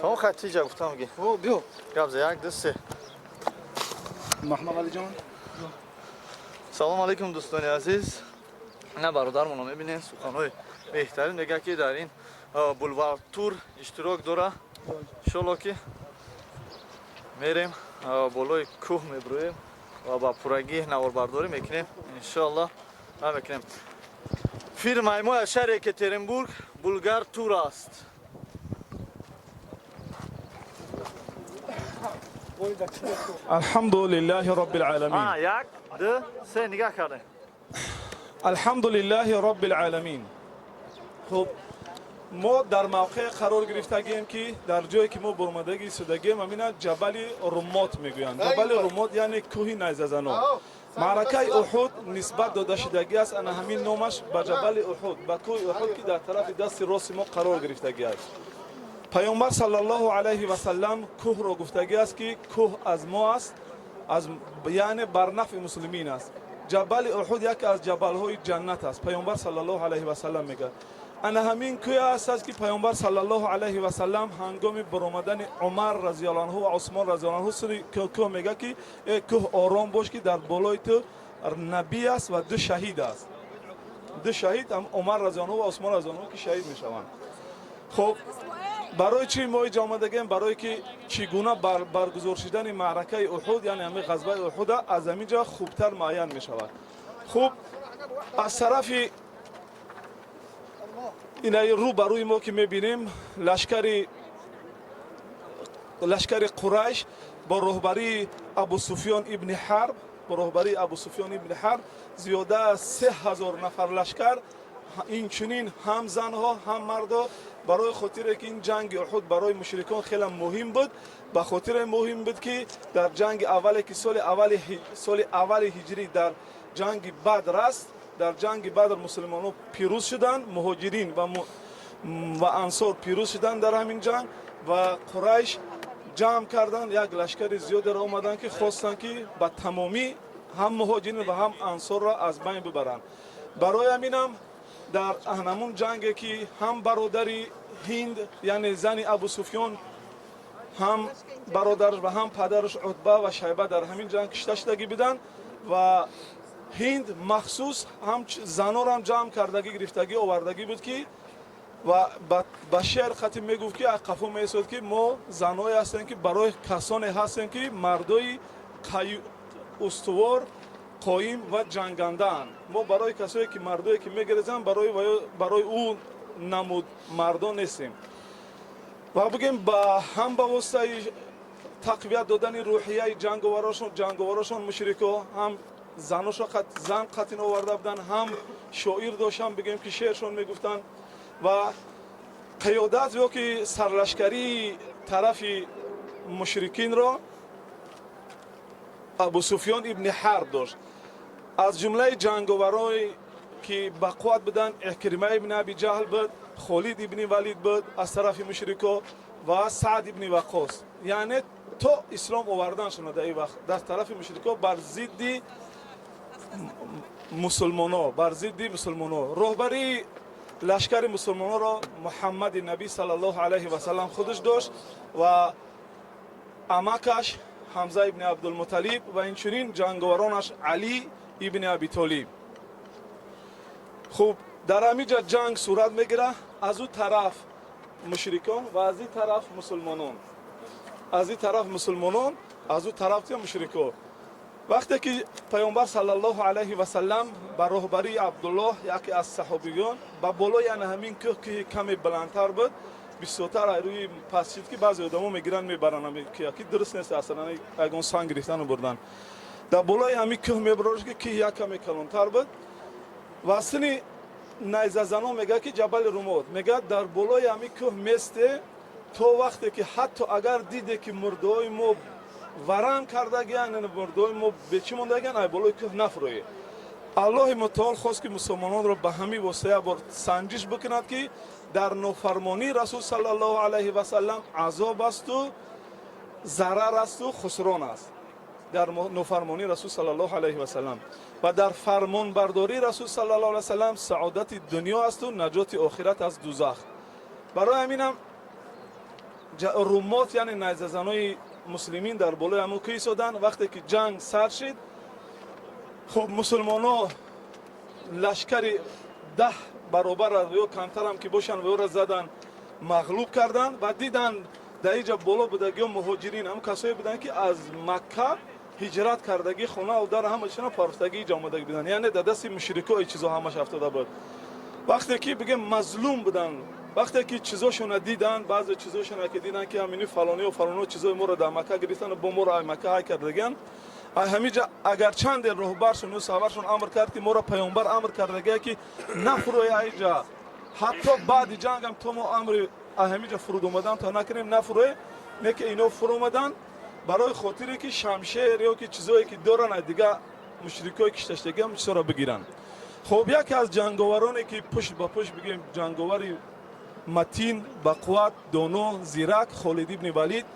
То хатиҷа гуфтам ки. О, биё. Гап за 1 2 3. Маҳмад Алиҷон. Салом алейкум, дӯстони азиз. На бародармонро мебинем, суханҳои беҳтарин мегӯяд, ки дар ин Булвар Тур иштирок дора. Иншолло, ки мерем, болои кӯҳ мебироем ва ба пуррагӣ наворбардорӣ мекунем. Иншоалло, мекунем. Фирмаи мо аз шаҳри Екатеринбург Булгар Тур аст. الحمد لله رب العالمين. 1 2 3 нигаҳ кардем. الحمد لله رب العالمين. خب، мо дар мавқеъ қарор гирифтагием, ки дар ҷое ки мо бурмадагӣ истодагием, ҳамина Ҷабали Румот мегӯянд. Ҷабали Румот, яъне кӯҳи найзазанон. Маъракаи Уҳуд нисбат дода шудагӣ аст ана ҳамин номаш ба Ҷабали Уҳуд, ба кӯҳи Уҳуд, ки дар тарафи дасти рости мо қарор гирифтагӣ аст. Паёмбар саллаллоҳу алайҳи васаллам кӯҳро гуфтагӣ аст, ки кӯҳ аз мо аст, аз яъне бар нафъи муслимин аст. Ҷабали Уҳуд яке аз ҷабалҳои ҷаннат аст, паёмбар саллаллоҳу алайҳи васаллам мегӯяд. Ана ҳамин кӯе аст, ки паёмбар саллаллоҳу алайҳи васаллам ҳангоми баромадани Умар разияллоҳу анҳу ва Усмон разияллоҳу анҳу сари кӯҳ мегӯяд, ки э кӯҳ, ором бош, ки дар болои ту набӣ аст ва ду шаҳид аст. Ду шаҳид, Умар разияллоҳу анҳу ва Усмон разияллоҳу анҳу, ки шаҳид мешаванд. Хуб, барои чӣ мо иҷо омадагем? Барое ки чӣ гуна баргузор шудани маъракаи Уҳуд, яъне ҳамин ғазваи Уҳуда, аз ҳамин ҷо хубтар муайян мешавад. Хуб, аз тарафи инаи рӯ ба рӯи мо ки мебинем, лашкари Қурайш бо роҳбарии Абу Суфён ибни Ҳарб, бо роҳбарии Абу Суфён ибни Ҳарб, зиёда аз 3000 нафар лашкар, инчунин ҳам занҳо, ҳам мардо. Барои хотире ки ин ҷанги Уҳуд барои мушрикон хеле муҳим буд, ба хотире муҳим буд, ки дар ҷанги аввале, ки соли аввали ҳиҷрӣ дар ҷанги Бадр аст, дар ҷанги Бадр мусулмонон пирӯз шуданд, муҳоҷирин ва ансор пирӯз шуданд дар ҳамин ҷанг ва Қурайш ҷамъ карданд, як лашкари зиёдеро омаданд, ки хостанд, ки ба тамомӣ ҳам муҳоҷирин ва ҳам ансорро аз байн бибаранд. Барои ҳаминам дар ҳамун ҷанге, ки ҳам бародари Ҳинд, яъне зани Абу Суфён, ҳам бародараш ва ҳам падараш Утба ва Шайба дар ҳамин ҷанг кишта шудагӣ буданд ва Ҳинд махсус ҳам занорам ҷамъ кардагӣ, гирифтагӣ, овардагӣ буд, ки ва ба шеър хати мегуфт, ки қафо меистод, ки мо заное ҳастем, ки барои касоне ҳастем, ки мардои устувор, қоим ва ҷангандаанд. Мо барои касое ки мардое ки мегирезанд, барои ӯ намуд мардон нестем. Ва бигем, ба ҳам ба воситаи тақвият додани рӯҳияи ҷанговарошон мушрико ҳам заношо зан қатин оварда буданд, ҳам шоир доштанд, бигем, ки шеършон мегуфтанд. Ва қиёдат ё ки сарлашкарии тарафи мушрикинро Абу Суфён ибни Ҳарб дошт. Аз ҷумлаи ҷанговарое ки ба қувват буданд, Икрима ибни Аби Ҷаҳл буд, Холид ибни Валид буд аз тарафи мушрико ва Саъд ибни Ваққос. Яъне то ислом оварданшона дар ин вақт дар тарафи мушрико бар зидди мусулмоно, бар зидди мусулмоно. Роҳбарии лашкари мусулмоноро Муҳаммади набӣ саллаллоҳу алайҳи васаллам худаш дошт ва амакаш Ҳамза ибни Абдулмуталиб ва инчунин ҷанговаронаш Алӣ ибни Абитолиб. Хуб, дар ҳамин ҷа ҷанг сурат мегирад. Аз ӯ тараф мушрикон ва аз ин тараф мусулмонон, аз ин тараф мусулмонон, аз ӯ тараф мушрико. Вақте ки паёмбар саллаллоҳу алайҳи васаллам ба роҳбарии Абдуллоҳ, яке аз саҳобигон, ба болои ана ҳамин кӯҳ, ки каме баландтар буд, бисёртар рӯи пастшид, ки баъзе одамо мегиранд, мебаранд, ки дуруст нест аслан, ягон санг гирифтану бурдан. Дар болои ҳамин кӯҳ мебарорш, ки кӯҳ як каме калонтар буд ва сини найзазанон мегӯяд, ки Ҷабали Румот мегӯяд, дар болои ҳамин кӯҳ месте, то вақте ки ҳатто агар диде, ки мурдаҳои мо варам кардагиян, мурдаҳои мо бечӣ мондагиян, ай болои кӯҳ нафурӯед. Аллоҳи мутаол хост, ки мусулмононро ба ҳамин восита як бор санҷиш бикунад, ки дар нофармонии Расул саллаллоҳу алайҳи васаллам азоб асту зарар асту хусрон аст дар нофармонии Расул саллаллоҳу алайҳи васаллам ва дар фармонбардории Расул саллаллоҳу алайҳи васаллам саодати дунё асту наҷоти охират аз дузах. Барои ҳаминам Румот, яъне найзазанои муслимин, дар болои ҳамун кӯҳ истоданд. Вақте ки ҷанг сар шид, хуб, мусулмоно лашкари 10 баробар ё камтарам ки бошанд, ёра задан, мағлуб карданд ва диданд, дар инҷа боло будагиё муҳоҷирин, ҳамн касое буданд, ки аз Макка ҳиҷрат кардагӣ, хонау дар ҳама чизро партофтагӣ, иҷа омадагӣ буданд, яъне дар дасти мушрико ин чизо ҳамаш афтода буд. Вақте ки, бигем, мазлум буданд, вақте ки чизошона диданд, баъзе чизошона ки диданд, ки ҳамини фалониё фалоно чизои моро дар Макка гирифтанд, бо моро ай Макка ҳай кардагианд. Ҳамиҷа агарчанде роҳбаршон ё сарваршон амр кард, ки моро паёмбар амр кардагия, ки нафурӯя айҷа, ҳатто баъди ҷангам, то мо амри ҳамиҷа фуруд омадан то накунем, нафурӯе, не ки ино фуромаданд барои хотире ки шамшер ё ки чизое ки доранд, ай дига мушрикои кишташтагиам чизоро бигиранд. Хуб, яке аз ҷанговароне ки пушт ба пушт, бигем, ҷанговари матин, бақувват, доно, зирак, Холид ибни Валид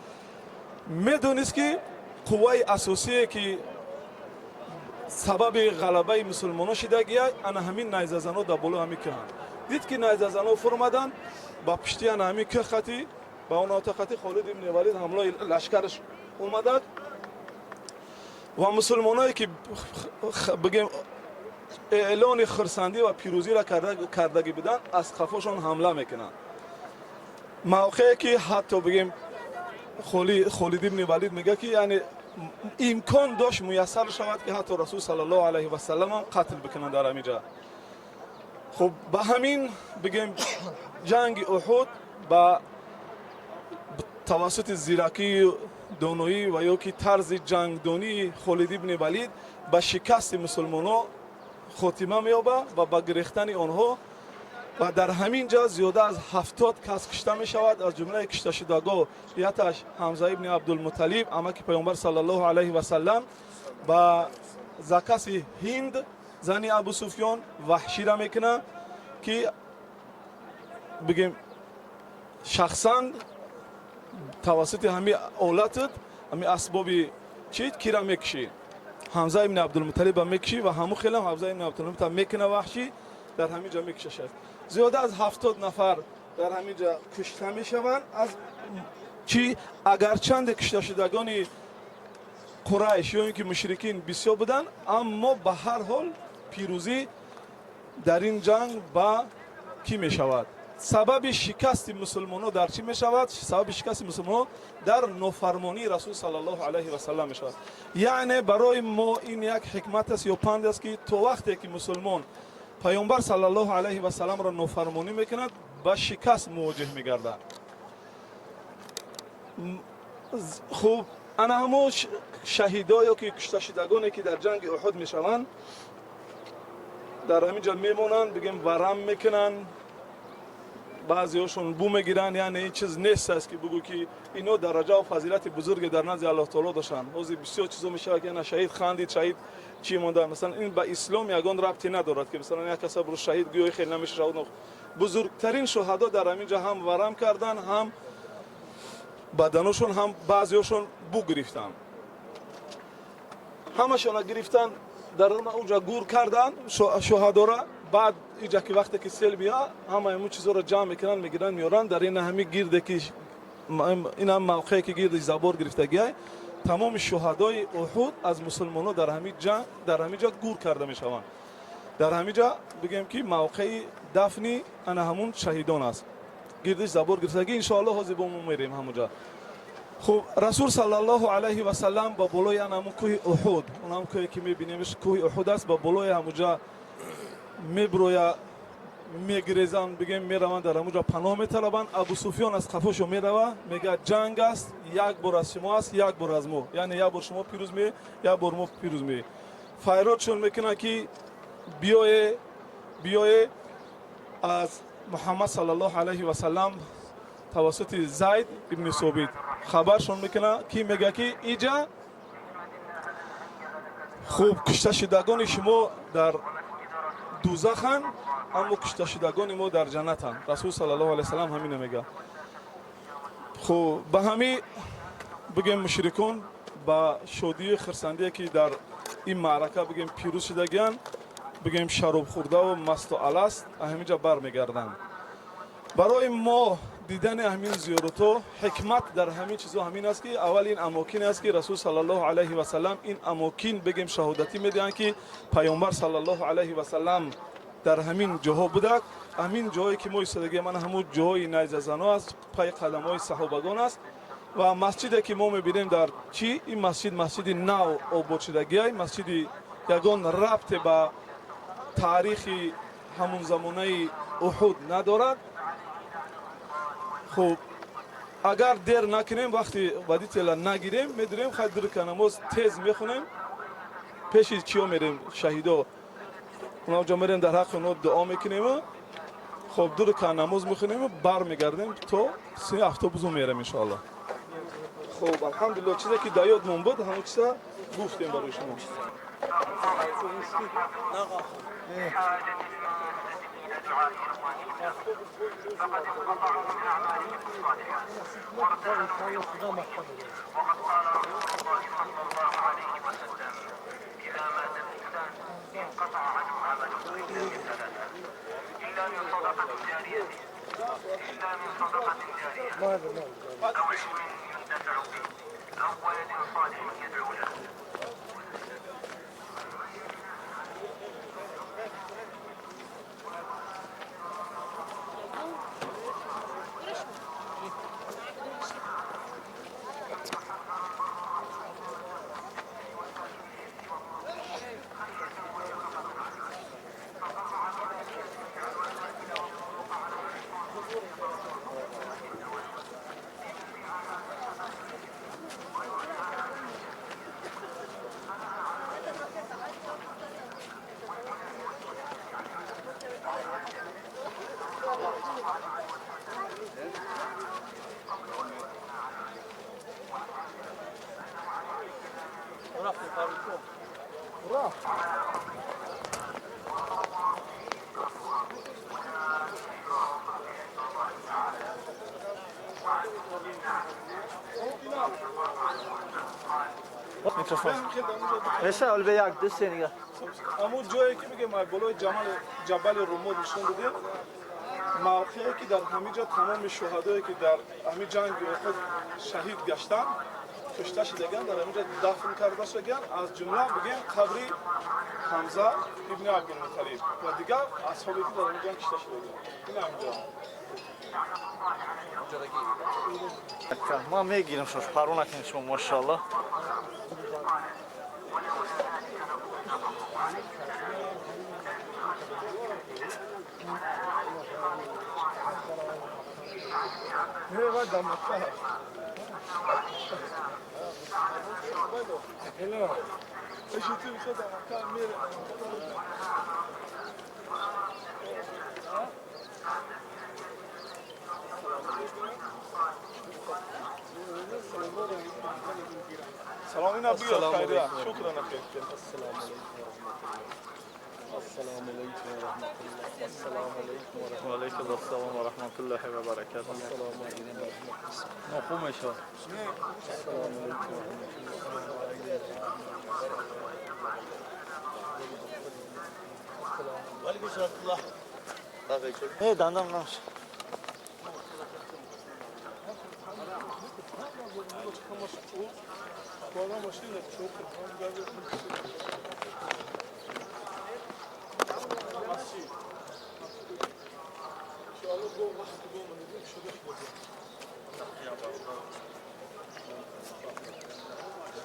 медонист, ки қувваи асосие ки сабаби ғалабаи мусулмонон шидагия, ана ҳамин найзазано дар болои ҳамин кӯҳанд. Дид, ки найзазано фуромаданд ба пушти ана ҳамин кӯҳ хати, ба он хати Холид ибни Валид ҳамлои лашкараш омадад ва мусулмоное ки, бигем, эълони хурсандӣ ва пирӯзиро кардагӣ буданд, аз қафошон ҳамла мекунанд. Мавқее ки ҳатто, бигем, Холид ибни Валид мегӯяд, ки яъне имкон дошт, муяссар шавад, ки ҳатто Расул саллаллоҳу алайҳи васалламам қатл бикунанд дар ҳамин ҷа. Хуб, ба ҳамин, бигем, ҷанги Уҳуд ба тавассути зиракию доноӣ ва ё ки тарзи ҷангдонии Холид ибни Валид ба шикасти мусулмонҳо хотима меёбад ва ба гирехтани онҳо. Ва дар ҳамин ҷа зиёда аз 70 кас кушта мешавад. Аз ҷумлаи кушташудагон яташ Ҳамза ибни Абдулмуталиб, амаки Паёмбар саллаллоҳу алайҳи васаллам, ба закаси Ҳинд, зани Абу Суфён, Ваҳшира мекунад, ки, бигем, шахсан тавассути ҳамин олатат, ҳамин асбоби чит кира мекушӣ? Ҳамза ибни Абдулмуталиба мекушӣ. Ва ҳамун хелам Ҳамза ибни Абдулмуталиб мекуна, Ваҳшӣ дар ҳамин ҷо мекушашад. Зиёда аз 70 нафар дар ҳамин ҷо кушта мешаванд. Аз чӣ? Агарчанде кушташудагони Қурайш ё ин ки мушрикин бисёр буданд, аммо ба ҳар ҳол пирӯзӣ дар ин ҷанг ба кӣ мешавад? Сабаби шикасти мусулмонҳо дар чӣ мешавад? Сабаби шикасти мусулмонҳо дар нофармонии Расул саллаллоҳу алайҳи васаллам мешавад. Яъне барои мо ин як ҳикмат аст ё панд аст, ки то вақте ки мусулмон Паёмбар саллаллоҳу алайҳи васалламро нофармонӣ мекунад, ба шикаст мувоҷеҳ мегардад. Хуб, ана ҳамо шаҳидо ё ки кушташудагоне ки дар ҷанги Уҳуд мешаванд, дар ҳамин ҷо мемонанд, бигем, варам мекунанд, баъзеҳошон бу мегиранд. Яъне ин чиз нест аст, ки бугӯ, ки ино дараҷаву фазилати бузурге дар назди Аллоҳ таоло доштанд. Ҳозир бисёр чизо мешавад, ки ана шаҳид хандид, шаҳид чӣ монда. Масалан, ин ба ислом ягон рабте надорад, ки масалан як каса буру шаҳид гӯё хел намешавад. Бузургтарин шуҳадо дар ҳамин ҷо ҳам варам карданд, ҳам баданошон, ҳам баъзеҳошон бу гирифтанд. Ҳамашона гирифтан, дар онҷа гур кардан шуҳадора. Баъд иҷа ки вақте ки сел бия, ҳама ҳамун чизоро ҷамъ мекунанд, мегиранд, меоранд дар ин ҳами гирде ки ин ҳам мавқее ки гирди забор гирифтагиай. Тамоми шуҳадои Уҳуд аз мусулмонҳо дар ҳамин ҷанг дар ҳамин ҷо гур карда мешаванд. Дар ҳамин ҷо, бигем, ки мавқеи дафни ана ҳамун шаҳидон аст, гирдиш забор гирифтагӣ. Иншоаллоҳ, ҳозир бо мо мерем ҳамунҷа. Хуб, Расул саллаллоҳу алайҳи васаллам ба болои ана ҳамун кӯҳи Уҳуд, он ҳам кӯҳе ки мебинемш, кӯҳи Уҳуд аст, ба болои ҳамунҷа меброя, мегирезанд, бигем, мераванд, дар ҳамунҷа паноҳ металабанд. Абу Суфён аз қафошо мерава, мегӯяд: «Ҷанг аст, як бор аз шумо аст, як бор аз мо, яъне як бор шумо пирӯз ме, як бор мо пирӯз ме». Файродшон мекунад, ки биёе, биёе. Аз Муҳаммад саллаллоҳу алайҳи васаллам тавассути Зайд ибни Собит хабаршон мекунад, ки мегӯяд, ки иҷа хуб, кушташудагони шумо дар дузаханд, аммо кушташудагони мо дар ҷаннатанд. Расул саллаллоҳу алайҳи васаллам ҳамина мегӯяд. Хуб, ба ҳамин, бигем, мушрикон ба шодию хирсандие, ки дар ин маърака, бигем, пирӯз шудагиянд, бигем, шаробхӯрдаву масту аласт, ҳамин ҷа бармегарданд. Барои мо Дидани ҳамин зиёратҳо, ҳикмат дар ҳамин чизо ҳамин аст, ки аввал ин амокин аст, ки Расул саллаллоҳу алайҳи васаллам, ин амокин бигем шаҳодатӣ медиҳанд, ки Паёмбар саллаллоҳу алайҳи васаллам дар ҳамин ҷоҳо будак. Ҳамин ҷое ки мо истодагӣ, мана ҳамун ҷои найзазано аст, пай қадамҳои саҳобагон аст. Ва масҷиде ки мо мебинем, дар чӣ ин масҷид, масҷиди нав ободшудагиай, масҷиди ягон рабте ба таърихи ҳамун замонаи Уҳуд надорад. Хуб, агар дер накунем, вақти водителя нагирем, медурем, хай, ду ракъа намоз тез мехонем, пеши чиё мерем, шаҳидо онаҷо мерем, дар ҳаққи онҳо дуо мекунему, хоб, ду ракъа намоз мехонему бармегардем, то сини автобусо мерем, иншоалло. Хуб, алҳамдулилло, чизе ки дар ёдмон буд, ҳамон чиза гуфтем барои шумо. وقد قال رسول الله صلى الله عليه وسلم: إذا مات الإنسان انقطع عنه عمله إلا من ثلاثة: إلا من صدقة جارية، إلا من صدقة جارية أو علم ينتفع به أو ولد صالح يدعو له. Микрофон. Меша олбе як ду се нига. Ҳамун ҷое ки мегем, болои Ҷабали Румод нишон додем, мавқее ки дар ҳамин ҷо тамоми шуҳадое ки дар ҳамин ҷанги Уҳуд шаҳид гаштанд, кушта шудаган, дар ҳамин ҷо дафн карда шудаган, аз ҷумла бигем қабри Ҳамза ибни Абдулмуталиб ва дигар асҳобе ки дар ҳамин ҷанг кушта шудаган, ин ҳамин ҷо. Ман мегирам шумо, парво накунед шумо, машаалло. Не, дар Макка. Эшити дар Макка мере. Салом, ина биё, хайрия. Шукран, ахи. السلام عليكم ورحمة الله. السلام عليكم ورحمة و علیکم السلام و رحمت الله و برکاته. السلام عليكم ورحمة الله. خوب میشه. السلام عليكم ورحمة الله. Не, дандам наш. Боло машина чуқ. Масҷид. Иншоалло, бо вақти бо манидем шуда шуда.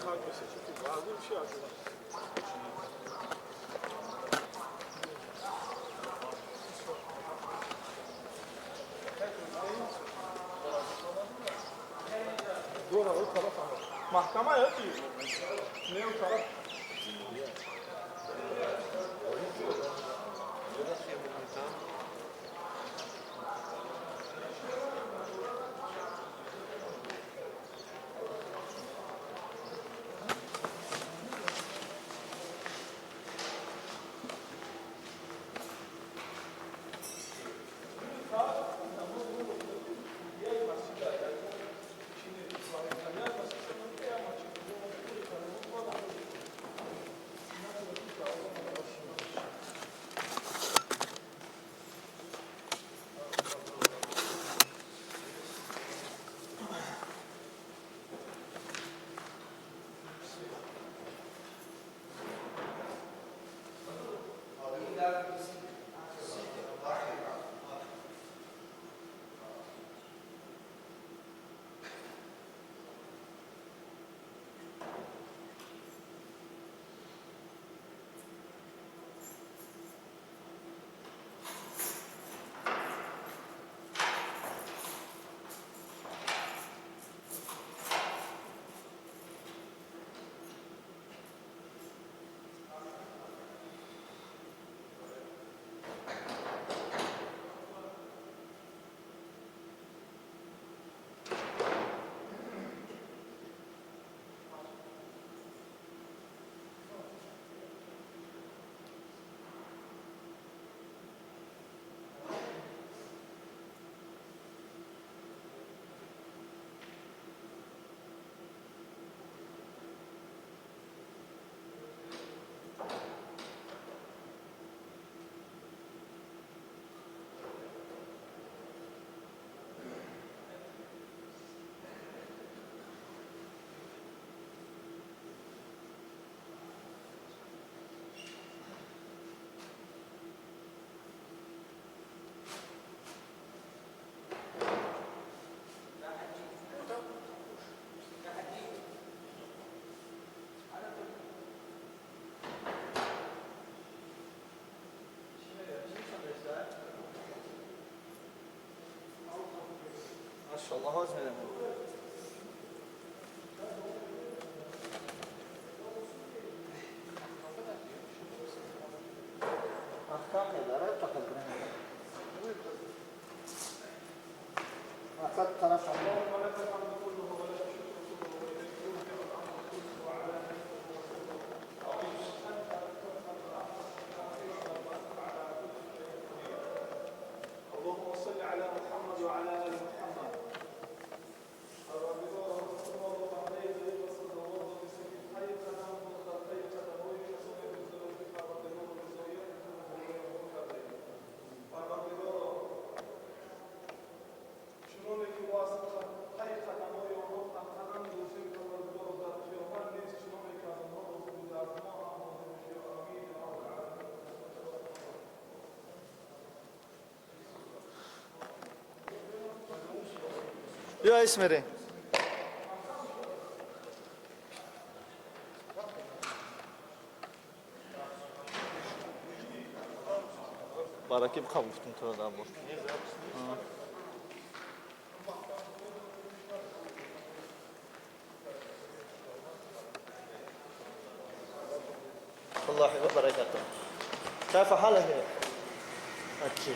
Хак меша чути вазн чи аз. Дора о тараф маҳкама ё ки не о тараф. Иншаллоҳ ҳозир мерем. اللهم صل على محمد وعلى آل محمد. Биё ис мерем. Бараки бихо гуфтум туро дар бор. الله وبركاته. كيف حالك؟ Okay.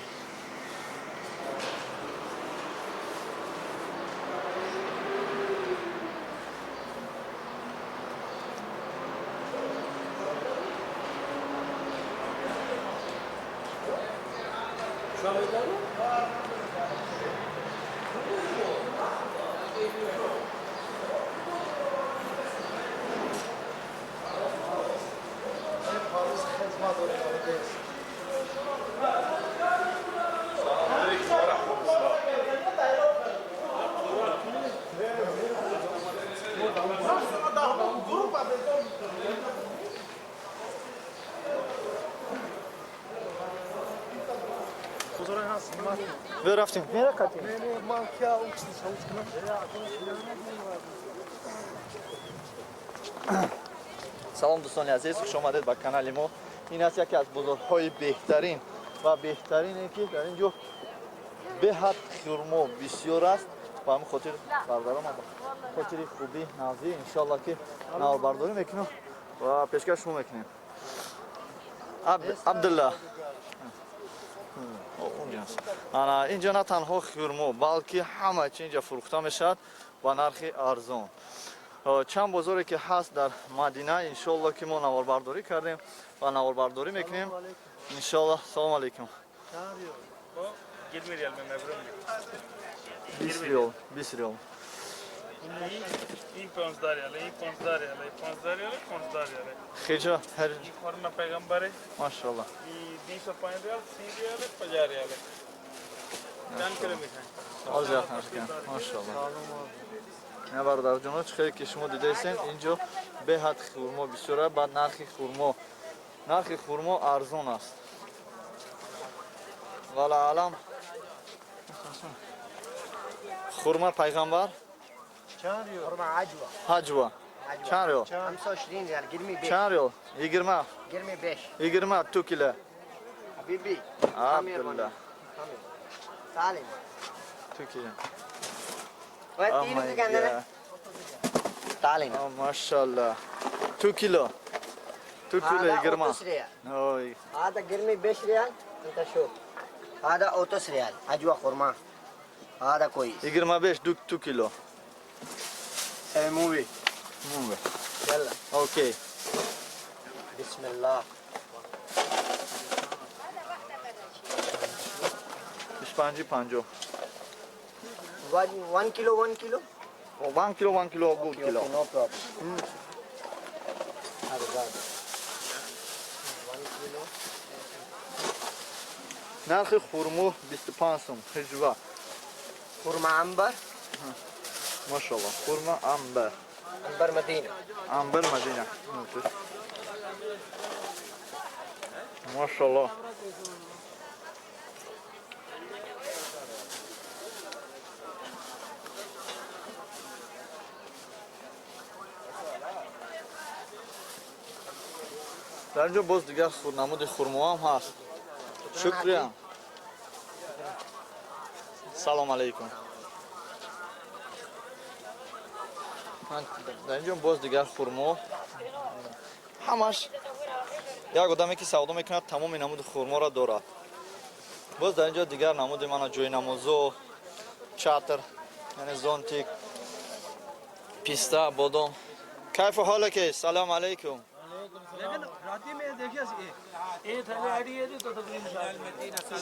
Рафтем. Салом дӯстони азиз, хуш омадед ба канали мо. Ин аст яке аз бозорҳои беҳтарин ва беҳтарине ки дар ин ҷо беҳад хурмо бисёр аст. Ба ҳамин хотир бародарам ба хотири хубӣ навзӣ иншоалло ки наворбардорӣ мекунем ва пешкаш шумо мекунем. Абдулла ана инҷо на танҳо хурмо, балки ҳама чи инҷа фурӯхта мешавад ба нархи арзон. Чанд бозоре ки ҳаст дар Мадина, иншоалло ки мо наворбардорӣ кардем ва наворбардорӣ мекунем. Иншоалло. Салом алейкум. 20 риол, 20 риол. این 15 ریاله، این 15 ریاله، این 15 ریاله، 15 ریاله. خیجا هر این خورما پیغمبره. ماشاءالله. این 25 ریال، 30 ریاله، 50 ریاله. چند کیلو میخواین؟ ماشاءالله. نه бародар ҷоно, чӣ хеле ки шумо дидаистен, инҷо беҳад хурмо бисёра, баъд нархи хурмо арзон аст. Вала алам хурма пайғамбар. خرما عجوة. Ҳаҷва чанд риол? 25 ريال قرمي بيش. Чанд риол? 20. قرمي بيش. 20 2 кило. حبيبي. Абдулла. سالم. 2 кило. وين تيجي عندنا؟ تعالي. Машалла, 2 кило, 2 кило. هذا 20. 30 ريال. Ой. هذا قرمي بيش ريال، انت شوف هذا 30 ريال عجوة خرما، هذا كويس. 25 2 кило. سوي movie. Movie. يلا. Okay. بسم الله. 25 50. 1 كيلو، 1 كيلو. 1 кило, 1 кило, good кило. No problem. هذا هذا 1 كيلو. Нархи хурмо 25 сум, хижва. خرما عنبر. Машалло, хурма амбар. عنبر مدينة. Амбар Мадина. Машалло. Дар инҷо боз дигар намуди хурмоам ҳаст. Шукриям. Салом алейкум. Дар инҷо боз дигар хурмо. Ҳамаш як одаме ки савдо мекунад тамоми намуди хурморо дорад. Боз дар инҷо дигар намуди мана ҷои намозо, чатр, яъне зонтик, писта, бодом. Кайфу ҳолаки? Салом алайкум.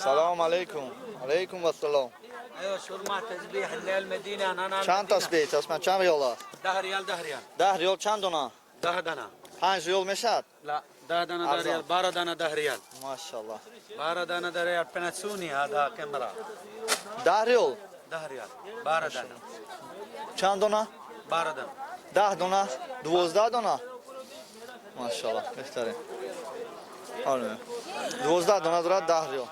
Салом алайкум. Алайкум ассалом. Чанд тасбеҳ? Тасбеҳ чанд риёл аст? 10 риёл, 10 риёл. 10 риёл чанд дона? 10 дона. 5 риёл мешавад? لا 10 دانه 10 ريال، 12 دانه 10 ريال. ماشاءالله. 12 دانه 10 ريال بناسوني هذا كاميرا. 10 риёл؟ 10 ريال 12 دانه. Чанд дона? 12 дона. 10 дона? 12 дона? Машаллоҳ, беҳтарин. Оре. 12 дона дорад 10 риёл.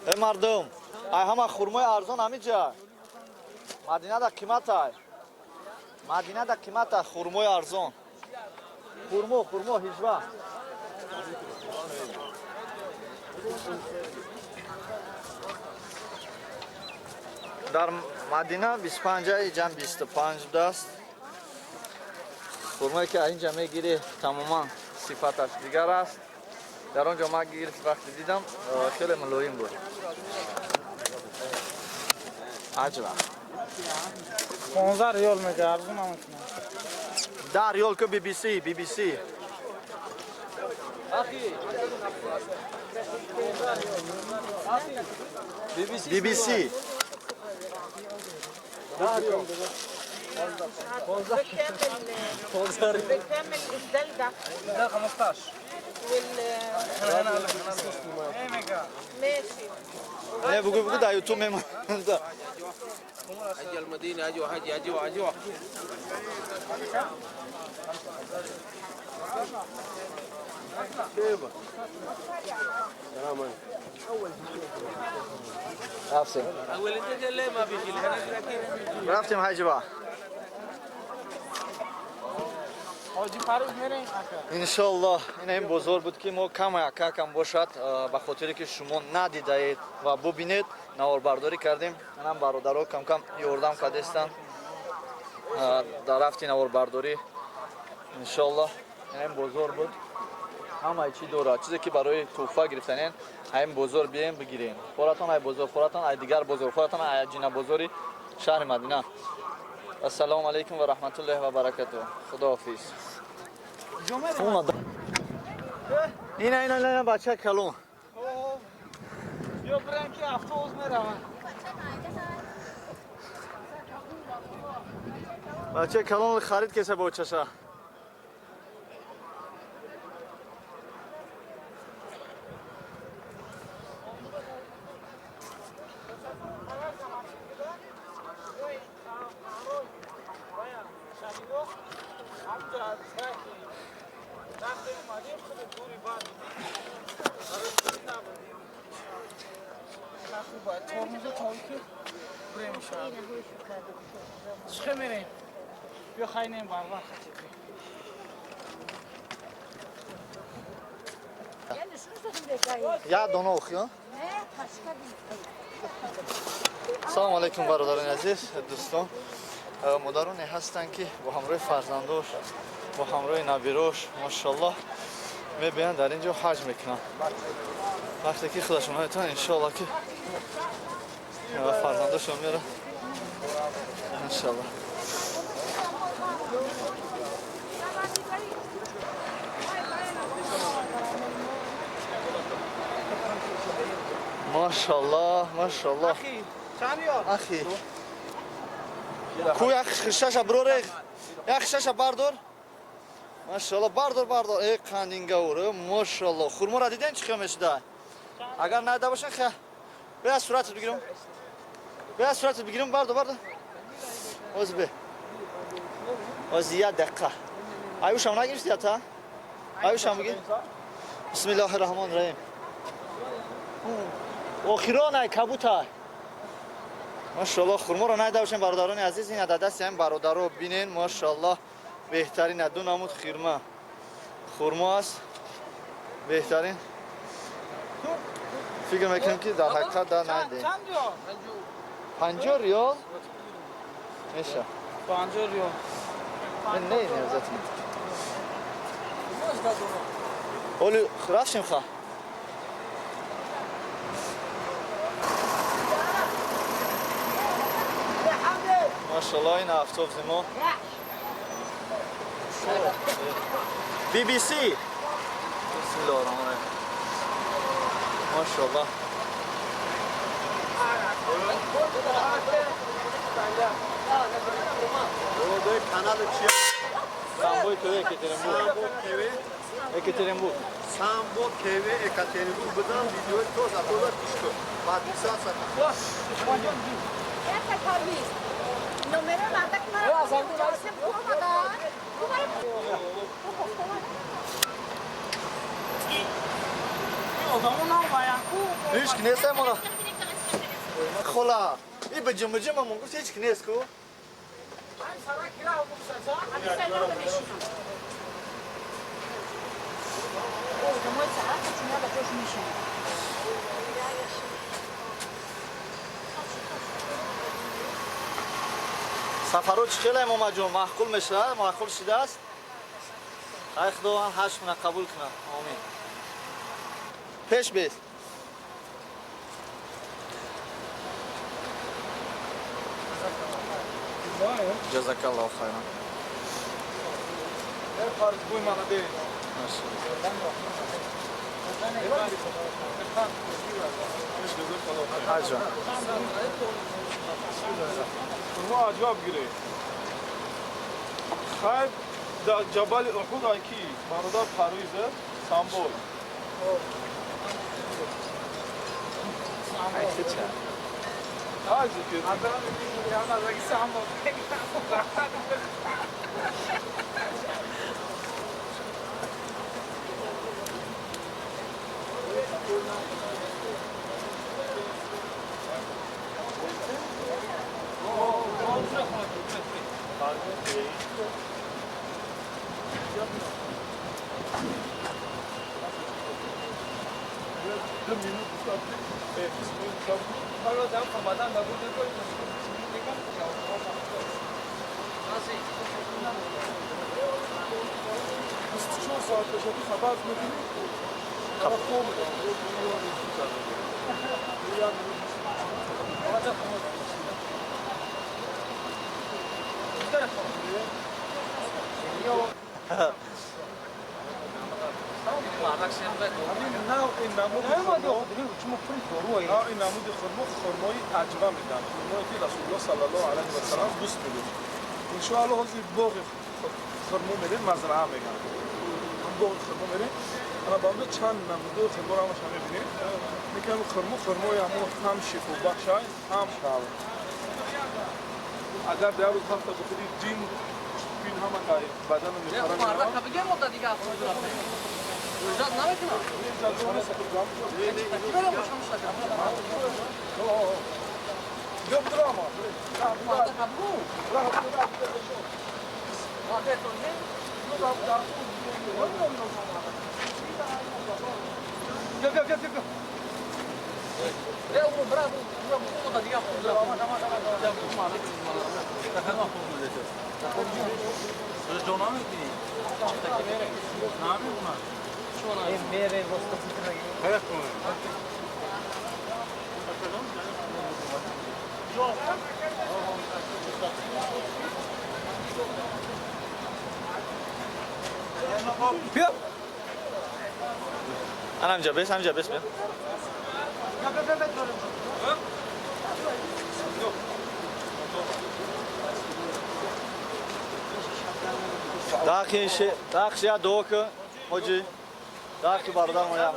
Эй мардум, ай ҳама хурмои арзон ҳамиҷа. Мадинада қиматай. Мадинада қимата хурмои арзон. Хурмо, хурмо ҳижва. Дар Мадина 25, иҷам 25 будааст. Хурмое ки инҷа мегирӣ тамоман сифаташ дигар аст. Дар он ҷо ман гирифт вақте дидам хеле мулоим буд. Аҷба. 15 риёл мега, арзон намекунам. 10 риёл ку BBC, BBC. BBC. بكام الإسدال ده؟ ده 15. وال ماشي. Не, бугу бугу да YouTube мемонда. اجي المدينه اجوا هاجي اجوا اجوا. Рафтем. اول انت ليه ما بيجي Рафтем ҳаҷиба. ҳоҷи Фаруз мерем ака. Иншоаллоҳ, ин ин бозор буд ки мо кам якакам бошад, ба хотире ки шумо надидаед ва бубинед, наворбардорӣ кардем. Манам бародаро кам-кам ёрдам кардестанд дар рафти наворбардорӣ. Иншоаллоҳ, ин ин бозор буд. Ҳамаи чӣ дорад. Чизе ки барои тӯҳфа гирифтанен, ҳамин бозор бием бигирем. Хоратон ай бозор, хоратон ай дигар бозор, хоратон ай ҷина бозори шаҳри Мадина. Ассалому алайкум ва раҳматуллоҳи ва баракатуҳ. Худоҳофиз. Ина ина ина бача калон. Биё бирем ки автобус меравад. Бача калон харид кеса бочаша. Чӣ мерем? Биё хайнем барбар хатиб. Я дона охи. Салом алайкум бародарони азиз, дӯстон. Модароне ҳастанд ки бо ҳамроҳи фарзандош, бо ҳамроҳи набирош, машаллоҳ, мебиёнд дар ин ҷо ҳаҷ мекунанд. Вақте ки худашон метавонанд, иншоаллоҳ ки фарзандошон меоранд. Иншоаллоҳ. Машаллоҳ, машаллоҳ. Ахи. Ку як хишаша броре. Як хишаша бардор. Машаллоҳ, бардор, бардор. Э қандингаур, машаллоҳ. Хурморо диден чӣ хел мешуда? Агар надида бошен, хе. Бия суратат бигирам. Бия суратат бигирам, бардор, бардор. Оз бе. Оз як дақиқа. Аюшам нагирифти ята? Аюшам бигир. Бисмиллоҳир раҳмонир раҳим. Охирон ай кабутай. Машаллоҳ, хурморо надида бошем бародарони азиз, ин дар дасти ҳамин бародаро бинен, машаллоҳ, беҳтарин ду намуд хирма. Хурмо аст. Беҳтарин. Фикр мекунем ки дар ҳақиқат дар найдем. 50 риёл меша. 50 риёл. Не, не, обязательно. Оли, рафтем ха. Машаллоҳ, ин автобуси мо. BBC. Бисмиллоҳир роҳманир роҳим. Машаллоҳ. Самбой ТВ Екатеринбург. Самбо ТВ. Екатеринбург. Самбо ТВ Екатеринбург. Бизан видеои тоза тоза гӯш кун. Подписаться кун. Ҳеҷ ки нест мона. Хола, и ба ҷумаҷума мон гуфт ҳеҷ ки нест ку. Сафаро чӣ хеле Момаҷон маъқул мешавад, маъқул шудааст. Ай Худованд ҳашт мина қабул кунад. Омин. Пеш бес. Ҷазакаллоҳу хайран. Аҷа. Хурмо аҷаб гирифт. Хайр, дар ҷабали Уҳуд ай ки бародар Парвиз Самбой. Ин намуди хурмо хурмои аҷва медиҳанд, хурмое ки Расулуллоҳ саллаллоҳу алайҳи васаллам дӯст медошт. Иншоаллоҳ ҳозир боғи хурмо мерем, мазраа мегӯянд. Боғи хурмо мерем, ана ба онҷо чанд намудои хурморо ҳамаша мебинем. Мекунем хурмо хурмои ҳамон ҳам шифобахш аст, ҳам агар дар рӯз ҳафта бихӯри ҷин пин ҳама бадану мехӯра. Ҳамҷа бес, ҳамҷа бес бия. Дахи я дуо кун, ҳоҷӣ. Дахи бародар моя.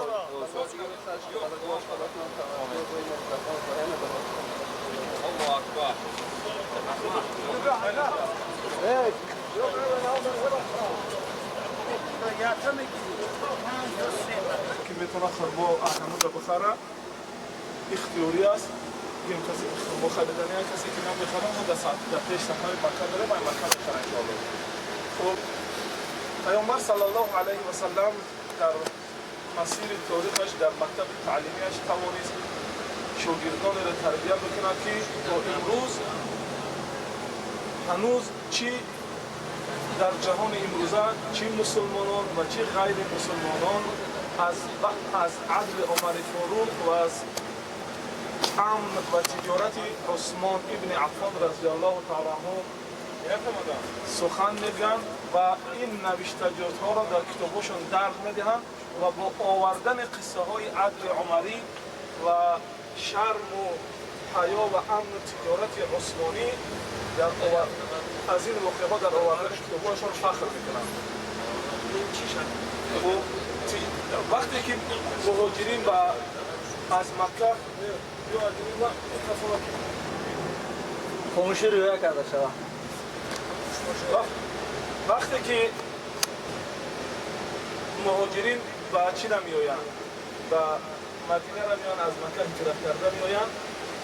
Ки метавонад хурмо аҳамуда бихара, ихтиёрӣ аст. Гим касе ки хурмо харидани, касе ки намехарад, мо дар пеш сафари Макка мерем, ай Макка мехара иншоаллоҳ. Хуб, Паёмбар саллаллоҳу алайҳи васаллам дар Масири таърихаш дар мактаби таълимияш тавонист шогирдонеро тарбия бикунад, ки то имрӯз ҳанӯз чӣ дар ҷаҳони имрӯза, чӣ мусулмонон ва чӣ ғайри мусулмонон аз адли Умари Форуқ ва аз амн ва тиҷорати Усмон ибни Аффон разияллоҳу таъала анҳу сухан мегӯянд ва ин навиштаҷотҳоро дар китобҳошон дард медиҳанд ва бо овардани қиссаҳои адли умарӣ ва шарму ҳаё ва амну тиҷорати усмонӣ аз ин воқеаҳо дар овардани китобҳояшон фахр мекунанд. Вақте ки муҳоҷирин аз Макка хомӯшӣ риоя карда шавад, вақте ки муҳоҷирин ба чӣ намеоянд, ба Мадинара меоянд, аз Макка ҳиҷрат карда меоянд,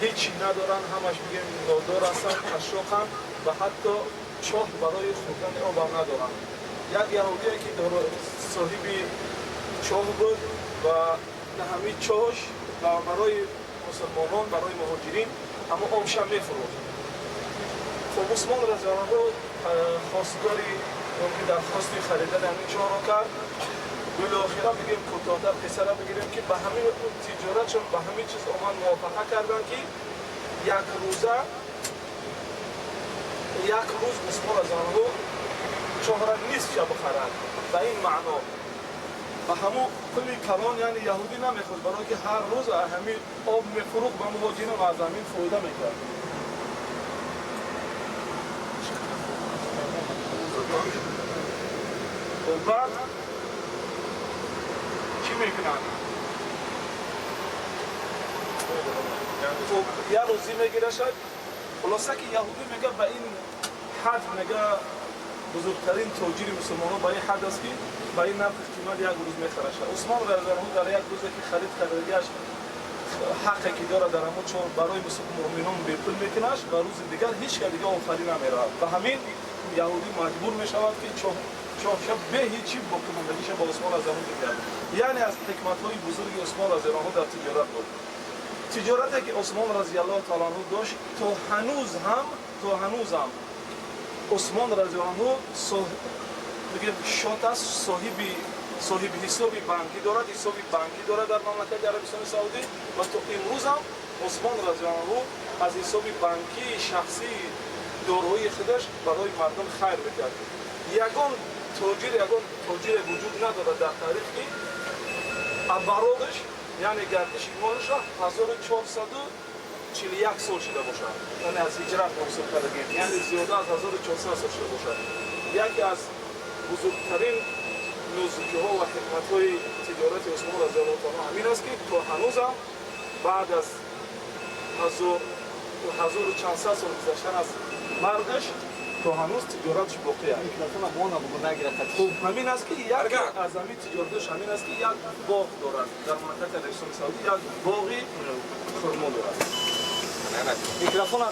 ҳеҷ чӣ надоранд, ҳамаш бигем нодор ҳастанд, қашшоқанд ва ҳатто чоҳ барои хӯрдани обам надоранд. Як яҳудие ки соҳиби чоҳ буд ва ҳамин чоҳш барои мусулмонон, барои муҳоҷирин ҳама обша мефурӯхт. Хуб, Усмон разияллоҳу анҳу хостгори дархости харидани ҳамин чоҳро кард. Билохира бигем, кӯтоҳтар қиссаро бигирем, ки ба ҳамин тиҷоратшон, ба ҳамин чиз омад мувофақа карданд, ки як рӯз Усмон разияллоҳу анҳу чоҳра нисфша бихарад. Ба ин маъно ба ҳамон пули калон, яъне яҳудӣ намехост, барое ки ҳар рӯз ҳамин об мефурӯхт ба муҳоҷирин ва аз ҳамин фоида мекард. Баъд чӣ мекунанд? Як рӯзӣ мегирашад. Хулоса ки яҳудӣ мега ба ин ҳад, мега бузургтарин тоҷири мусулмонон ба ин ҳад аст, ки ба ин нархи қимат як рӯз мехарашад. Усмон разияллоҳу анҳу дар як рӯзе ки харид кардагиаш ҳақе ки дорад дар ҳамон чор барои муъминон бепул мекунаш ва рӯзи дигар ҳеҷ ка дига офарӣ намеравад. Ба ҳамин яҳудӣ маҷбур мешавад, ки чоҳша бе ҳеҷ чӣ боқимондагиша ба Усмон разияллоҳу анҳу бидиҳад. Яъне аз ҳикматҳои бузурги Усмон разияллоҳу анҳу дар тиҷорат буд. Тиҷорате ки Усмон разияллоҳу таъала анҳу дошт, то ҳанӯз ҳам Усмон разияллоҳу анҳу бигем шот аст, соҳиби ҳисоби банкӣ дорад, ҳисоби банкӣ дорад дар мамлакати Арабистони Саудӣ ва то имрӯз ҳам Усмон разияллоҳу анҳу аз ҳисоби банкии шахсии дороии худаш барои мардум хайр мекард. Ягон тоҷире вуҷуд надорад дар таърих, ки обороташ, яъне гардиши молаша 1441 сол шуда бошад, яъне аз ҳиҷрат ҳосил кардагем, яъне зиёда аз 1400 сол шуда бошад. Яке аз бузургтарин нозукиҳо ва ҳикматҳои тиҷорати Усмон разияллоҳу таъала ҳамин аст, ки то ҳанӯзам баъд аз ҳазору чандсад сол гузаштан аз маргаш то ҳанӯз тиҷоратш боқӣ аст. Хуб, ҳамин аст, ки яке аз ҳамин тиҷораташ ҳамин аст, ки як боғ дорад дар мамлакати Арабистони Саудӣ, як боғи хурмо дорад. Микрофона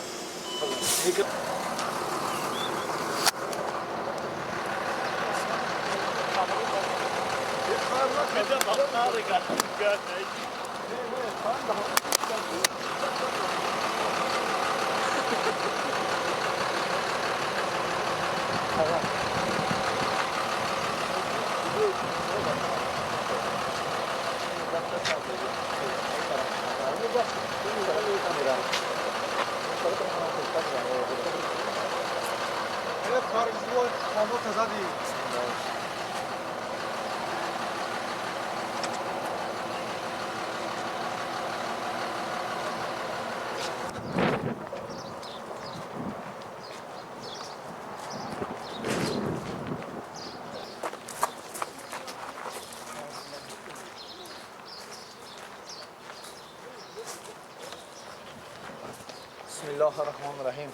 бисмиллоҳи раҳмони раҳим.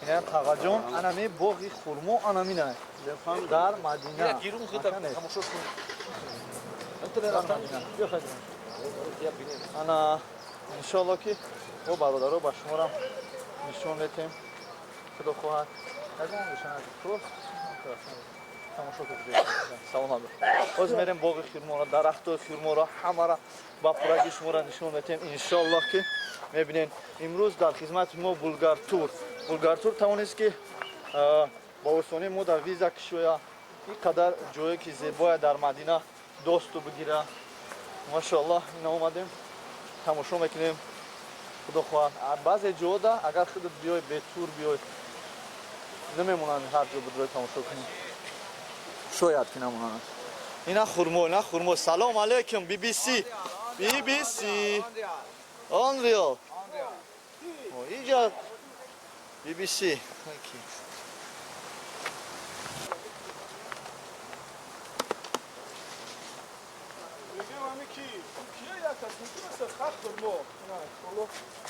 Ина тағаҷон анами боғи хурмо анамина дар Мадина. Ана иншоалло ки бо бародаро ба шуморам нишон метем, худо хоҳад. Тамошо кунед. Салом алейкум. Ҳозир мерем боғи хурморо, дарахтои хурморо, ҳамаро ба пурраги шуморо нишон медиҳем. Иншоаллоҳ ки мебинем. Имрӯз дар хизмати мо Булгартур. Булгартур тавонист ки ба осонӣ мо дар виза кишоя, ин қадар ҷое ки зебоя дар Мадина досту бигира. Машоаллоҳ, ина омадем, тамошо мекунем. Худо хоҳад, баъзе ҷода агар худат биёй, бетур биёй, намемонанд ҳар ҷо бидрои тамошо кунӣ. Шояд ки намонанд. Ина хурмо, ина хурмо. Салом алейкум, BBC. BBC. Он риал. Инҷа BBC.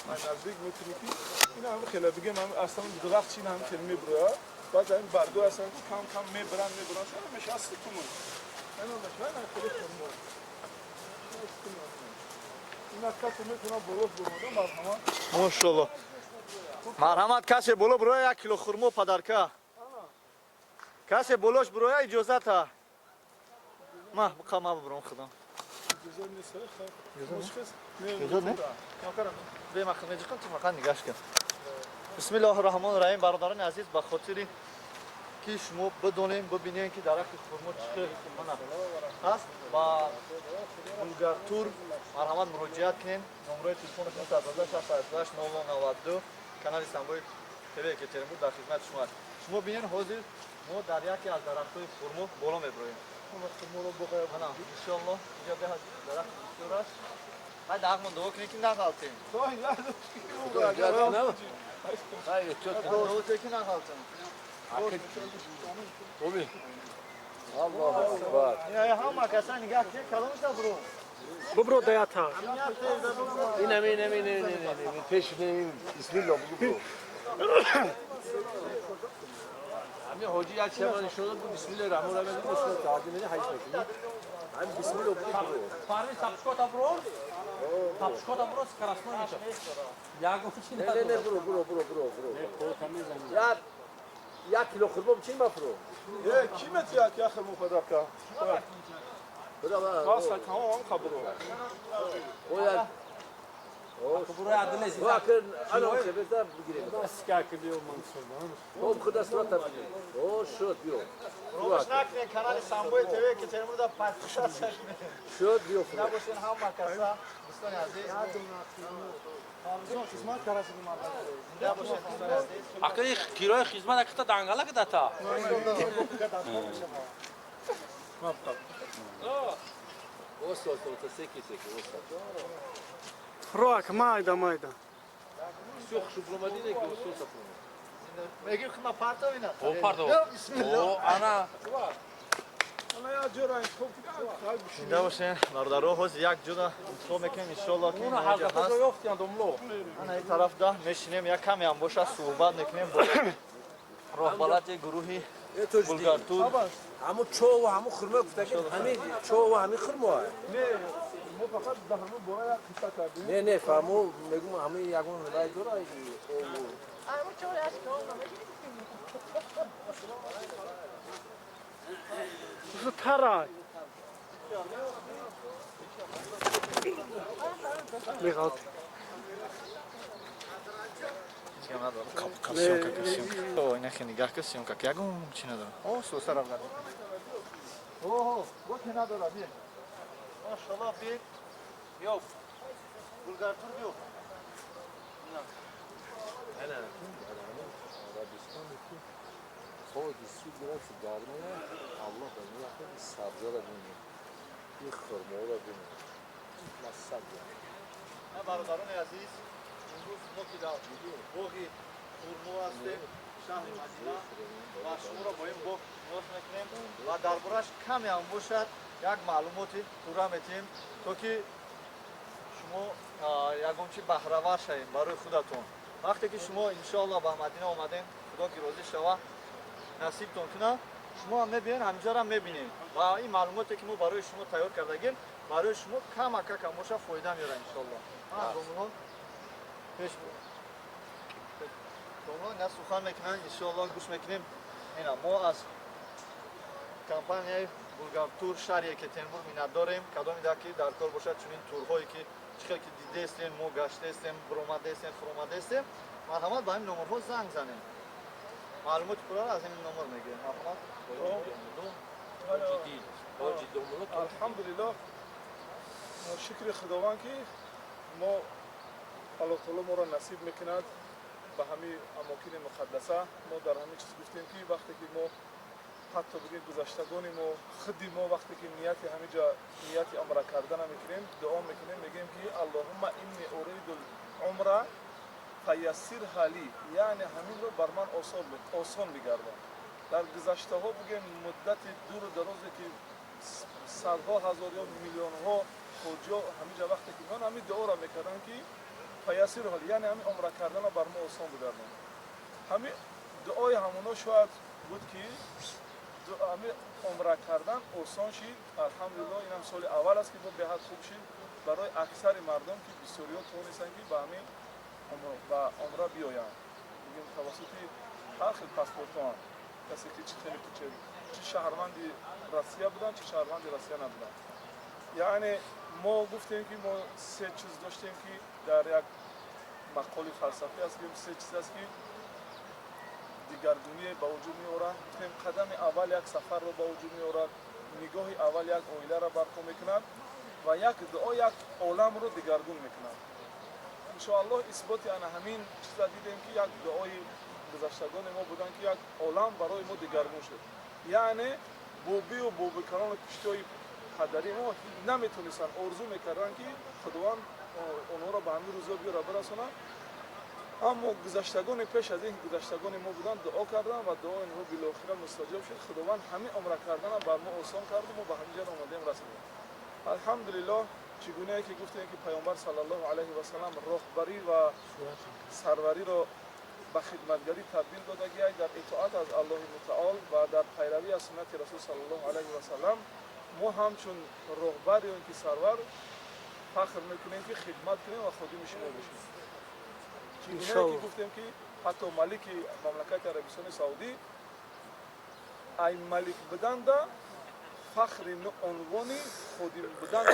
Наздик метунӣ ки ин ҳам хеле бигем, ҳам аслан дарахт чин ҳам хеле мебура, баъд ҳамин баргҳо ҳастанд ки кам кам мебаранд, мебаранд, сара мешавад сутумон. Ина мешавад ин хеле хурмо. Ина касе метавонад боло бимонад, марҳамат. Мошаллоҳ. Марҳамат, касе боло бироя, як кило хурмо падарка. Касе болош бироя, иҷозата. Ма, ма бибурам худам. Иҷозат нест, хай. Иҷозат не? Бемахмеҷиқам, ту фақат нигаш кун. Бисмиллоҳи раҳмони раҳим. Бародарони азиз, ба хотири ки шумо бидонем, бибинем ки дарахти хурмо чӣ хел ҳаст, ба Булгартур марҳамат муроҷиат кунем. Номрои телефонашон 116 0092. Канали Самбои ТВ Екатеринбург дар хизмати шумо аст. Шумо бинен, ҳозир мо дар яке аз дарахтҳои хурмо боло мебироем. Иншоаллоҳ, инҷа беҳад дарахт бисёр аст. Баъд даҳмон дуо кунем ки нағалтем. Дуо кунем ки нағалтем. Аллоҳу акбар. Ҳама каса нигаҳ кунед, каломаш набуро. Бубро даята. Инам, инам, инам, инам, пеш бисмиллоҳ бигу бро. ҳамин ҳоҷи як чиз ман нишон дод, бисмиллоҳи раҳмони раҳим, бисмиллоҳ таъдил меди ҳайс мекунӣ. Ҳамин бисмиллоҳ бигу бро. Парвиз, тапшкота бро. Тапшкота бро, скоростной мешавад. Ягон чи Не, не, не, бро, бро, бро, бро, бро. Як кило хурмо бичи ма бро. Э, ки метиҳад як хурмо падарка? Бро. Бас, тамом хабро. Бояд Ромаш накунед, канали Самбои ТВ Екатеринбург дар подписаться кунед. Шуд биё. Набошен ҳама каса, дӯстони азиз. Набошен, дӯстони азиз. Акаи кирои хизмат акита дангала кидата. Роак, майда, майда. Мегим ки ма партов ина. О, партов. Бисмиллоҳ. О, ана. Ана як ҷоро интихоб кунем. Зинда бошен, бародаро, ҳозир як ҷода интихоб мекунем, иншоаллоҳ ки Уна инҷа ҳазрата ҳаст. ҷой ёфтиянд домло. Ана ин тараф да мешинем, як каме ҳам бошад суҳбат мекунем бо роҳбалади гурӯҳи Булгартур. Ҳамун чову ҳамун хурмо гуфтаги, ҳамин чову ҳамин хурмо. Не, мо фақат дар ҳамун бора як қисса кардем. Не, не, фаҳмо, мегум ҳамин ягон рай дора. Зудтарай. Меғалт. Съёмка, съёмка. О, ина хе нигаҳ кун, съёмка. Ягон чи надорам. О, соса равган. Оҳо, боке надорам, бие. Машаллоҳ, бие. Биё. Булгартур биё. Ходи су гирад гармия, Аллоҳ ба меяхад сабзара бинӣ, ин хурморо бинӣ. Масаб. На, бародарони азиз, имрӯз мо ки дар боғи хурмо ҳастем, шаҳри Мадина, ва шуморо бо ин боғ шинос мекунем ва дар бораш каме ҳам бошад як маълумоти пурра метиҳем, то ки шумо ягон чи баҳравар шавем барои худатон. Вақте ки шумо иншоаллоҳ ба Мадина омадем, Худо ки розӣ шава, насибтон кунад, шумо ҳам мебиён, ҳаминҷоро мебинем ва ин маълумоте ки мо барои шумо тайёр кардагем, барои шумо камака кам боша фоида меорад иншоаллоҳ. Домулло пеш, домулло ина сухан мекунанд, иншоаллоҳ гӯш мекунем. Ина мо аз Компанияи Булгартур шаҳри Екатеринбург миннатдорем. Кадомида ки дар кор бошад чунин турҳое ки чӣ хел ки дидестем, мо гаштестем, биромадестем, фуромадестем, марҳамат, ба ҳамин номерҳо занг занем. Маълумоти пурраро аз ҳамин номер мегирем. Марҳамат. Алҳамдулиллоҳ, шукри Худованд, ки мо Аллоҳ таоло моро насиб мекунад ба ҳамин амокини муқаддаса. Мо дар ҳамин чиз гуфтем, ки вақте ки мо ҳатто бигем, гузаштагони мо, худи мо, вақте ки нияти ҳамиҷа, нияти умра кардана мекунем, дуо мекунем, мегӯем ки اللهم إني أريد العمرة فيسرها لي, яъне ҳаминро бар ман осон бигардон. Дар гузаштаҳо, бигем, муддати дуру дарозе ки садҳо ҳазор ё миллионҳо ҳоҷиё ҳамиҷа вақте ки меон, ҳамин дуоро мекарданд, ки فيسرها لي, яъне ҳамин умра кардана бар мо осон бигардон. Ҳамин дуои ҳамоно шояд буд, ки ҳамин умра кардан осон шид. Алҳамдулиллоҳ, инам соли аввал аст, ки бо беҳад хуб шид барои аксари мардум, ки бисёриҳо тавонистанд, ки ба ҳамин ба умра биёянд, бигем, тавассути ҳар хел паспортҳоам, касе ки чӣ хеле чӣ шаҳрванди Россия буданд, чӣ шаҳрванди Россия набуданд. Яъне мо гуфтем, ки мо се чиз доштем, ки дар як мақоли фалсафӣ аст, ки се чиз аст, ки дигаргуние ба вуҷуд меоранд. Гуфтем, қадами аввал як сафарро ба вуҷуд меорад, нигоҳи аввал як оиларо барпо мекунад ва як дуо як оламро дигаргун мекунад. Иншоаллоҳ, исботи ана ҳамин чиза дидем, ки як дуои гузаштагони мо буданд, ки як олам барои мо дигаргун шуд. Яъне бобию бобикалону пуштиҳои падари мо наметонистанд, орзу мекарданд, ки Худованд онҳоро ба ҳамин рӯзо биёра бирасонад. Аммо гузаштагони пеш аз ин, гузаштагони мо буданд, дуо карданд ва дуои онҳо билохира мустаҷоб шуд. Худованд ҳамин умра кардана бар мо осон карду мо ба ҳамин ҷо омадем, расидем, алҳамдулиллоҳ. Чӣ гунае ки гуфтем, ки Паёмбар саллаллоҳу алайҳи васалам роҳбарӣ ва сарвариро ба хидматгарӣ табдил додагиай, дар итоат аз Аллоҳи мутаол ва дар пайравӣ аз суннати Расул саллаллоҳу алайҳи васалам, мо ҳамчун роҳбар ё ин ки сарвар фахр мекунем, ки хидмат кунем ва ходими шумо бошем. Чӣ гунае ки гуфтем, ки ҳатто малики мамлакати Арабистони Саудӣ ай малик буданда фахри унвони ходим будан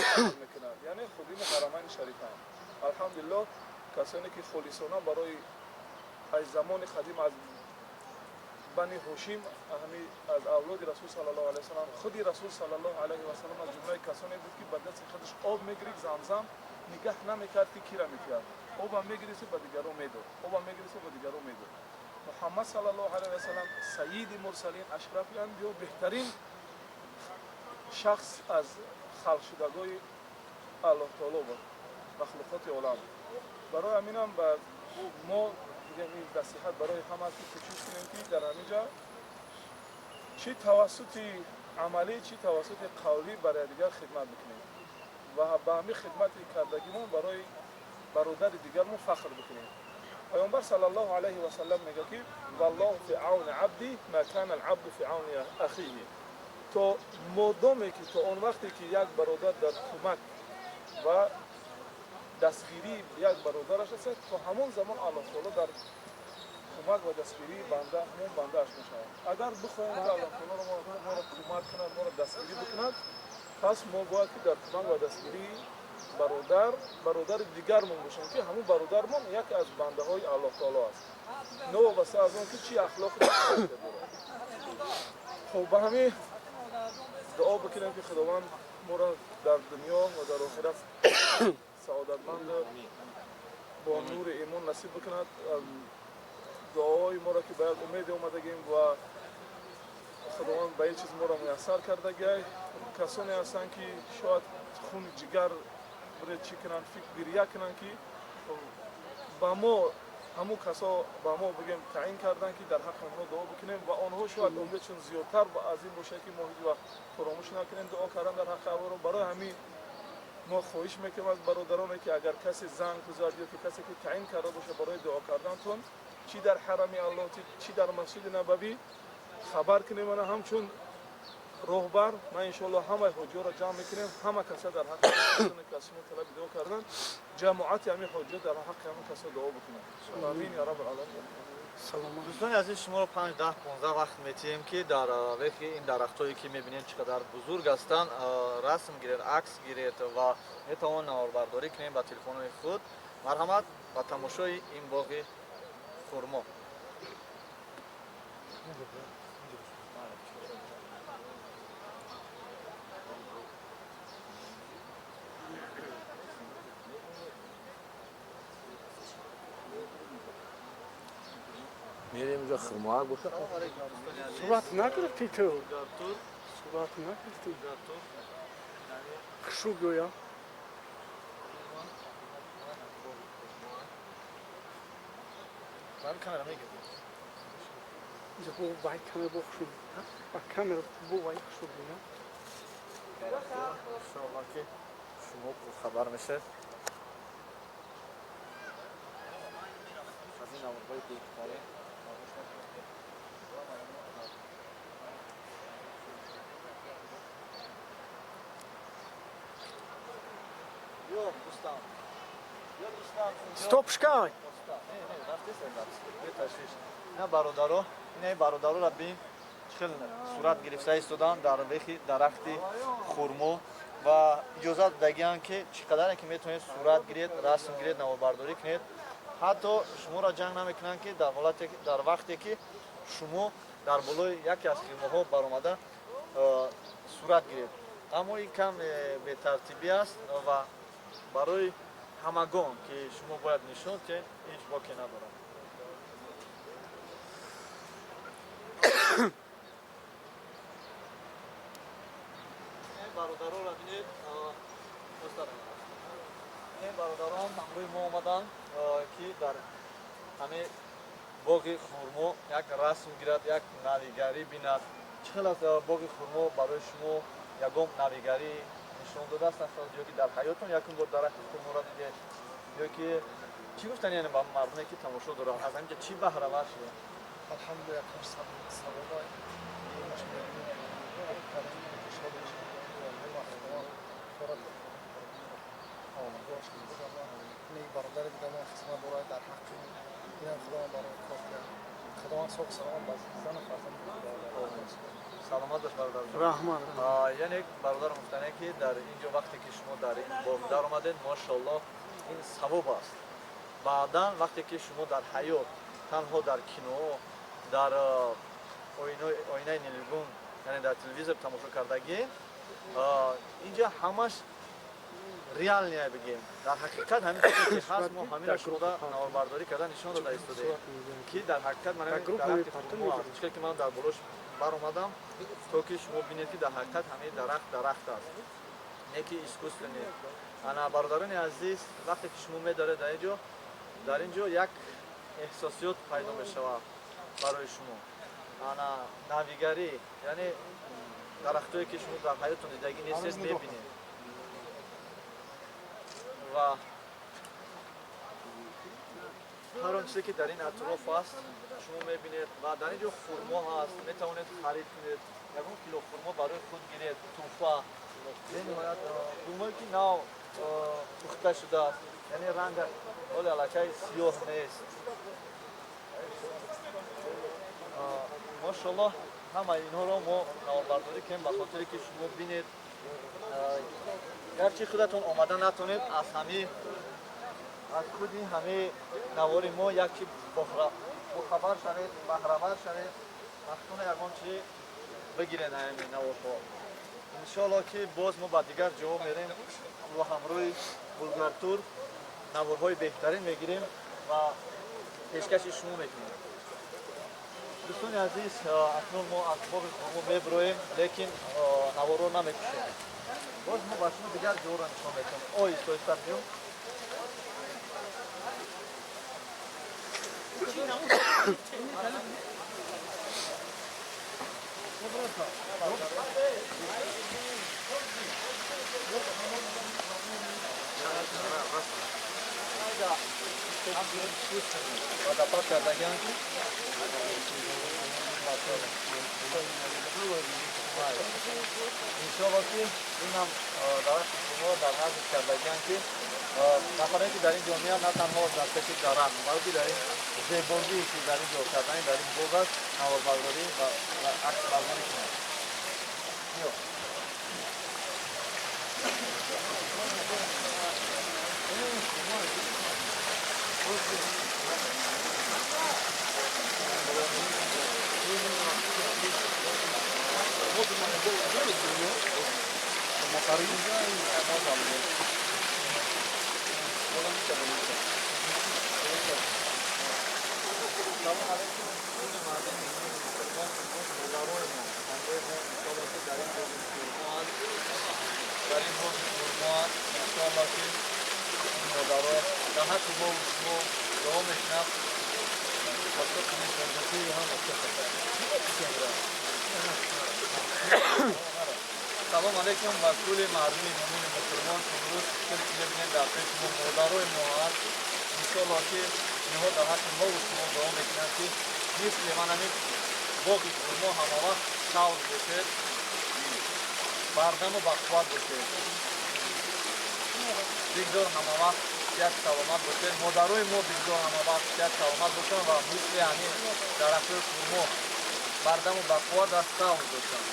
мекунад, яъне ходими Ҳарамайни Шарифанд. Алҳамдулиллоҳ, касоне ки холисона барои аз замони қадим, аз Бани Ҳошим, ҳами аз авлоди Расул саллаллоҳу алайҳи васалам, худи Расул саллаллоҳу алайҳи васалам аз ҷумлаи касоне буд, ки ба дасти худаш об мегирифт замзам, нигаҳ намекард, ки кира мекард, оба мегирифту ба дигарон медод, оба мегирифту ба дигарон медод. Муҳаммад саллаллоҳу алайҳи васалам, сайиди мурсалин, ашрафи анбиё, беҳтарин шахс аз халқшудагои Аллоҳ таоло буд, махлуқоти олам. Барои ҳаминам ба мо бигем, ин насиҳат барои ҳама, ки кӯшиш кунем, ки дар ҳамин ҷа чӣ тавассути амалӣ, чӣ тавассути қавлӣ бар якдигар хидмат бикунем ва ба ҳамин хидмати кардагимон барои бародари дигармон фахр бикунем. Паёмбар саллаллоҳу алайҳи васалам мегӯяд, ки والله في عون عبده ما كان العبد في عون أخيه. То модоме ки, то он вақте ки як бародар дар кӯмак ва дастгирии як бародараш аст, то ҳамон замон Аллоҳ таоло дар кӯмак ва дастгирии банда, ҳамон бандааш мешавад. Агар бихоҳем, ки Аллоҳ таоло моро кӯмак кунад, моро дастгирӣ бикунад, пас мо бояд ки дар кӯмак ва дастгирии бародари дигармон бошем, ки ҳамон бародармон яке аз бандаҳои Аллоҳ таоло аст, новобаста аз он ки чӣ ахлоқу дорад. Хуб, ба ҳамин дуо бикунем, ки Худованд моро дар дунё ва дар охират саодатманд бо нури имон насиб бикунад. Дуоҳои моро, ки ба як умеде омадагем ва Худованд ба ин чиз моро муяссар кардагиай. Касоне ҳастанд, ки шояд хуни ҷигар бире чӣ кунанд, фикр гирья кунанд, ки ба мо ҳамун касо ба мо, бигем, таъин карданд, ки дар ҳаққи онҳо дуо бикунем ва онҳо шояд умедшон зиёдтар аз ин бошад, ки мо ҳеҷ вақт фаромӯш накунем дуо кардан дар ҳаққи авро. Барои ҳамин мо хоҳиш мекунем аз бародароне, ки агар касе занг гузард ё ки касе ки таъин карда бошад барои дуо кардантон, чӣ дар ҳарами Аллоҳ, чӣ дар Масҷиди Набавӣ, хабар кунем. Ана ҳамчун роҳбар, ман иншоалло ҳамаи ҳоҷиёро ҷамъ мекунем, ҳама каса дар ҳаққи касоне ки аз шумо талаби дуо кардан, ҷамоати ҳамин ҳоҷиё дар ҳаққи ҳамин касо дуо бикунанд. Амин я раббал аламин. Дӯстони азиз, шуморо 5, 10, 15 вақт метиҳем, ки дар вехи ин дарахтҳое ки мебинед чӣ қадар бузург ҳастанд, расм гиред, акс гиред ва метавон наворбардорӣ кунем ба телефонҳои худ. Марҳамат ба тамошои ин боғи хурмо. Мерем инҷо хурмоак боша. Сурат нагирифтӣ ту? Сурат нагирифтӣ? Хушу гӯя. Камера мегирд. Бо вай камера бо хушу. Ба камера бо вай хушу гӯя. Иншоалло ки шумо хабар мешавед аз ин наворҳои беҳтарин. Стоп шкай! Ина бародаро, ина бародароро бин, чӣ хел сурат гирифта истоданд дар вехи дарахти хурмо ва иҷозат додагианд, ки чӣ қадаре ки метавонед сурат гиред, расм гиред, наворбардорӣ кунед. Ҳатто шуморо ҷанг намекунанд, ки дар ҳолате, дар вақте ки шумо дар болои яке аз хирмоҳо баромада сурат гиред. Аммо ин кам бетартибӣ аст ва барои ҳамагон ки шумо бояд нишон диҳед, ҳеҷ боке надорад. Бародароро бинед, ин бародарон ҳамроҳи мо омаданд, ки дар ҳамин боғи хурмо як расм гирад, як навигарӣ бинад. Чӣ хел аст боғи хурмо барои шумо? Ягон навигарӣ нишон додааст ё ки дар ҳаётон якум бор дарахти хурморо дидед, ё ки чӣ гуфтани яъне ба мардуме ки тамошо доранд, аз ҳаминҷа чӣ баҳравар шуданд? Алҳамдулилла, якум савоба бародари дигармон хизмат дорад дар ҳаққи инам Худованд барои кор кард. Худованд соғ саломат ба зану фарзанд. Саломат бош, бародар. Раҳмат. Яъне бародар гуфтане, ки дар ин ҷо вақте ки шумо дар ин боғ даромадед, машоаллоҳ, ин савоб аст. Баъдан вақте ки шумо дар ҳаёт танҳо дар кино, дар оинаи нилгун, яъне дар телевизор тамошо кардагӣ, инҷа ҳамаш реальный бигем, дар ҳақиқат ҳамин чизе ки ҳаст, мо ҳаминро шумода наворбардорӣ карда нишон дода истодаем, ки дар ҳақиқат ман дарахти хурмо аст. Чӣ ки ман дар болош баромадам, то ки шумо бинед, ки дар ҳақиқат ҳамин дарахт дарахт аст, не ки искусственный. Ана, бародарони азиз, вақте ки шумо медоред дар ин ҷо, дар ин ҷо як эҳсосиёт пайдо мешавад барои шумо, ана навигарӣ, яъне дарахтое ки шумо дар ҳаётон дидагӣ нестед, мебинед ва ҳар он чизе ки дар ин атроф аст, шумо мебинед. Ва дар ин ҷо хурмо ҳаст, метавонед харид кунед, ягон кило хурмо барои худ гиред, тӯҳфа. Бениҳоят хурмое ки нав пухта шудааст, яъне рангаш ҳоли аллакай сиёҳ нест. Машоаллоҳ, ҳамаи инҳоро мо наворбардорӣ кунем ба хотире ки шумо бинед. Гарчи худатон омада натонед, аз ҳами аз худи ҳамаи навори мо як чи бохабар шавед, баҳравар шавед, вақтона ягон чи бигиред ҳамин наворҳо. Иншоалло ки боз мо ба дигар ҷоҳо мерем, бо ҳамроҳи Булгартур наворҳои беҳтарин мегирем ва пешкаши шумо мекунем. Дӯстони азиз, акнун мо аз боғи хурмо мебироем, лекин наворро намекушем. Боз мо ба шумо дигар ҷоҳоро нишон медиҳем. Оҳиста оҳиста биём. Водопад кардагиан. Иншоалло ки инам дарахти хурмо дар назди кардагиан ки нафаре ки дар ин ҷо меяд на танҳо дар пеши дарахт, балки дар ин зебогие ки дар ин ҷо кардани дар ин боғ аст наворбардорӣ ва аксбардорӣ кунад. Биё. Салом алейкум кулли мардуми мусулмон, модарои мо, ҳамроҳи мо иншоалло ки дар ин боғи хурмо аст, дар ин боғи хурмо аст. Иншоалло ки ин модаро дар ҳаққи мо шумо дуо мекунад. Салом алейкум ва кулли мардуми мӯмини мусулмон. Имрӯз хеле ки мебинем дар пеши мо модарои мо аст. Иншоалло ки инҳо дар ҳаққи мо шумо дуо мекунанд ки мисли ман ҳамин боғи хурмо ҳамавақт сабз бошед, бардаму бақувват бошед, бигзор ҳамавақт сиҳат саломат бошед. Модарои мо бигзор ҳамавақт сиҳат саломат бошанд ва мисли ҳамин дарахтҳои хурмо бардаму бақувват ва сабз бошанд.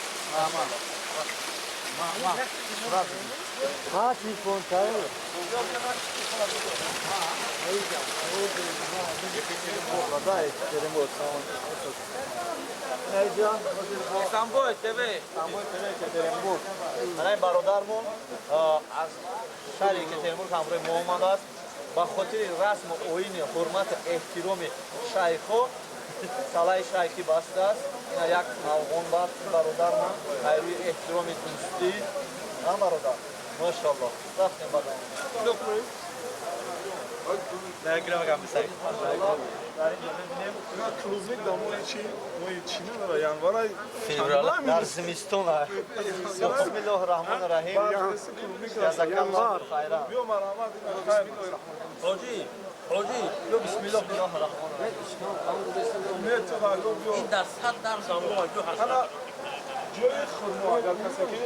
Самбой ТВ, Самбой ТВ Екатеринбург. Ана ин бародармон аз шаҳри Екатеринбург ҳамроҳи мо омадааст. Ба хотири расму оини ҳурмату эҳтироми шайхҳо салаи шайхӣ бастааст. Ина як афғон баст бародармон ҳайрӯи эҳтироми дӯстӣ. На бародар, машаллоҳ. Рафтем ба дар инҷо мебинем клубник дар моҳи чи? Моҳи чи надора? Январа? Дар зимистон. Бисмиллоҳи раҳмони раҳим. Ҷазакаллоҳу хайран. Биё марҳамат. Ҳоҷӣ, ҳоҷӣ. Биё бисмиллоҳи раҳмони раҳим. Ин дар 100 дар замон ҷо ҳаст. Ана ҷои хурмо агар касе ки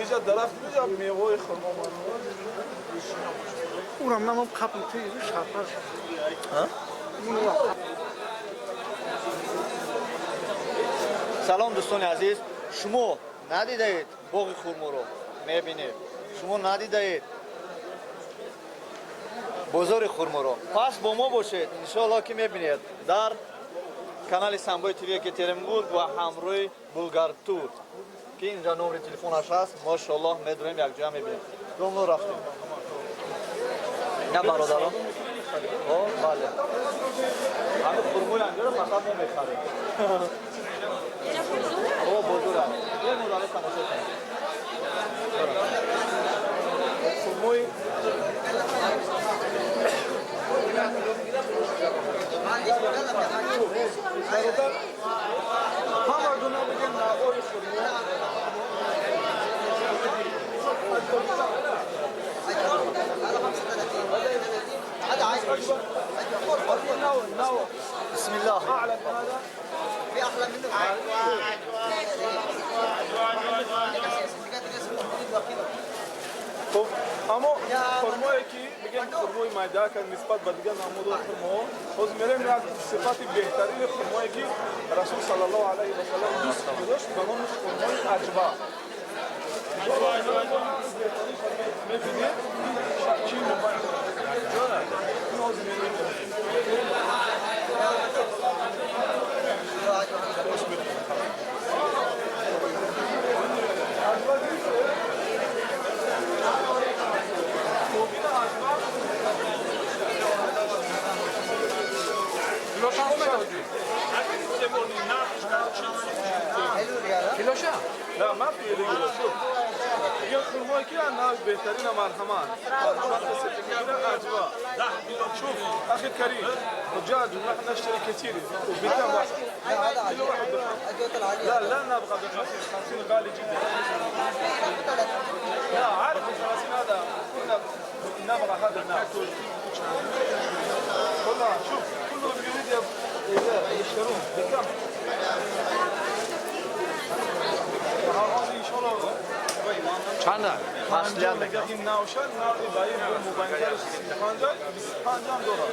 инҷа дарахт инҷа меваи хурмо Урам намам қапл ти шарпар. Салом дӯстони азиз, шумо надидаед боғи хурморо, мебинед. Шумо надидаед бозори хурморо. Пас бо мо бошед, иншоалло ки мебинед дар канали Самбой ТВ Екатеринбург ва ҳамроҳи Булгартур ки инҷа номери телефонаш ҳаст. Машоаллоҳ медурем якҷоя мебинем. Домно рафтем. На бародарон. О, бале. Ҳамин хурмои анҷоро фақат мо мехарем. О, бозор аст. Биёед модаро тамошо кунем. Хурмои бародар ҳама гуна бигем навъҳои хурмо. بسم الله. في احلى منه. خب اما خرمایی که میگن خرمای майда ка нисбат ба дигар намудҳои хурмоҳо, ҳозир мерем як сифати беҳтарини хурмое ки Расул саллаллоҳу алайҳи васаллам дӯст медошт ба номи хурмои аҷва. Мебинед чӣ ҳозир мерем. لا ما في رجل. شوف يا خرماي كده الناس بهترين مرحمان. شوف اخي الكريم، رجال نحن نشتري كثير وبكم واحد؟ كل واحد لا لا نبغى ب 50، 50 غالي جدا. لا عارف 50 هذا كنا نبغى هذا الناس. والله شوف كلهم يريد يشترون بكم؟ Чанд маслиҳат мекунад? Ин навша навъи ба ин мубайинтар 35, 25 ҳам дорад.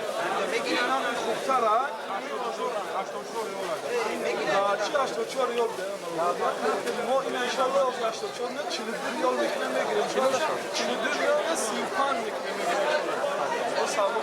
Ин навъи хубтара 84 риёл. Чи 84 риёл? Мо ин иншалло 84 не, 42 риёл мекунем, мегирем. 42 риёл 35 мекунем, мегирем. О савдо.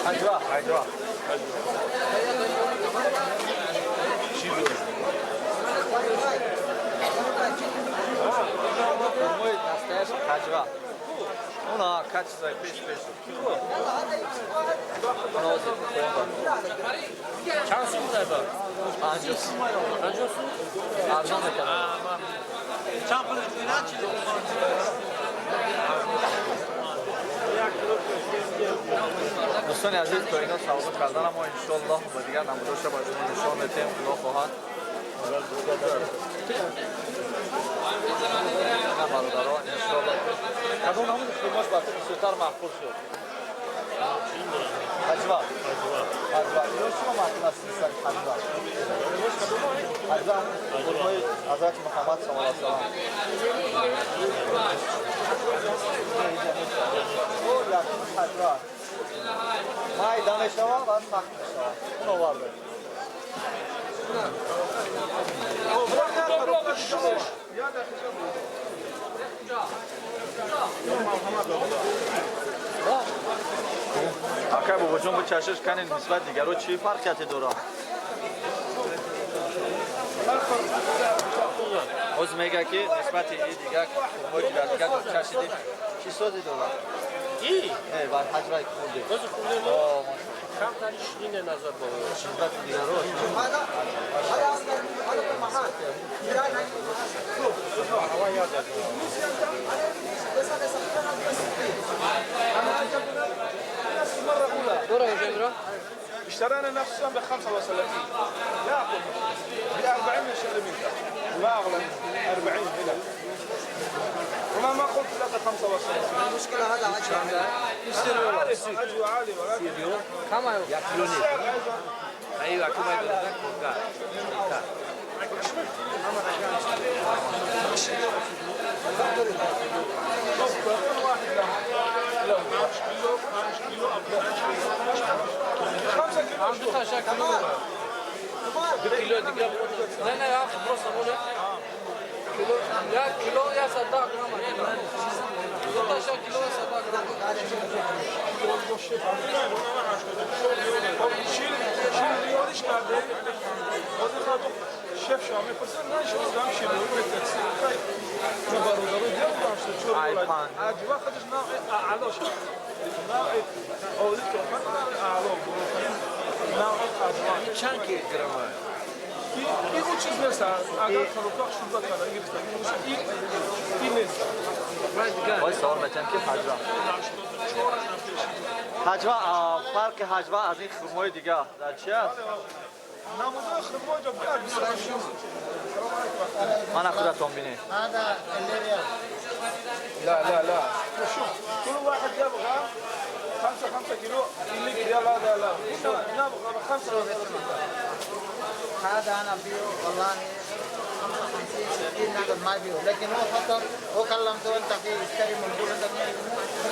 Аҷва, аҷва. Мой настоящий хаҷва. Уна качество пеш пеш. Чанд сум даба? 50. 50 сум? Арзон мекунад. Чанд пул ина чиз? Дӯстони азиз, то ино савдо карданам, мо иншоаллоҳ ба дигар намудоша ба шумо нишон медиҳем, худо хоҳад. На бародаро, иншоаллоҳ. Кадом намуди хурмош ба ту бисёртар маъқул шуд? Ҳаҷва. Ҳаҷва. Ино шумо маъқул аст нисбати ҳаҷва? Ҳаҷва хурмои Ҳазрати Муҳаммад саллаллоҳу алайҳи васаллам. О, якум ҳаҷва. Майда мешавад ва сахт мешавад. Он оварда. Акай бобоҷон, бо чашаш кани нисбат дигаро чӣ фарқияте дорад? Ҳозир мега, ки нисбати и дигар хурмое, ки дар дигар чашидем, чӣ созе дорад? И? Не, бар ҳаҷваи хурде. Ҳозир хурде мо камтари ширине назар ба нисбати дигаро. Дора инҷо. اشترينا نفسه ب 35، ياخذ ب 40، يشتري منك، ما اغلى منك 40 هنا، وما ما قلت لك 35. المشكلة هذا عجوة. عارف عجوة عالي، ولكن كما السعر ايضا. ايوه، كما واحد له 5 كيلو. 2 кило дига. Не, не, я просто може. Кило, я кило, я сада грамма. Дута кило, я сада грамма. 40 ریالش کرده. حاضر خواهد شف شما میپرسن، نه شما دام 40 ریال میترسی. چون برادرو دیام دام 4 ریال. عجوة خدش نوع اعلى شد، نوع عالی که نوع اعلى، نوع عجوة. Чанд килограмм? این اون چیز نیست. اگر خروکاق شروع کرده انگلیسی این این نیست. Ой, савол метиҳам, ки ҳаҷва, фарқи ҳаҷва аз ин хурмои дигар дар чи аст? نمودار خرما جا باید Мана, худатон бинед. هذا اللي ريال. لا لا لا، شوف، كل واحد يبغى 5 5 كيلو اللي ريال، هذا لا، نبغى خمسة. هذا انا بيو والله 55، 60 هذا ما بيو، لكن هو خطر، هو كلمته انت في اشتري موجود انت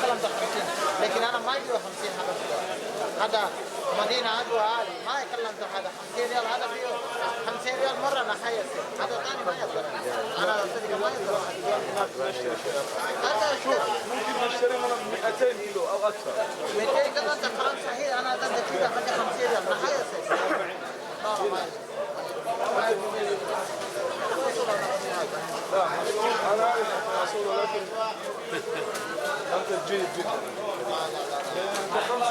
كلمته 50، لكن انا ما بيو 50. هذا هذا مدينة عدوى عالي، ما كلمته هذا 50 ريال، هذا بيو 50 ريال مرة نحيس، هذا ثاني ما يقدر، انا صدق ما يقدر هذا. شوف، ممكن نشتري من 200 كيلو او اكثر. 200 كذا انت كلام صحيح، انا هذا كذا 50 ريال نحيس. لا، انا اعرف رسول، ولكن انت جيد جدا.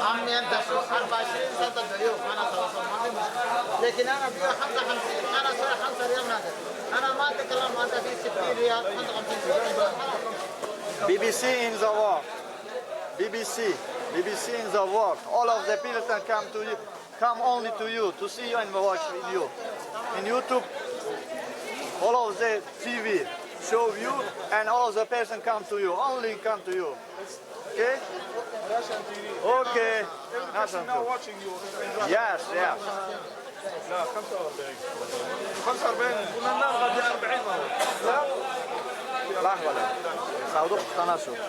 عمي انت شو 24 سنه اليوم انا خلاص ما في مشكله، لكن انا بيع 55، انا صار 5 ريال نادر، انا ما اتكلم، انت في 60 ريال 55 خلاص. BBC in the world. BBC, BBC in the world. All of the people can come to you, come only to you to see you and watch video. In YouTube. All of the TV show you and all the person come to you. Only come to you. Okay? Russian TV. Okay. Every person now watching you in Russia. Yes, yes. لا 45 45 كنا نرغب 40 مرة. لا لحظة савдо пухта нашуд.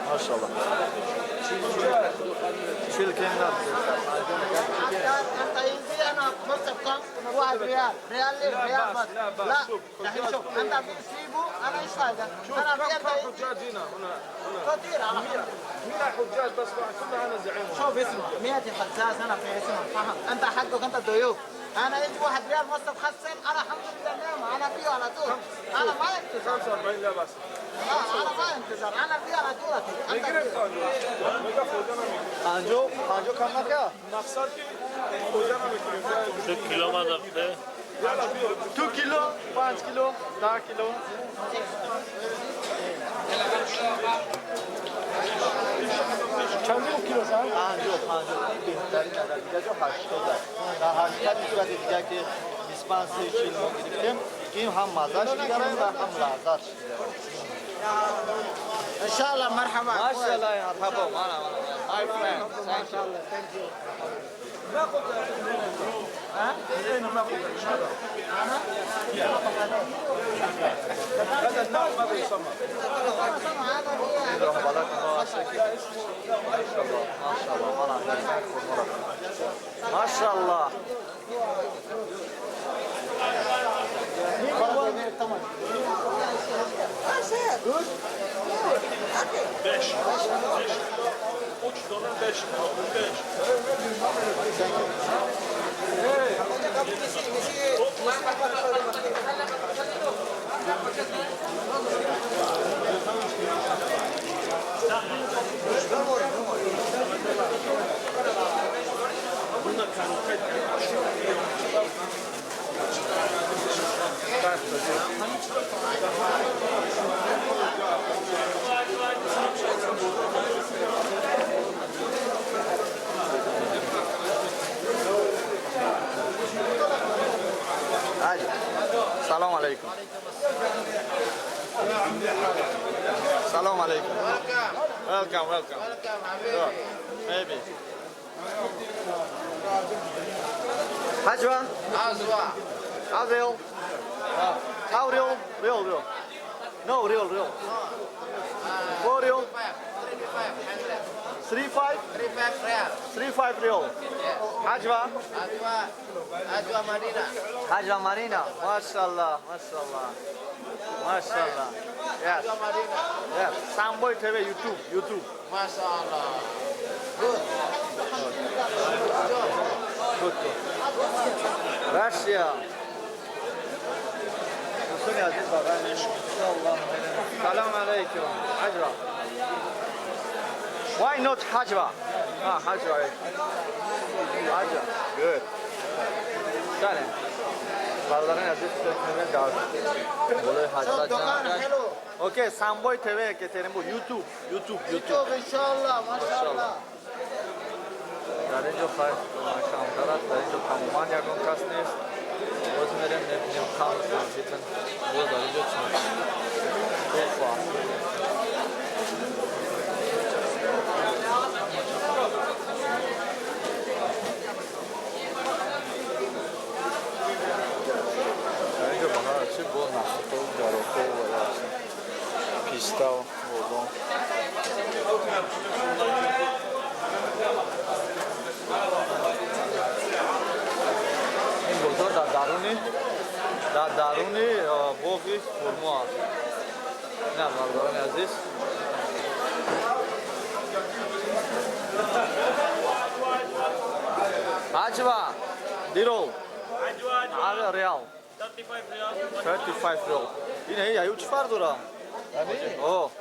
Машалло. Чил кем انت ينزل انا بصرف كم؟ 1 ريال، ريال ليه؟ ريال بس. لا الحين شوف انت في سيبه انا ايش فايده؟ شوف انا كم في كم حجاج هنا هنا كثير على 100 حجاج بس كلها انا زعيم. شوف اسمه 100 حجاج انا في اسمه فهم انت حقك انت ضيوف. انا يجي 1 ريال مصرف خسن انا الحمد لله نعمه انا فيه على طول. انا ما انتظر 45 لا بس. لا انا ما انتظر انا فيه على طول. پنجو پنجو کم نکرد؟ مقصد که کجا نمی‌کنیم؟ 2 کیلو ما دفته. 2 کیلو، 5 کیلو، 10 کیلو. چند کیلو زن؟ 50 50 بهترین عدد دیگه جو 80 در حقیقت صورت دیگه که 25 30 40 ما گرفتیم این هم مزهش دیگره و هم لذتش دیگره. ان شاء الله مرحبا. ما شاء الله مرحبا. معنا my friend. Thank you. Thank you. ناخذ ها؟ ناخذ انا؟ هذا النوع ماذا يسمى؟ ما شاء الله. 5 3 دولار 5 5. سلام علیکم. سلام علیکم. Welcome, welcome. Welcome, maybe. Hajwa? Azwa. Azril. How real? Real, real. No, real, real. Four real. 3 5? 3 5 real. 3 5 real. Hajwa? Hajwa. Hajwa Marina. Hajwa Marina. MashaAllah, MashaAllah. MashaAllah. Yes. Hajwa Marina. Yes. Samboy TV YouTube, YouTube. MashaAllah. Good. Good. Good. Russia. دوستان عزیز واقعا سلام علیکم. حجوا. Why not Hajwa? Ah, Hajwa. Hajwa. Good. بله. برادران عزیز در بالای حضرت جناب. اوکی سامبوی TV که ترین بود یوتیوب یوتیوب یوتیوب ان شاء الله ما شاء الله. در اینجا خیر کمتر است، در اینجا تماما یگان کس نیست. باز میریم میبینیم کم سمجیتن باز در اینجا چون در اینجا به هر چی با نخطا و گراکا و پیستا و بادام. این بازار در درون باغ خرما است. نه برادران عزیز حجوا دیرو حجوا ریال 35 ریال. این هی ایو چه فرق داره؟ اوه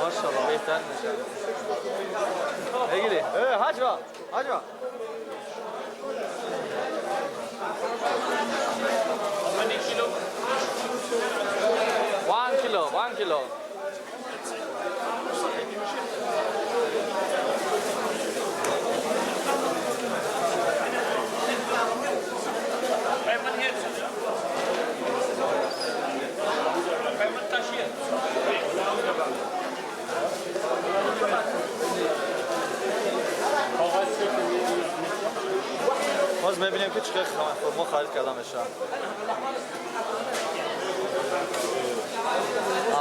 ماشاءالله بهتر میشه. بگیری حجوا حجوا. 1 kilo, 1 kilo. Боз мебинем ки чӣ қадр хурмо харид карда мешавад.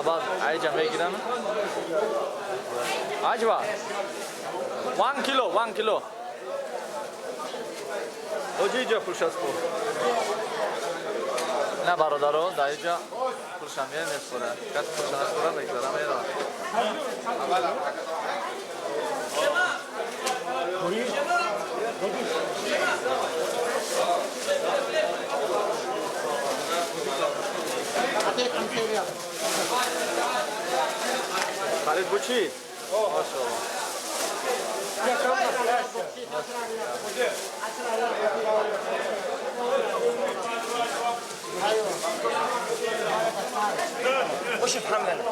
Баъд айҷа мегирам. Аҷва. 1 кило, 1 кило. Оҷи иҷа пулш аст пул. На бародаро, дар иҷа пулшам меспорад. Каси пулша наспорад, мегзара меравад. Харид бу чӣ? Машалло. وش افهم لنا؟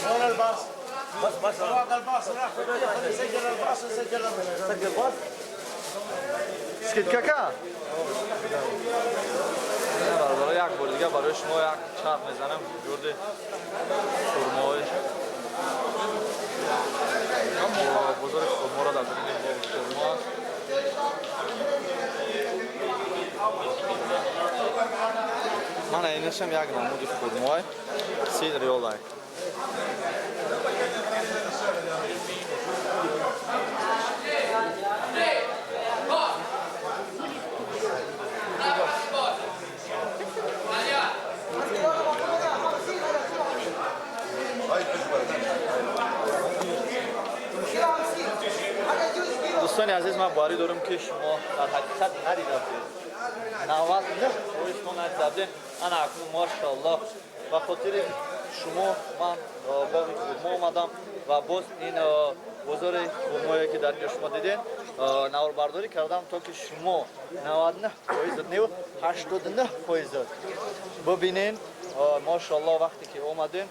وين الباص؟ بس بس الباص سجل الباص سجل سجل الباص؟ скидка ка? Бародаро, як бор дига барои шумо як чарх мезанам гурди хурмои бозори хурморо дар даруни боғи хурмо аст. Мана инашам як намуди хурмой 30 риолай. Дӯстони азиз, ман боварӣ дорам ки шумо дар ҳақиқат надида будед. 99% мо надида будем. Ана акнун машааллоҳ ба хотири шумо ман боғи хурмо омадам ва боз ин бозори хурмое ки дар инҷо шумо дидед наворбардорӣ кардам, то ки шумо 99% не, 89% бибинед. Машааллоҳ, вақте ки омадем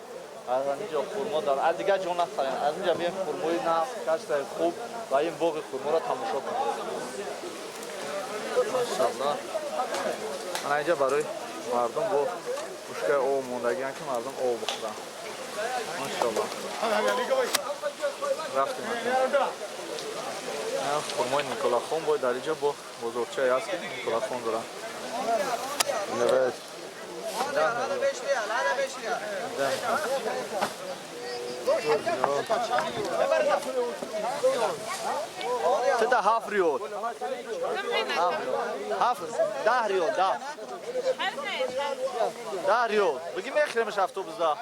аз инҷо хурмо дар аз дигар ҷо нахарем, аз инҷа биёем хурмои нағз, качествои хуб ва ин боғи хурморо тамошо кунем. Машааллоҳ, ана инҷа барои мардум бо пушкаи об мондагиан ки мардум об бихӯранд. Машааллоҳ, рафтем. Хурмои Николахон бо дар инҷа бо бозорчае аст ки Николахон дорад. تدا 7 ریال. 7 10 ریال 10 10 ریال. بگی میخریمش автобус да.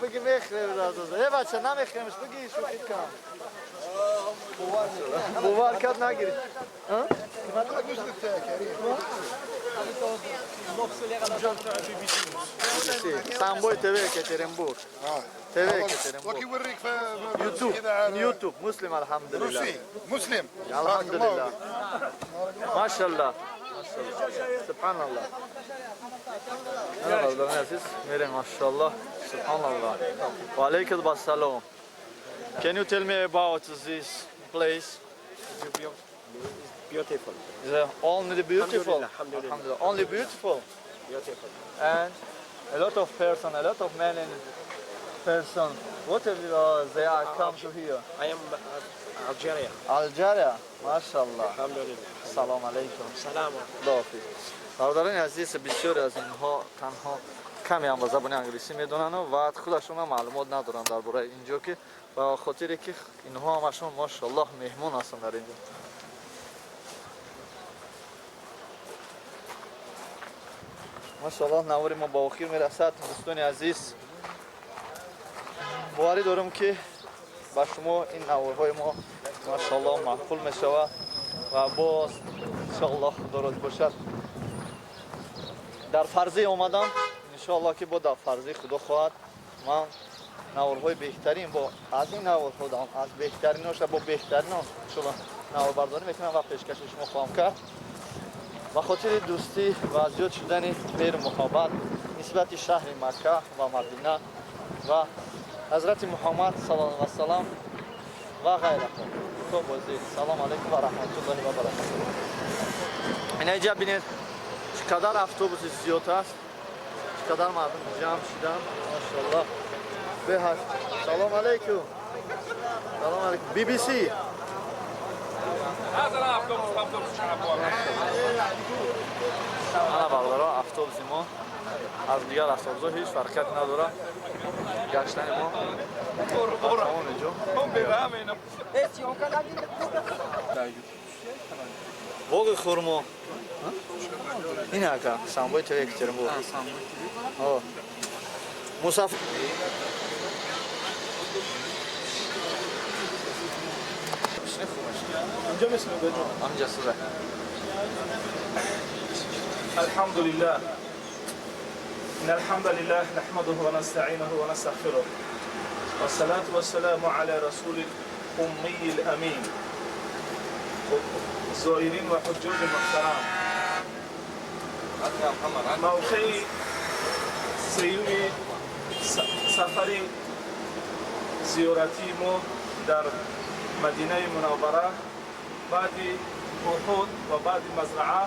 بگی میخریم автобус. ای بچه نمیخریمش، بگی شوخی کن. باور کرد نگیری. Самбой ТВ Екатеринбург. ТВ Екатеринбург. وكيوريك في يوتيوب يوتيوب مسلم الحمد لله. روسي مسلم الحمد لله. ما شاء الله. سبحان الله. انا برادران عزیز میریم ماشاءالله. سبحان الله. و علیکم السلام. Can you tell me about this place? Beautiful. Is it only beautiful? Alhamdulillah. Alhamdulillah. Only beautiful. Beautiful. And a lot of person, a lot of men and person, whatever they are come to here. I am Algeria. Algeria. MashaAllah. Alhamdulillah. Salam alaikum. Salam. Худоҳофиз. Бародарони азиз, бисёре аз инҳо танҳо каме ҳам ба забони англисӣ медонанд ва худашон ҳам маълумот надоранд дар бораи инҷо, ки ба хотире ки инҳо ҳамашон машааллоҳ меҳмон ҳастанд дар инҷо. Машааллоҳ, навори мо ба охир мерасад. Дӯстони азиз, боварӣ дорам ки ба шумо ин наворҳои мо машааллоҳ маъқул мешавад ва боз иншоаллоҳ худо розӣ бошад. Дар фарзӣ омадам, иншоаллоҳ ки бо дар фарзӣ худо хоҳад ман наворҳои беҳтарин бо аз ин наворҳо аз беҳтариноша бо беҳтарино иншоаллоҳ наворбардорӣ мекунам ва пешкаши шумо хоҳам кард. Ба хотири дӯстӣ ва зиёд шудани меҳру муҳаббат нисбати шаҳри Макка ва Мадина ва ҳазрати Муҳаммад саллаллоҳу алайҳи васаллам ва ғайраҳо. То бозӣ. Салом алайкум ва раҳматуллоҳи ва баракатуҳ. Ина инҷа бинед чӣ қадар автобуси зиёд аст, чӣ қадар мардум ҷамъ шуданд. Машааллоҳ. Беҳад. Салом алайкум. Салом алайкум. BBC. Ана бародаро, автобуси мо аз дигар автобусҳо ҳеҷ фарқият надорад. Гаштани мо ба тамоми ҷо. Боғи хурмо. Ин ака, Самбои ТВ Екатеринбург. Мусафир. الحمد لله إن الحمد لله نحمده ونستعينه ونستغفره والصلاة والسلام على رسول الأمي الأمين زائرين وحجاج المحترم موقع سیوم سفر زیارتی ما در مدینه منوره بعد احد و بعد مزرعه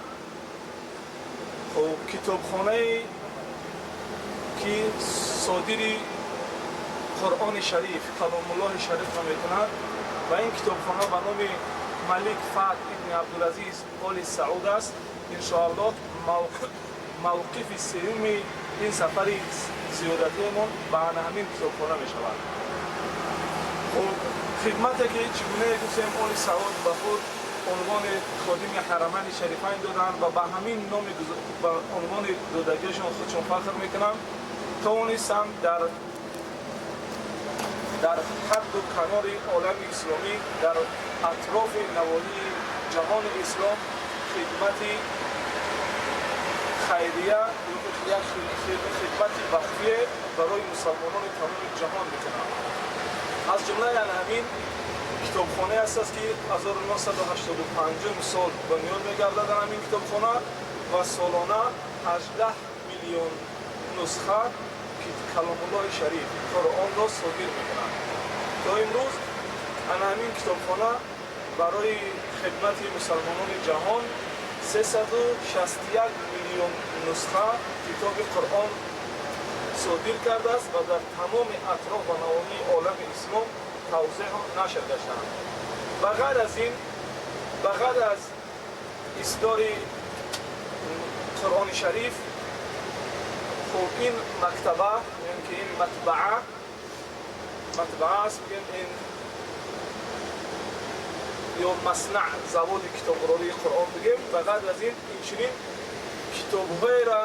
و کتابخانه که صادر قرآن شریف کلام الله شریف را میکند و این کتابخانه به نام ملک فهد ابن عبدالعزیز آل سعود است. انشاءالله موقف سوم این سفر زیارتیمان به همین کتابخانه می شود. خدمتی که چگونه گفتیم آل سعود به خود عنوان خادم حرمین شریفین دادند و به همین نام به عنوان دادگیشان خودشون فخر میکنند، توانستند در حد و کنار عالم اسلامی در اطراف نواحی جهان اسلام خدمت خیریه یا خدمت وقفیه برای مسلمانان تمام جهان میکنند. از جمله همین کتابخانه است که 1985 سال بنیاد میگردد همین کتابخانه و سالانه 18 میلیون نسخه کلام الله شریف قرآن را صادر میکنند. تا امروز همین کتابخانه برای خدمت مسلمانان جهان 361 میلیون نسخه کتاب قرآن صادر کرده است و در تمام اطراف و نواحی عالم اسلام توزیع و نشر گشتند. بغیر از این، بغیر از اصدار قرآن شریف، خب این مکتبه یعنی که این مطبعه است، این یا مصنع زواد کتابراری قرآن بگیم. بغیر از این اینچنین کتاب‌های را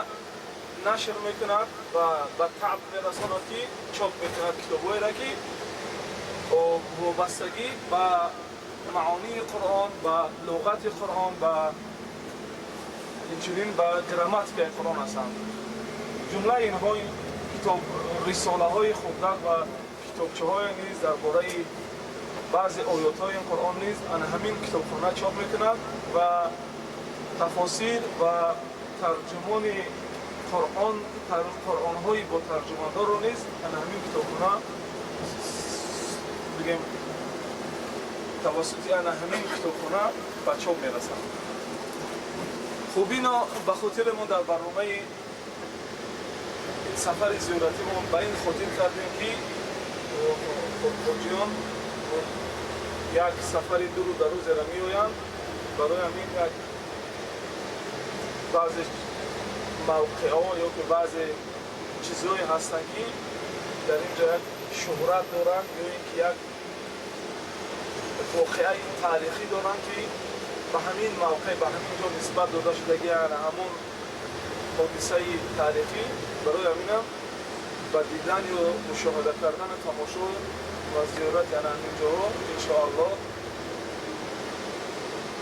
نشر میکند و به طبع میرساند که چاپ میکند کتاب‌های را که وابستگی به معانی قرآن، به لغت قرآن، به اینچنین به گراماتیک قرآن هستند. جمله اینها کتاب رساله های خوندن و کتابچه های نیز درباره بعضی آیات های قرآن نیز همین کتابخانه چاپ میکند و تفاسیر و ترجمان قرآن، قرآن های با ترجمه رو نیز همین کتابخانه بگیم توسط همین کتابخانه به چاپ میرسند. خوب اینا به خاطر ما در برنامه سفر زیارتی ما به این خاطر کردیم که حاجیان یک سفر دور و دراز را میآیند، برای همین یک بعضی موقع‌ها یا که بعضی چیزهایی هستند که در اینجا یک شهرت دارند یا اینکه یک واقعه تاریخی دارند که به همین موقع به همین جا نسبت داده شدگی همون حادثه تاریخی. برای همینم به دیدن یا مشاهده کردن تماشا و زیارت یعنی همین جاها انشاءالله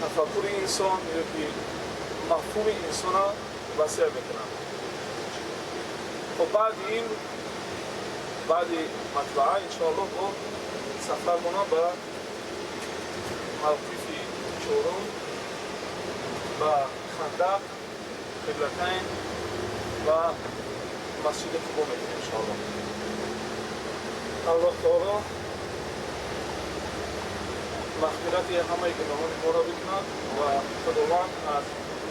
تفکر انسان یا که مفهوم انسان را وسیع میکنند. خب بعد این بعد مطبعه انشاءالله با سفرمون به موقف چهارم به خندق، قبلتین و مسجد قبا میکنیم انشاءالله. الله تعالی مغفرت همه گناهان ما را بکند و خداوند از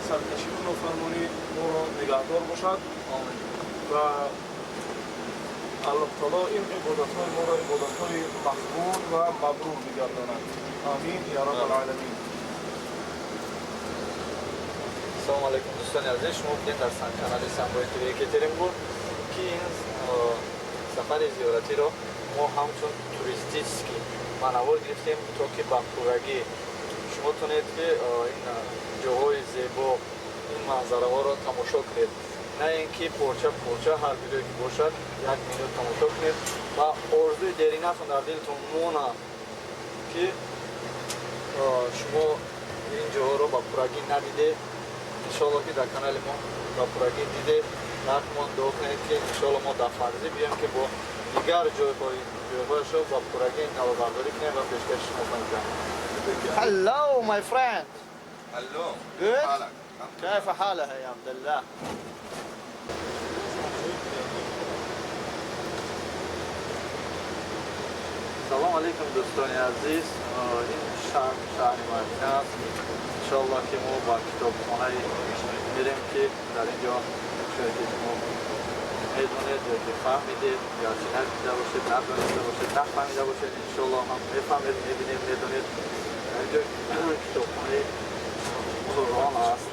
سرکشی و نافرمانی ما را نگهدار باشد. آمین. و الله تعالی این عبادت‌های ما را عبادت‌های مقبول و مبرور بگرداند. آمین یا رب العالمین. Салому алейкум, дӯстони азиз, шумо будем дар канали Самбои ТВ Екатеринбург, ки ин сафари зиёратиро мо ҳамчун туристический манавор гирифтем, то ки ба пуррагӣ шумо тонед, ки ин ҷоҳои зебо, ин манзараҳоро тамошо кунед, на ин ки порча порча ҳар видеое ки бошад, як минут тамошо кунед ва орзуи деринатон дар дилтон монад, ки шумо ин ҷоҳоро ба пуррагӣ надидед. Иншоалло, ки дар канали мо ба пуррагӣ дидед. Ҳатмон дуо кунед, ки иншоалло мо дар фарзӣ биёем, ки бо дигар ҷойҳояшо ба пуррагӣ наворбардорӣ кунем ва пешкаши шумо хоҳем кард. Hello, my friend. Hello. Good? حالك؟ كيف حالك يا عبد الله؟ Салом алейкум, дӯстони азиз. Ин шаҳр шаҳри Мадина аст. Иншоалло, ки мо ба китобхонаи мирем, ки дар ин ҷо шояд ки шумо медонед ё ки фаҳмидед, гарчи надида бошед, надониста бошед, нафаҳмида бошед, иншоалло ҳам мефаҳмед, мебинед, медонед. Дар ин ҷо китобхонаи Қуръон аст.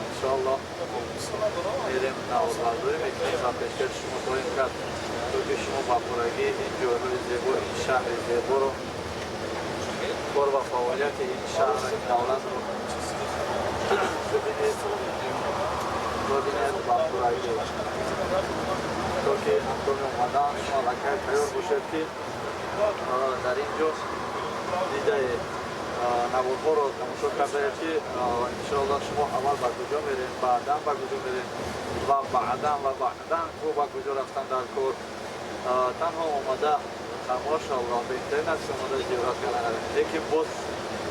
Иншоалло, мерем, наворбардорӣ мекунем ва пешкаши шумо хоҳем кард, то ки шумо ба пуррагӣ ин ҷойҳои зебо, ин шаҳри зеборо, кор ва фаъолияти ин шаҳр, ин давлатро бибинед ба пуррагӣ, то ки ҳангоми омадан шумо аллакай тайёр бошед, ки дар ин ҷо дидаед, наворҳоро тамошо кардаед, ки иншоалло шумо аввал ба куҷо мерем, баъдан ба куҷо мерем ва баъдан ва баъдан ку ба куҷо рафтан дар кор. Танҳо омада, машоалло, беҳтарин аст, омада зиёрат кардан, лекин боз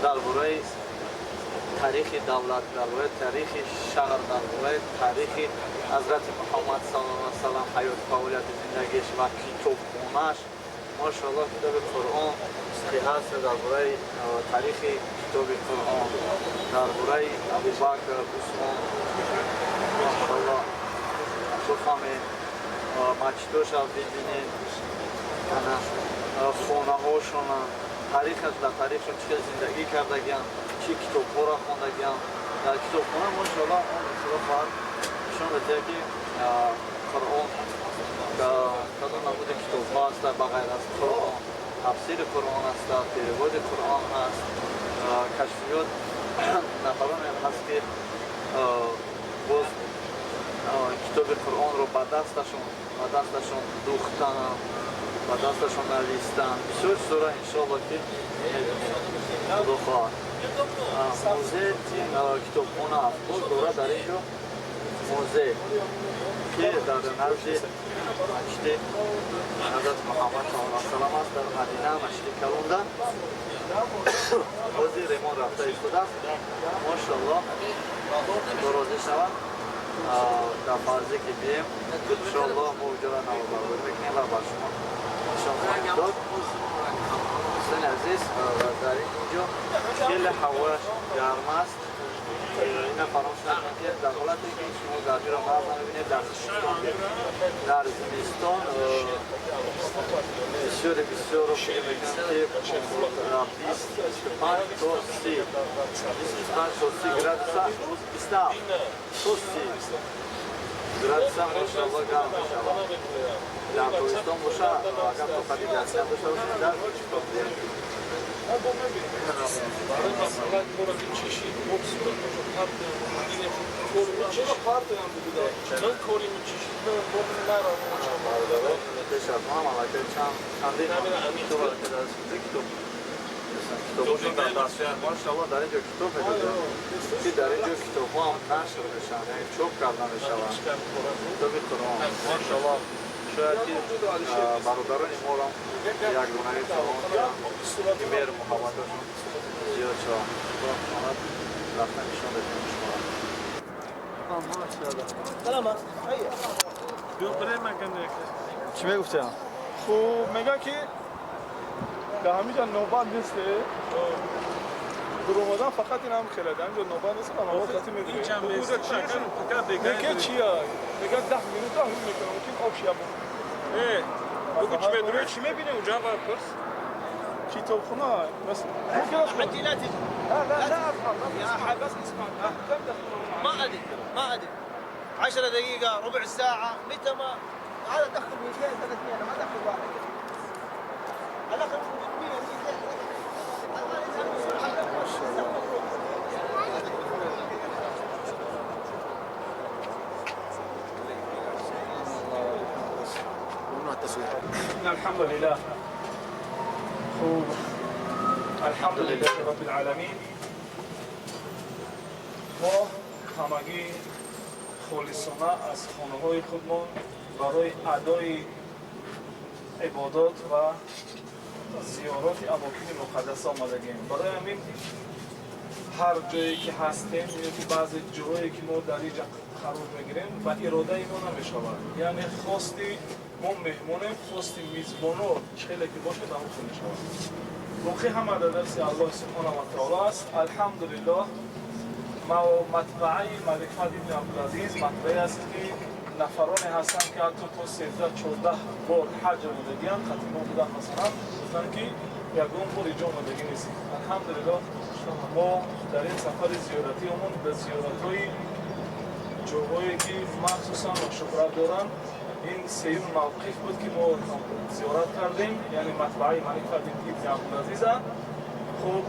дар бораи таърихи давлат, дар бораи таърихи шаҳр, дар бораи таърихи ҳазрати Муҳаммад саллаллоҳу алайҳи васалам, ҳаёт, фаъолияти зиндагиш ва китобхонаш, машоалло, китоби Қуръон ки ҳаст, дар бораи таърихи китоби Қуръон, дар бораи Абубакр, Усмон, машоалло, бифаҳмед, масҷидоша бибинед, ана хонаҳошона, таърихаш, дар таърихшон чӣ хел зиндагӣ кардагианд, чӣ китобҳоро хондагианд. Дар китобхона, машоалло, он худо хоҳад нишон медиҳад, ки Қуръон кадом намуди китобҳо аст, ба ғайр аз Қуръон тафсири Қуръон аст, перевод и Қуръон ҳаст, кашфиёт нафароне ҳаст, ки боз китоби Қуръонро ба дасташон духтанд, ба дасташон навистанд. Бисёр чизоро, иншоалло, ки мебинем, худо хоҳад. Музей, китобхона аст, боз дорад дар ин ҷо музей, ки дар назди масҷиди ҳазрати Муҳаммад саллаллоҳу алайҳи васаллам аст дар Мадина, масҷиди калонда. Ҳозир ремонт рафта истодааст. Машоалло, худо розӣ шавад. Дар фарзе ки бием, иншоалло, мо уҷора наворбардорӣ мекунем ва ба шумо нишон хоҳем дод. Дӯстони азиз, дар ин ҷо хеле ҳавояш гарм аст. Ина фаромӯш накунед, ки дар ҳолате ки шумо гармиро нағз намебинед, дар зимистон, дар зимистон бисёре бисёрро фикр мекунам, ки 25 то 30, 25 то 30 градуса, 27 то 30 градуса, машоалло, гарм мешавад. Дар тобистон боша, агар тоқати гармӣ надошта бошед, дар зимистон. Барои масъала кора ки чӣ шид, об сураташо партоям, Чаро партоям бугуда? Ман корими чӣ шид, ман бо нарам. Пеш аз ман аллакай чандин китоб аллакай дар китоб китобошон дар дастшоянд. Машоалло, дар ин ҷо китоб медодем, ки дар ин ҷо китобҳо ҳам нашр мешаванд, яъне чоп карда мешаванд, китоби Қуръон. Машоалло, шояд ки бародарони моро як дунаи Қуръон, ки меҳру муҳаббаташон зиёд шавад. Худо хоҳад, рафта нишон додем шуморо. Салама. Чӣ мегуфтиям? Хуб, мегӯяд, ки дар ҳаминҷа навбат нест, дуромадан фақат ин ҳам хеле дар ҳаминҷо навбат нест ва навбат кати медиҳем. Мега чия? Мега 10 минута ҳум мекунам, мумкин об шия. Бугу чӣ медурӣ, чӣ мебинӣ унҷа, пурс. Китобхона. Мумкин аст. لا لا لا، لا افهم. يا بس اسمع، كم دخلوا؟ ما ادري ما ادري 10 دقيقة ربع ساعة متى ما هذا دخل 200 300 انا ما ادخل واحد على الاقل 100 200. الحمد لله. الحمد لله رب العالمین. мо ҳамагӣ холисона аз хонаҳои худмон барои адои ибодот ва зиёрати амокини муқаддаса омадагем. Барои ҳамин ҳар ҷое ки ҳастем ё ки баъзе ҷоҳое ки мо дар инҷа қарор мегирем ба иродаи мо намешавад. Яъне хости мо меҳмонем, хости мизбоно чӣ хеле ки бошад ҳамон хел мешавад. Воқеъ ҳама дар дасти Аллоҳи субҳонаҳу ва таоло аст. Алҳамдулиллоҳ, матбааи Малик Фаҳд ибни Абдулазиз матбаe аст ки нафароне ҳастанд ки ҳатто то 13-14 бор ҳаҷ омодагианд, хати мо буданд, масалан гуфтанд ки ягон бор иҷо омодагӣ нест. Алҳамдулиллоҳ, мо дар ин сафари зиёратиамон ба зиёратҳои ҷоҳое ки махсусан шуҳрат доранд, ин сеюм мавқиф буд ки мо зиёрат кардем, яъне матбааи Малик Фаҳд ибни Абдулазиза. Хуб,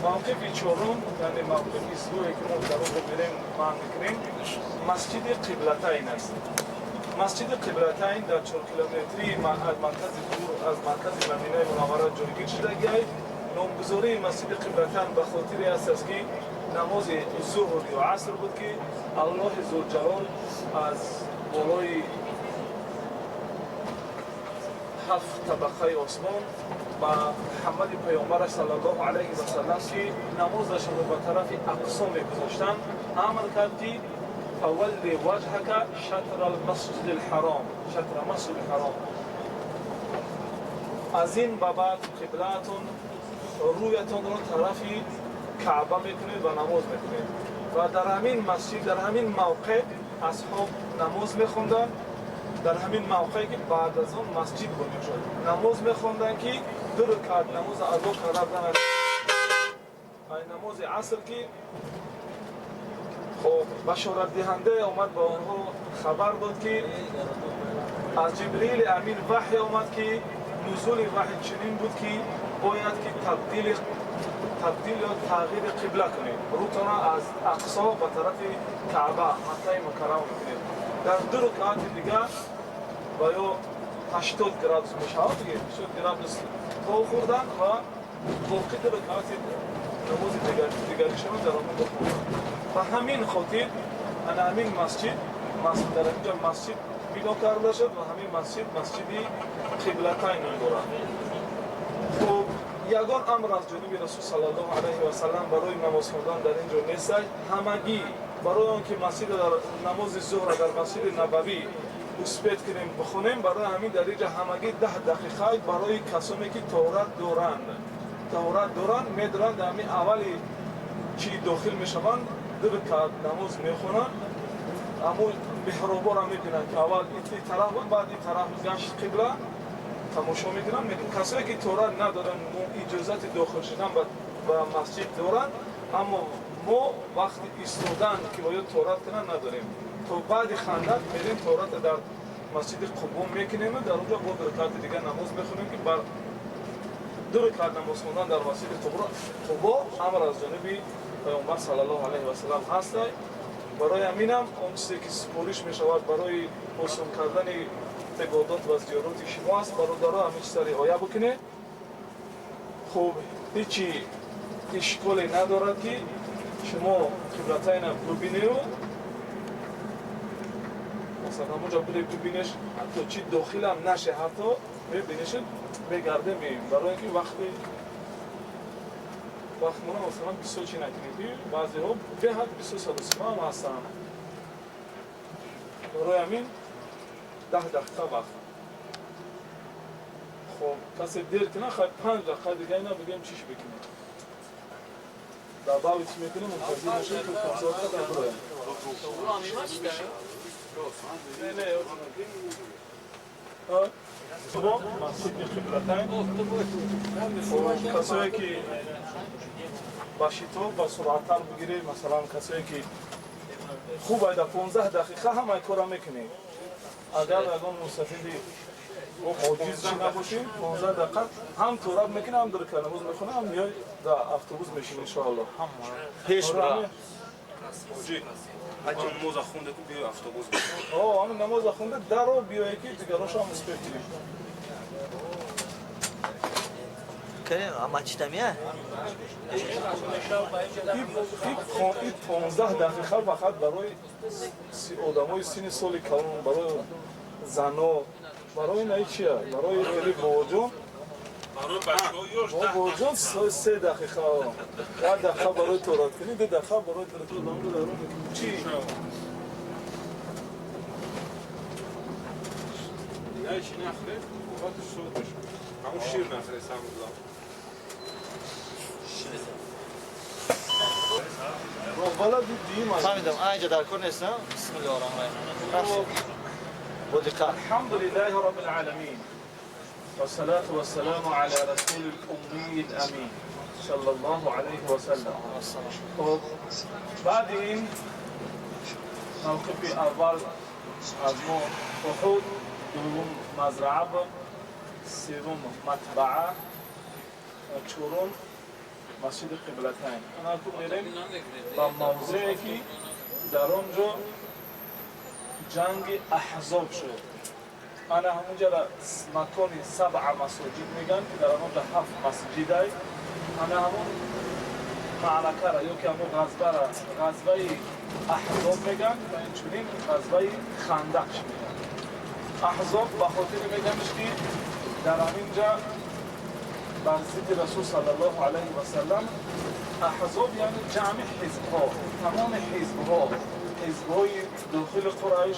мавқифи чорум, яъне мавқифи истгоҳе ки мо дар онро мерем маҳн мекунем, масҷиди Қиблатайн аст. Масҷиди Қиблатайн дар 4 километрии аз маркази дур аз маркази Мадинаи Мунаввара ҷойгир шудагиай. Номгузории масҷиди Қиблатайн ба хотире аст ки намози зуҳр ё аср буд ки Аллоҳи Зулҷалол аз болои 7 табақаи осмон ба Муҳаммади паёмбараш саллаллоҳу алайҳи васаллам ки намозашонро ба тарафи Ақсо мегузоштанд амр кард ки фавалли ваҷҳака шатра алмасҷиди лҳаром, шатра масҷиди лҳаром. Аз ин ба баъд қиблаатон рӯятонро тарафи Каъба мекунед ва намоз мекунед. Ва дар ҳамин масҷид, дар ҳамин мавқеъ асҳоб намоз мехонданд. Дар ҳамин мавқее ки баъд аз он масҷид бунёд шуд намоз мехонданд ки ду ракат намоз адо карда буданд. Ай намози аср ки хоб башоратдиҳанда омад ба онҳо хабар дод ки аз Ҷибрили Амин ваҳй омад ки нузули ваҳй чунин буд ки бояд ки табдил ё тағйири қибла кунед, рӯтона аз Ақсо ба тарафи Каъба, Маккаи Мукаррама мекунед. Дар ду рукаати дигар ва ё 80 градус мешавад, 80 градус то хӯрдан ва боқи ду рукаати намози дигаришонро дар он бихонанд. Ба ҳамин хотир ана ҳамин масҷид, дар инҷо масҷид бино карда шуд ва ҳамин масҷид масҷиди Қиблатайн ном дорад. Хуб, ягон амр аз ҷониби Расул саллаллоҳу алайҳи васаллам барои намоз хондан дар ин ҷо нест. Ҳамагӣ барои он ки масҷид дар намози зуҳра дар масҷиди Набавӣ успет кунем бихонем, барои ҳамин дар инҷа ҳамагӣ 10 дақиқа барои касоне ки тоҳурат доранд, медоранд, дар ҳамин аввали чӣ дохил мешаванд, ду ракат намоз мехонанд. Аммо меҳробора мебинанд ки аввал ин тараф буд, баъд ин тараф гашт қибла тамошо мекунанд. Касое ки тоҳурат надоранд иҷозати дохил шудан ба масҷид доранд, аммо мо вақти истодан ки бояд тоҳурат кунанд надорем. То баъди хандақ мерем тоҳуратро дар масҷиди Қубо мекунем ва дар онҷо бо ду ракати дигар намоз мехонем ки бар ду ракат намоз хондан дар масҷиди Қубо амр аз ҷониби паёмбар саллаллоҳу алайҳи васаллам ҳаст. Барои ҳаминам он чизе ки супориш мешавад барои осон кардани ибодот ва зиёрати шумо аст, бародаро, ҳамин чиза риоя бикунед. Хуб, ҳечи ишколе надорад ки шумо қиблатайна бубинеду масалан ҳамонҷо бире бибинеш, ҳатто чи дохилам наше, ҳатто мебинешед, мегардем меем. Барои ин ки вақти вақтмона масалан бисёр чи накунем ки баъзеҳо беҳад бисёр садосима ҳам ҳастанд. Барои ҳамин 10 дақиқа вақт. Хоб, касе дер кунад, хай 5 дақиқа дига ина бигем чиш бикунем. Добавить мекунем, мунтазир мешавем то консолта дар бироем. Не, не, масҷиди Қиблатайн. Касое ки ба шитоб, ба суръаттар бигиред, масалан касое ки Хуб, айда 15 дақиқа ҳамаи кора мекунӣ. Агар ягон мусафиди оҷиз чӣ набошӣ, 15 дақиқа ҳам торат мекунӣ, ҳам дар намоз мехонӣ, ҳам миёй да автобус мешинӣ, иншоалло. Пеш бира. Намоза хунда ку биё автобус. О, ҳамин намоза хунда даро биёе ки дигарошо ҳам успех кунем. Кани мачитамия? И 15 дақиқа фақат барои одамои синни соли калон, барои зано, барои наи чия, барои хели бобоҷон. Бобоҷон 3 дақиқа, 1 дақиқа барои тораткунӣ, 2 дақиқа барои чи? Чи нахӯред, қувваташ суд мешавад. Ҳамун шир нахӯред, самудла. Фаҳмидам, айҷа дар кор нест, бисмиллоҳи раҳмони раҳим. Бо диққат. Алҳамдулиллаҳи роббил оламин. والصلاة والسلام على رسول الأمي الأمين صلى الله عليه وسلم. خب بعد این موقف اول از ما احد، دوم مزرعه بود، سوم مطبعه و چهارم مسجد قبلتین. انا میریم با موضعی که در آنجا جنگ احزاب شد. انا همونجا را مکان 7 مساجد میگن که در آنجا 7 مسجد ای. انا همون معرکه را یا که همون غزوه را غزوه احزاب میگن و اینچنین غزوه خندق میگن. احزاب به خاطر میگنش که در همینجا بر ضد رسول صلی الله علیه و سلم احزاب یعنی جمع حزبها، تمام حزبها، حزبهای داخل قریش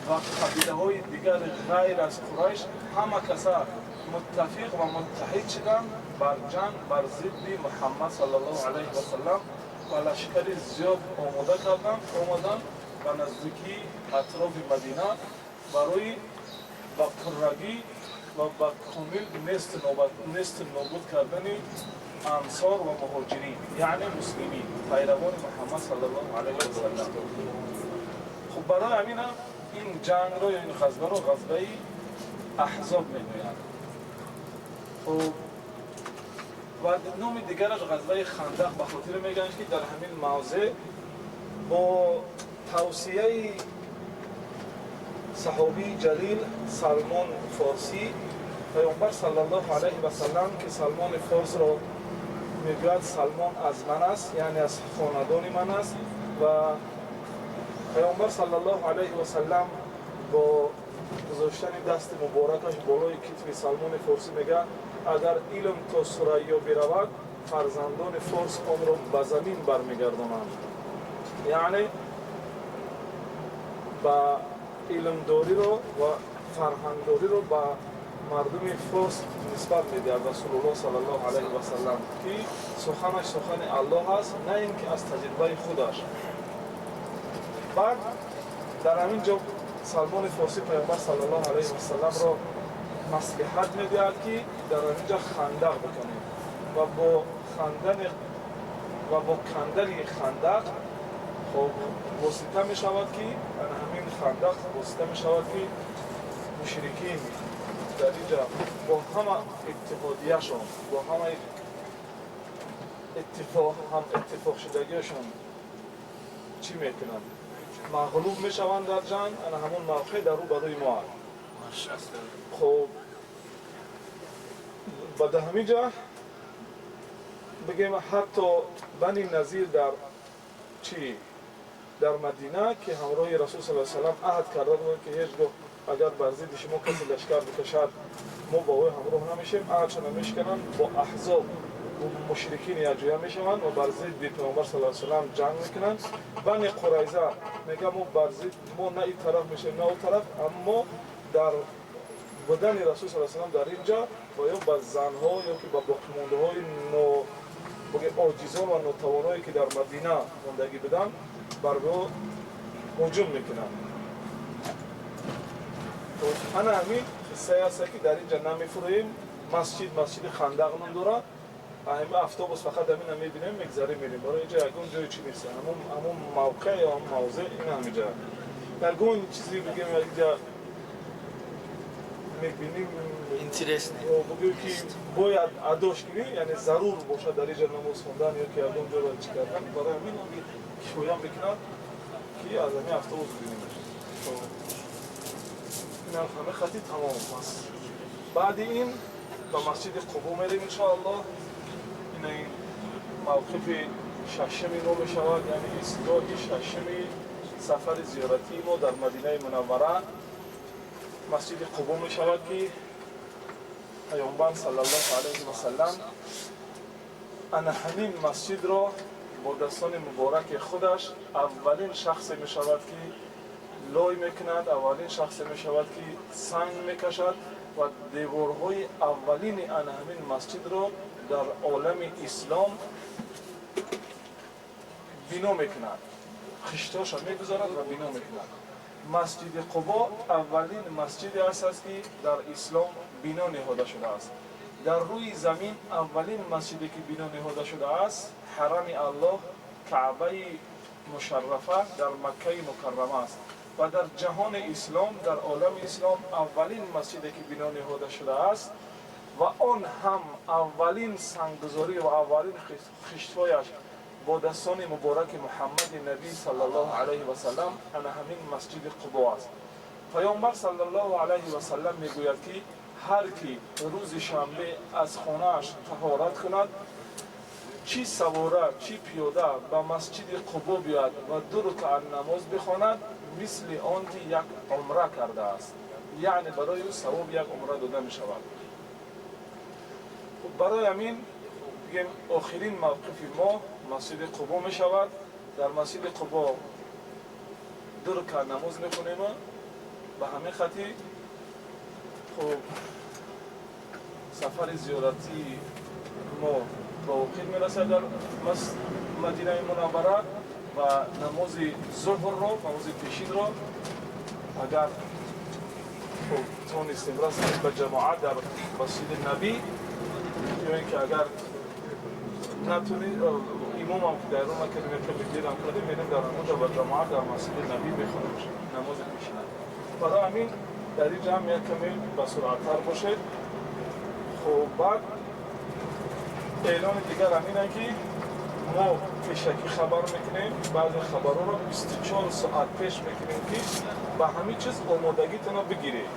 و قبیله های دیگر غیر از قریش همه کسا متفق و متحد شدند بر جنگ بر ضد محمد صلی الله علیه و سلم و لشکر زیاد آماده کردند، آمدند به نزدیکی اطراف مدینه برای با پررگی و با کامل نیست نابود کردن انصار و مهاجرین، یعنی مسلمین پیروان محمد صلی الله علیه و سلم. خب برای همین هم این جنگ را یا این غزوه را غزوه احزاب میگویند. خب و نام دیگرش غزوه خندق به خاطر میگن که در همین موضع با توصیه صحابی جلیل سلمان فارسی پیامبر صلی الله علیه و سلم که سلمان فارس را میگوید سلمان از من است، یعنی از خاندان من است، و پیامبر صلی الله علیه و سلم با گذاشتن دست مبارکش بالای کتف سلمان فارسی میگه اگر علم تا ثریا برود فرزندان فارس آن را به زمین برمیگردانند. یعنی با علمداری رو و فرهنگداری رو به مردم فارس نسبت میدهد رسول الله صلی الله علیه و سلم که سخنش سخن الله است، نه اینکه از تجربه خودش. بعد در همین جا سلمان فارسی پیامبر صلی الله علیه و سلم را مصلحت میدهد که در همینجا خندق بکنیم و با خندن و با کندن خندق خب واسطه می شود که همین خندق واسطه می شود که مشرکین در اینجا با همه اتحادیه‌شان، با همه اتفاق هم اتفاق شدگیشان چی میکنند؟ مغلوب میشوند در جنگ. انا همون موقع در رو برای ما. خب و در همینجا بگیم حتی بنی نظیر در چی؟ در مدینه که همراه رسول صلی الله علیه و سلم عهد کرده بودند که هیچگاه اگر بر ضد شما کسی لشکر بکشد ما با او همراه نمیشیم، عهدشان میشکنند، با احزاب و مشرکین یکجا میشوند و بر ضد پیامبر صلی الله علیه و سلم جنگ میکنند. بنی قریظه میگه ما بر ضد ما نه این طرف میشیم نه اون طرف، اما در بودن رسول صلی الله علیه و سلم در اینجا و یا به زنها یا که به باقیمانده های نو عاجزان و ناتوانایی که در مدینه زندگی بدن بر او هجوم میکنند. انا همین قصه است که در اینجا نمیفرویم. مسجد مسجد خندق نام دارد. Автобус фақат ҳамина мебинем, мегзарем, мерем. Барои инҷа ягон ҷои чӣ нест. Ҳамон мавқеъ ё ҳамон мавзеъ ин ҳамиҷа. Ягон чизе бигем, якҷа мебинем, Интересный. Бигӯем ки бояд адош кунӣ, яъне зарур бошад дар инҷа намоз хондан ё ки ягон ҷоро чӣ кардан, барои ҳамин кифоя мекунад ки аз ҳамин автобус бибинем. Инам ҳама хати тамом аст. Баъди ин ба масҷиди Қубо мерем, иншоаллоҳ. Ин мавқифи шашуми мо мешавад, яъне истгоҳи шашуми сафари зиёратии мо дар Мадинаи Мунаввара масҷиди Қубо мешавад, ки Паёмбар саллаллоҳу алайҳи васаллам ана ҳамин масҷидро бо дастони мубораки худаш аввалин шахсе мешавад, ки лой мекунад, аввалин шахсе мешавад, ки санг мекашад ва деворҳои аввалини ана ҳамин масҷидро дар олами ислом бино мекунад, хиштоша мегузорад ва бино мекунад. Масҷиди Қубо аввалин масҷиде аст, ки дар ислом бино ниҳода шудааст. Дар рӯи замин аввалин масҷиде, ки бино ниҳода шудааст, ҳарами Аллоҳ, Каъбаи мушаррафа дар Маккаи Мукаррама аст ва дар ҷаҳони ислом, дар олами ислом аввалин масҷиде, ки бино ниҳода шудааст ва он ҳам аввалин санггузорӣ ва аввалин хиштҳояш бо дастони мубораки Муҳаммади набӣ саллаллоҳу алайҳи васаллам, ана ҳамин масҷиди Қубо аст. Паёмбар саллаллоҳу алайҳи васаллам мегӯяд, ки ҳар ки рӯзи шанбе аз хонааш таҳорат кунад, чӣ савора, чӣ пиёда, ба масҷиди Қубо биёяд ва ду рукаат намоз бихонад, мисли он ки як умра кардааст, яъне барои ӯ савоби як умра дода мешавад. Барои ҳамин бигем, охирин мавқифи мо масҷиди Қубо мешавад. Дар масҷиди Қубо ду рукаат намоз мехонем. Ба ҳамин хати хуб сафари зиёратии мо ба охир мерасад дар Мадинаи Мунаввара ва намози зуҳрро, намози пешинро, агар хуб тонистем, расем ба ҷамоат дар масҷиди Набӣ, ё ин ки агар натуни, имомам ки дар накардем, яками дерам кардем, мерем дар ҳамонҷо ба ҷамоат дар масҷиди Набӣ мехонем намози пешина. Барои ҳамин дар ин ҷамъ як каме басуръаттар бошед. Хуб, баъд эълони дигар ҳамине, ки мо пешакӣ хабар мекунем, баъзе хабарҳоро 24 соат пеш мекунем, ки ба ҳамин чиз омодагитонро бигиред.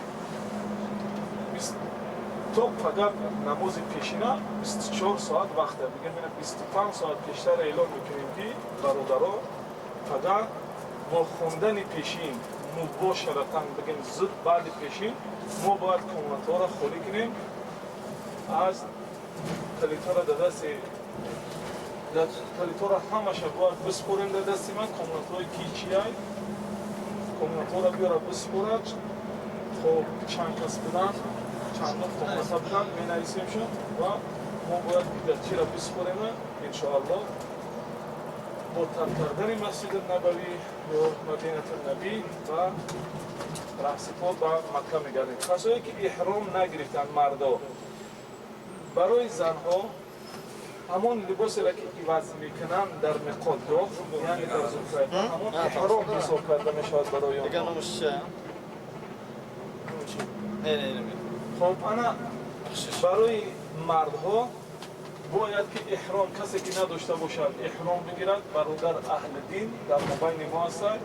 То фақат намози пешина 24 соат вақта бигем, 25 соат пештар эълон мекунем, ки бародаро, фақат бо хондани пешин мубошаратан, бигем, зуд баъди пешин мо бояд комнатаҳоро холӣ кунем, аз калитора дар дасти калитора ҳамаша бояд биспорем дар дасти ман. Комнатаҳои ки чияй, комнатаҳоро биёра биспорад. Хоб, чанд кас буданд, чандон комната буданд, менависемшон ва мо бояд чира биспорем. Иншоаллоҳ, бо тарк кардани масҷиди Набавӣ ё Мадинату Набӣ ва раҳсипор ба Макка мегардем. Касое ки эҳром нагирифтанд, мардо, барои занҳо ҳамон либосеро, ки иваз мекунанд дар миқотгоҳ, яъне дар Зулҳулайфа, ҳамон эҳром ҳисоб карда мешавад барои Дигар онҳо. Номаш чия? Не, не, не. Хоб, ана барои мардҳо бояд ки эҳром, касе ки надошта бошад, эҳром бигирад. Бародар аҳли дин дар мобайни мо ҳастанд,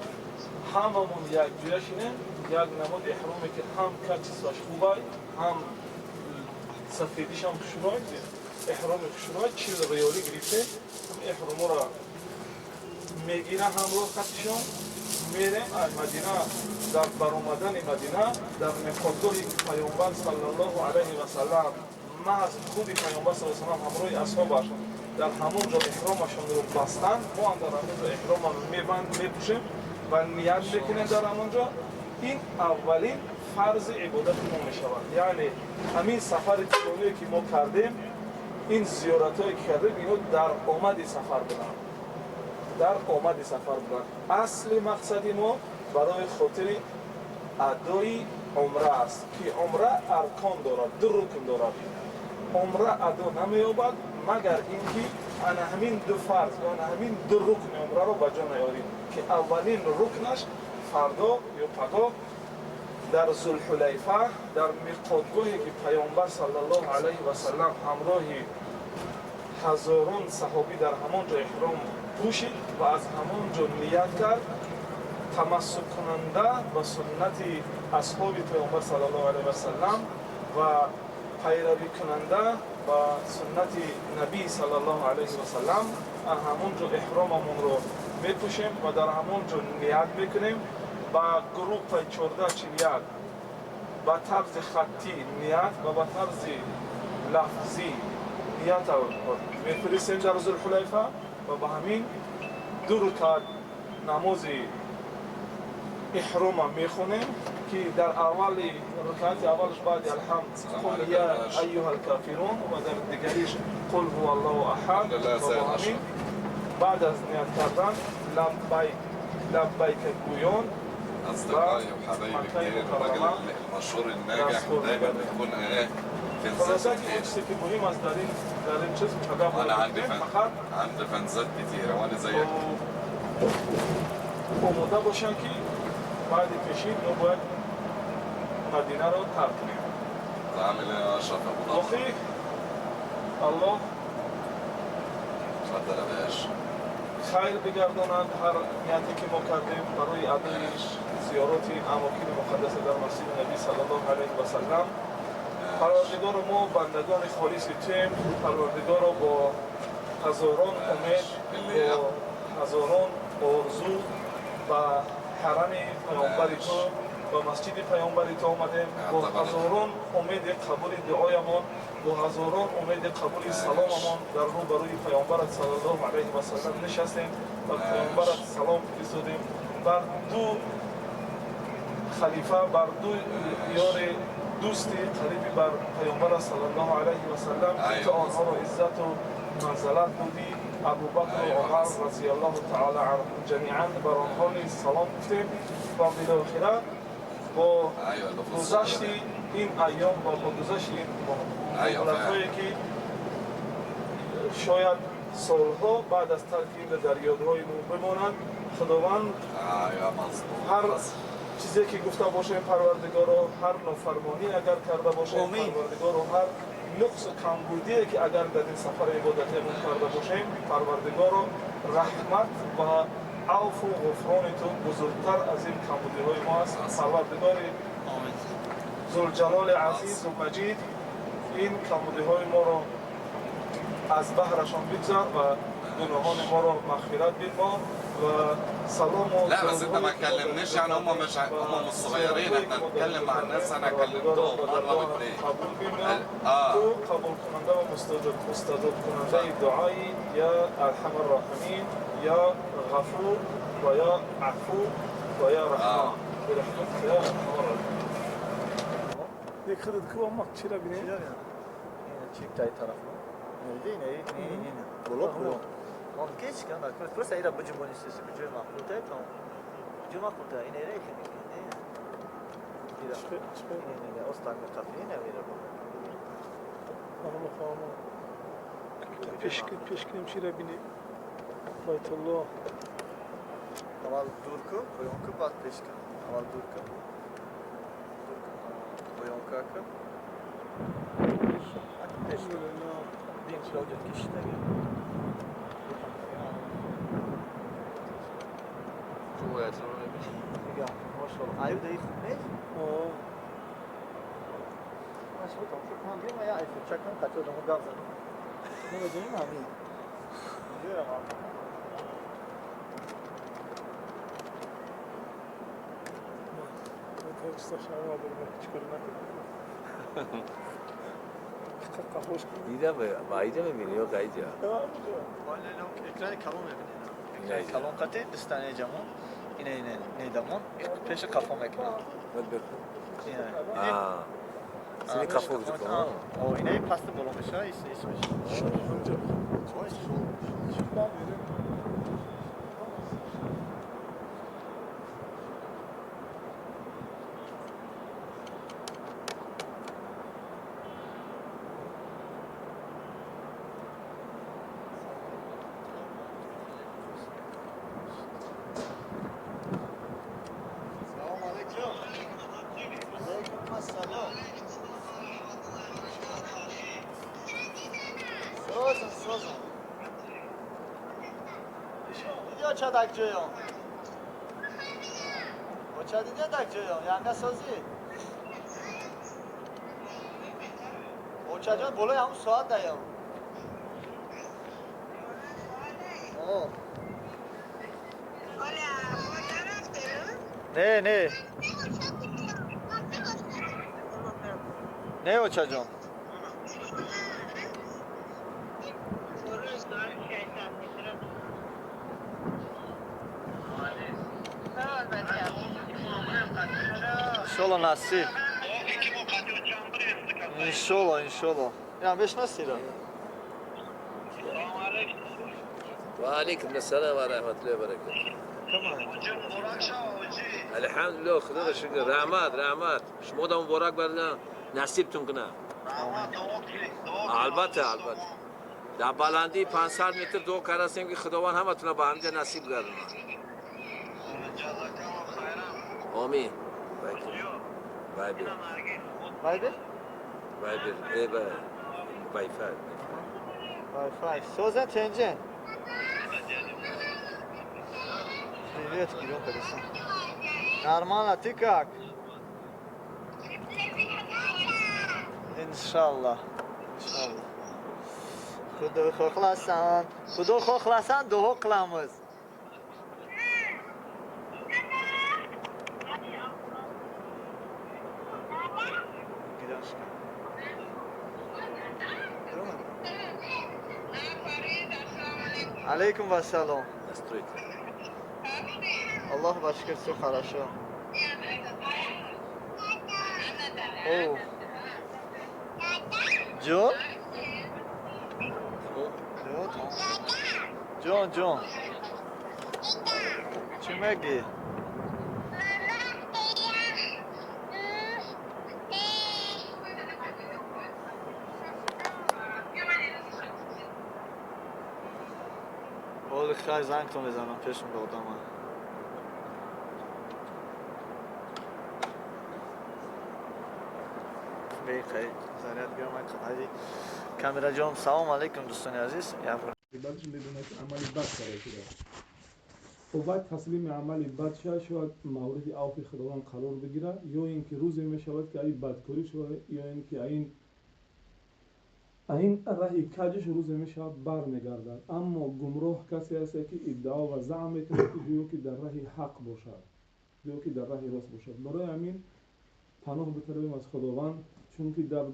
ҳамамон якҷоя шинем, як намуд эҳроме, ки ҳам качестваш хубай, ҳам сафедишам хушрӯй, эҳроми хушрӯй, 40 риёлӣ гирифтем. Эҳроморо мегира, ҳамроҳ қатишон мерем аз Мадина. Дар баромадани Мадина, дар миқотгоҳи Паёмбар саллаллоҳу алайҳи васаллам, маҳз худи Паёмбар саллаллоҳу алайҳи васаллам ҳамроҳи асҳобаш дар ҳамон ҷо эҳромашонро бастанд, мо ҳам дар ҳамон ҷо эҳромам мебанд, мепӯшем ва ният мекунем дар ҳамон ҷо. Ин аввалин фарзи ибодати мо мешавад, яъне ҳамин сафари тӯлоние, ки мо кардем, ин зиёратҳое, ки кардем, ино дар омади сафар буданд, дар омади сафар буданд. Асли мақсади мо барои хотири адои умра аст, ки умра аркон дорад, ду рукн дорад. Умра адо намеёбад. Магар инки ана ҳамин ду фарз ва ана ҳамин ду рукни умраро ба ҷо наёрӣ, ки аввалин рукнаш фардо ё пагоҳ дар Зулҳулайфа, дар миқотгоҳе ки Паёмбар саллаллоҳу алайҳи васаллам ҳамроҳи ҳазорон саҳобӣ дар ҳамон ҷо эҳром пӯшид ва аз ҳамон ҷо ният кард, тамассуккунанда ба суннати асҳоби Паёмбар саллаллоҳу алайҳи васаллам ва пайравикунанда ба суннати набӣ саллаллоҳу алайҳи васаллам, аз ҳамон ҷо эҳромамонро мепӯшем ва дар ҳамон ҷо ният мекунем. Ба группаи 1441 ба тарзи хаттӣ ният ва ба тарзи лафзӣ ният мефиристем дар Зулҳулайфа ва ба ҳамин ду рукат намози эҳрома мехонем, ки дар аввали рукати аввалаш баъди алҳамд қул я айюҳа алкофирун ва дар дигариш қул ҳува аллоҳу аҳад, ва бо ҳамин баъд аз ният кардан лаббайк лаббайка гӯён. اصدقائي وحبايبي كتير، الراجل المشهور الناجح دايما بيكون ايه خلاصه فنزات که كتير. چیزی که مهم است در این چیز انا عندي عندي فنزات كتيره وانا زيك. омода бошанд, ки баъди пешин мо бояд Мадинаро тарк кунем. عامل ايه يا اشرف ابو ضحى؟ охи Аллоҳ اتفضل يا باشا. хайр бигардонад ҳар нияте ки мо кардем барои адои зиёроти амокини муқаддаса дар масҷиди набӣ саллаллоҳу алайҳи васаллам. Парвардигоро, мо бандагони холиси туем. Парвардигоро, бо ҳазорон умед, бо ҳазорон орзу ба ҳарами паёмбари ту, ба масҷиди паёмбари ту омадем, бо ҳазорон умеди қабули дуоямон, бо ҳазорон умеди қабули саломамон дар рӯбарӯи паёмбарат саллаллоҳу алайҳи васаллам нишастем ва паёмбарат салом фиристодем. Бар ду халифа, бар ду ёри дӯсти қариби бар паёмбарат саллаллоҳу алайҳи васаллам, ки ту онҳоро иззату манзалат будӣ, Абубакру Умар разияллоҳу таала анҳум ҷамиан, бар онҳо низ салом гуфтем. Ва билохира бо гузашти ин айём ва бо гузашти ин муҳлатҳое, ки шояд солҳо баъд аз тарки ин дар ёдҳои мо бимонанд, Худованд, ҳар чизе ки гуфта бошем, Парвардигоро, ҳар нофармонӣ агар карда бошем, Парвардигоро, ҳар нуқсу камбудие ки агар дар ин сафари ибодатиамон карда бошем, Парвардигоро, раҳмат ва авфу ғуфрони ту бузургтар аз ин камбудиҳои мо аст. Парвардигори зулҷалоли азизу маҷид, ин камбудиҳои моро аз баҳрашон бигзар ва гуноҳони моро мағфират бинмо ва салому لا بس انت ما كلمنيش، يعني هم مش هم مش صغيرين، احنا نتكلم مع الناس. انا كلمتهم مره واثنين. اه ту қабулкунанда ва мустаҷобкунандаи дуои, я арҳама рроҳимин, я ғафур ва я афу ва я раҳмон, бирахматика я арҳама рроҳимин. Як худат ку амак чира бинем. Чи тай тараф не не не не не боло боло он кеч кана просто ира буҷумони сиси буҷуй мақулта там буҷуй мақулта ин эре ки не ира не не не остан қафи не мера. Фаҳмо, фаҳмо. Пеш кунем, чира бинем? Байтуллоҳ. Аввал дур ку, поён ку, баъд пеш кун. Аввал дур ку, поён ку, ака пеш кун, бин чиро кишидаги. Мошалло, аю даи хуб нест? Ман шумо тамошо кунам, биём я айфурча кунам, қати одамо гап занам. Намедонем ҳамин. Ҷоям. دیدم بعیده میبینی یا قیده؟ экрани калон мебинем. Экрани калон қати дистани ҷамон ине ине недамон пеши қафо мекунад. Сини қафо бикун. О, ине пасти боло мешава, ис ис мешава. Созам, созам. Дидӣ оча дак ҷоём? Оча дидӣ дак ҷоём? Янга созӣ? Очаҷон болои ҳамун соат даём. О. Не, не. Не, очаҷон. Иншолло насиб. Иншолло, иншолло. Я бешносира. وعليكم السلام ورحمة الله وبركاته. الحمد لله خدا شکر رحمت رحمت شما دا مبارک بردن نصیبتون کنه. البته البته در بلندی 500 متر دعا کردیم که خداوند همتون به همجا نصیب گردونه. آمین. وایبر وایبر وایبر ای وای فای وای فای سوزن تنجن. Привет, Кирилл Колесо. Нормально, ты как? Иншаллах. Иншаллах. Худо xohlasan, Xudo xohlasan duo qilamiz. Алейкум вассалом. Настройка. Аллах ба шукр, все хорошо. О. Ҷон? Ҷон, ҷон. Чӣ мегӣ? Оли хай зангтон мезанам пешум ба одама. Бехай заряд гирам қадари камера ҷон. Салом алейкум дӯстони азиз. Бадш мебинад ки амали бад карда шудааст. Хуб баъд таслими амали бад шавад, шояд мавриди авфи Худованд қарор бигирад, ё ин ки рӯзе мешавад ки аи бадкорӣ шавад, ё ин ки аин раҳи каҷш рӯзе мешавад бармегардад. Аммо гумроҳ касе аст ки иддао ва заъм мекунад ки гӯё ки дар раҳи ҳақ бошад, гӯё ки дар раҳи рост бошад. Барои ҳамин паноҳ биталабем аз Худованд, чунки дар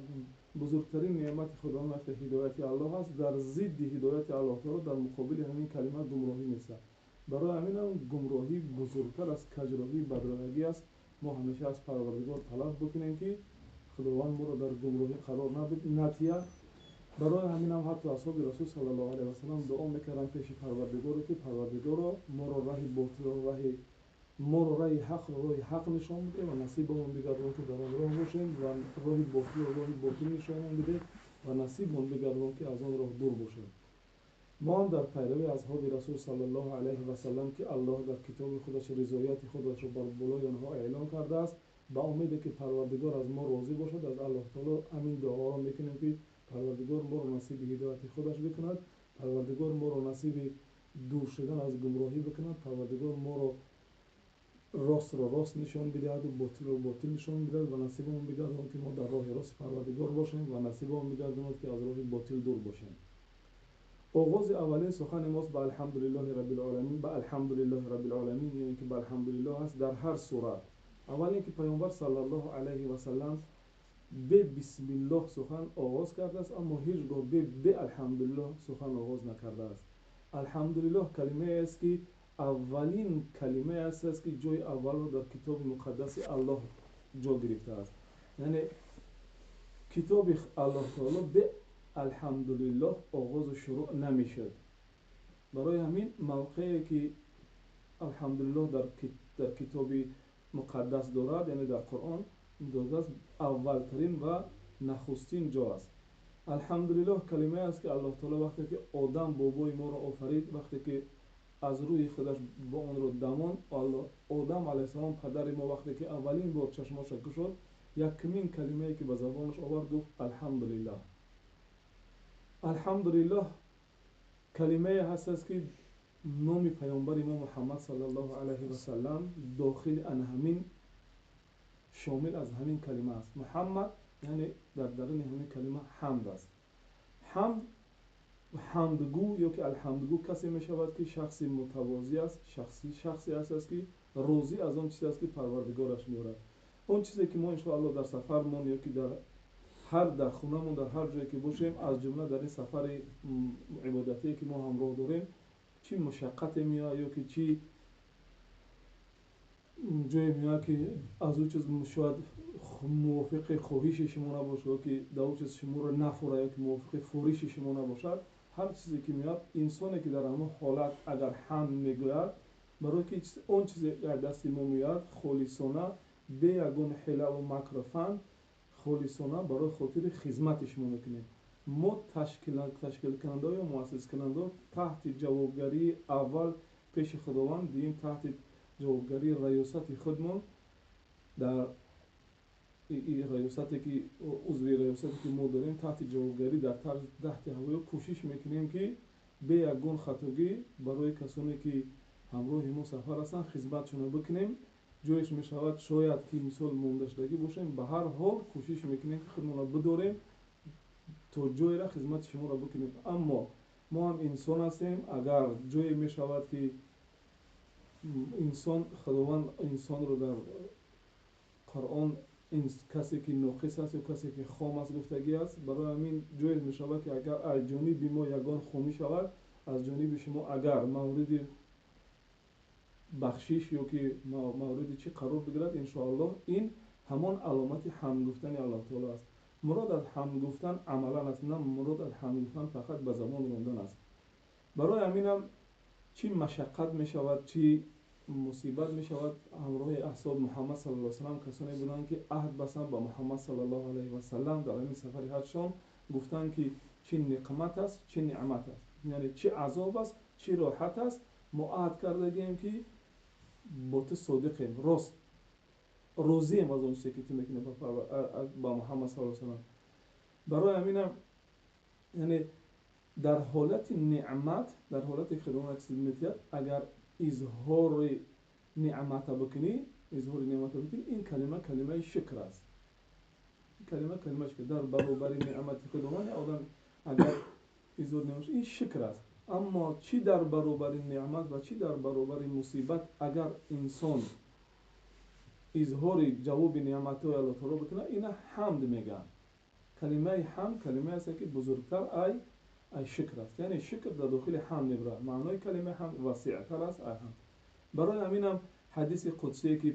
бузургтарин неъмати Худованд вақте ҳидояти Аллоҳ аст, дар зидди ҳидояти Аллоҳ таоло дар муқобили ҳамин калима гумроҳӣ месад. Барои ҳаминам гумроҳӣ бузургтар аз каҷроҳӣ бадроҳагӣ аст. Мо ҳамеша аз Парвардигор талаб бикунем ки Худованд моро дар гумроҳӣ қарор надиҳад. Барои ҳаминам ҳатто асҳоби Расул саллаллоҳу алайҳи васаллам дуо мекарданд пеши Парвардигоро ки Парвардигоро моро раҳи ботилро раҳи моро раҳи ҳақро роҳи ҳақ нишон бидеҳ ва насибамон бигардон ки дар он роҳ бошем ва роҳи ботилро роҳи ботил нишонон бидеҳ ва насибмон бигардон ки аз он роҳ дур бошем. Мо ҳам дар пайравии асҳоби Расул саллаллоҳу алайҳи васаллам ки Аллоҳ дар китоби худаш ризояти худашро бар болои онҳо эълон кардааст, ба умеде ки Парвардигор аз мо розӣ бошад, аз Аллоҳ таоло ҳамин дуоро мекунем ки Парвардигор моро насиби ҳидояти худаш бикунад, Парвардигор моро насиби дур шудан аз гумроҳӣ бикунад, Парвардигор моро ростро рост нишон бидиҳаду ботилро ботил нишон бидиҳад ва насибамон бигардонад ки мо дар роҳи рости Парвардигор бошем ва насибамон бигардонад ки аз роҳи ботил дур бошем. Оғози аввалин сухани мост ба алҳамдулиллоҳи раббил оламин, ба алҳамдулиллоҳи раббил оламин, ё ин ки ба алҳамдулиллоҳ аст дар ҳар сурат. Аввал ин ки Паёмбар саллаллоҳу алайҳи васаллам бе бисмиллоҳ сухан оғоз кардааст, аммо ҳеҷ гоҳ бе алҳамдулиллоҳ сухан оғоз накардааст. Алҳамдулиллоҳ калимае аст ки аввалин калимае аст ки ҷои аввалро дар китоби муқаддаси Аллоҳ ҷо гирифтааст. Яъне китоби Аллоҳ таоло бе алҳамдулиллоҳ оғозу шурӯъ намешуд. Барои ҳамин мавқее ки алҳамдулиллоҳ дар китоби муқаддас дорад, яъне дар Қуръон додааст, аввалтарин ва нахустин ҷо аст. Алҳамдулиллоҳ калимае аст ки Аллоҳ таоло вақте ки Одам бобои моро офарид, вақте ки аз рӯи худаш бо онро дамон, Одам алайҳиссалом падари мо вақте ки аввалин бор чашмоша кушод, якумин калимае ки ба забонаш овард гуфт алҳамдулиллоҳ. Алҳамдулиллоҳ калимае ҳаст аст ки номи паёмбари мо Муҳаммад саллаллоҳу алайҳи васаллам дохили ан ҳамин шомил аз ҳамин калима аст. Муҳаммад яъне дар даруни ҳамин калима ҳамд аст. Ҳамд, ҳамдгӯ ё ки алҳамдгӯ касе мешавад ки шахси мутавозӣ аст, шахсе аст ки розӣ аз он чизе аст ки Парвардигораш меорад. Он чизе ки мо иншоаллоҳ дар сафармон ё ки дар ҳар дар хонамон дар ҳар ҷое ки бошем, аз ҷумла дар ин сафари ибодатие ки мо ҳамроҳ дорем, чӣ мушаққате меояд ё ки чӣ ҷое меояд ки аз ӯ чиз шояд мувофиқи хоҳиши шумо набошад ё ки дар ӯ чиз шуморо нафурад ё ки мувофиқи фуриши шумо набошад, ҳар чизе ки меояд, инсоне ки дар ҳамон ҳолат агар ҳамд мегӯяд, барои ки он чизе дар дасти мо меояд холисона, бе ягон ҳилаву макру фанд, холисона барои хотири хизмати шумо мекунем. Мо ташкилкунандао ё муассискунандао таҳти ҷавобгарии аввал пеши Худованд, дуюм таҳти ҷавобгарии раёсати худмон, дар раёсате ки узви раёсате ки мо дорем, таҳти ҷавобгарӣ дар таҳти ҳавоё кӯшиш мекунем ки бе ягон хатогӣ барои касоне ки ҳамроҳи мо сафар ҳастанд хизматшонро бикунем. Ҷоеш мешавад шояд ки мисол мондашудагӣ бошем, ба ҳар ҳол кӯшиш мекунем ки худмонро бидорем то ҷоеро хизмати шуморо бикунем. Аммо мо ҳам инсон ҳастем, агар ҷое мешавад ки инсон, Худованд инсонро дар Қуръон касе ки ноқис аст ё касе ки хом аст гуфтагӣ аст. Барои ҳамин ҷое мешавад ки агар аз ҷониби мо ягон хомӣ шавад, аз ҷониби шумо агар мавриди бахшиш ё ки мавриди чӣ қарор бигирад, иншоаллоҳ ин ҳамон аломати ҳамд гуфтани Аллоҳ таоло аст. Мурод аз ҳамд гуфтан амалан аст, на мурод аз ҳамд гуфтан фақат ба забон рондан аст. Барои ҳаминам чӣ машаққат мешавад, чӣ мусибат мешавад, ҳамроҳи асҳоб Муҳаммад саллаллоҳу алайҳи васаллам касоне буданд ки аҳд бастанд ба Муҳаммад саллаллоҳу алайҳи васаллам дар ҳамин сафари ҳаҷшон, гуфтанд ки чӣ неъмат аст, чӣ неъмат аст, яъне чӣ азоб аст, чӣ роҳат аст, мо аҳд кардагием ки бо ту содиқем, рост розием аз он чизе ки ту мекунӣ ба Муҳаммад саллаллоҳу алайҳи васаллам. Барои ҳаминам яъне дар ҳолати неъмат, дар ҳолати Худованд чиз метиҳад, агар изҳори неъмата бикунӣ, изҳори неъмата бикунӣ, ин калима калимаи шукр аст. Ин калима калимаи шукр дар баробари неъмати Худованд одам агар изҳор неъмат, ин шукр аст. Аммо чӣ дар баробари неъмат ва чӣ дар баробари мусибат агар инсон изҳори ҷавоби неъматҳои Аллоҳ таоло бикунад, ина ҳамд мегӯянд. Калимаи ҳамд калимае аст ки бузургтар ай шукр аст. Яъне шукр дар дохили ҳамд мебарад. Маънои калимаи ҳамд васеътар аст ай ҳамд. Барои ҳаминам ҳадиси қудсие ки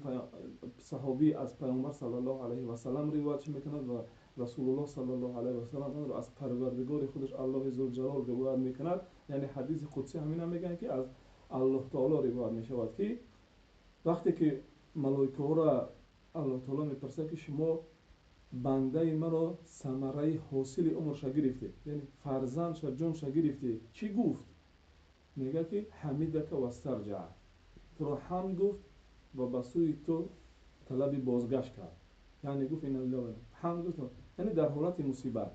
саҳобӣ аз паёмбар саллаллоҳу алайҳи васаллам ривоят мекунад ва Расулуллоҳ саллаллоҳу алайҳи васаллам онро аз Парвардигори худаш Аллоҳи Зулҷалол ривоят мекунад. Яъне ҳадиси қудсӣ ҳаминам мегӯянд ки аз Аллоҳ таоло ривоят мешавад ки вақте ки малоикаҳоро Аллоҳ таоло мепурсад ки шумо бандаи маро самараи ҳосили умрша гирифтед, яъне фарзандша, ҷонша гирифтед, чӣ гуфт? Мегӯяд ки ҳамидака вастарҷаа, туро ҳамд гуфт ва ба сӯи ту талаби бозгашт кард. Яъне гуфт инна лиллаҳи ва инна, ҳамд гуфт, яъне дар ҳолати мусибат.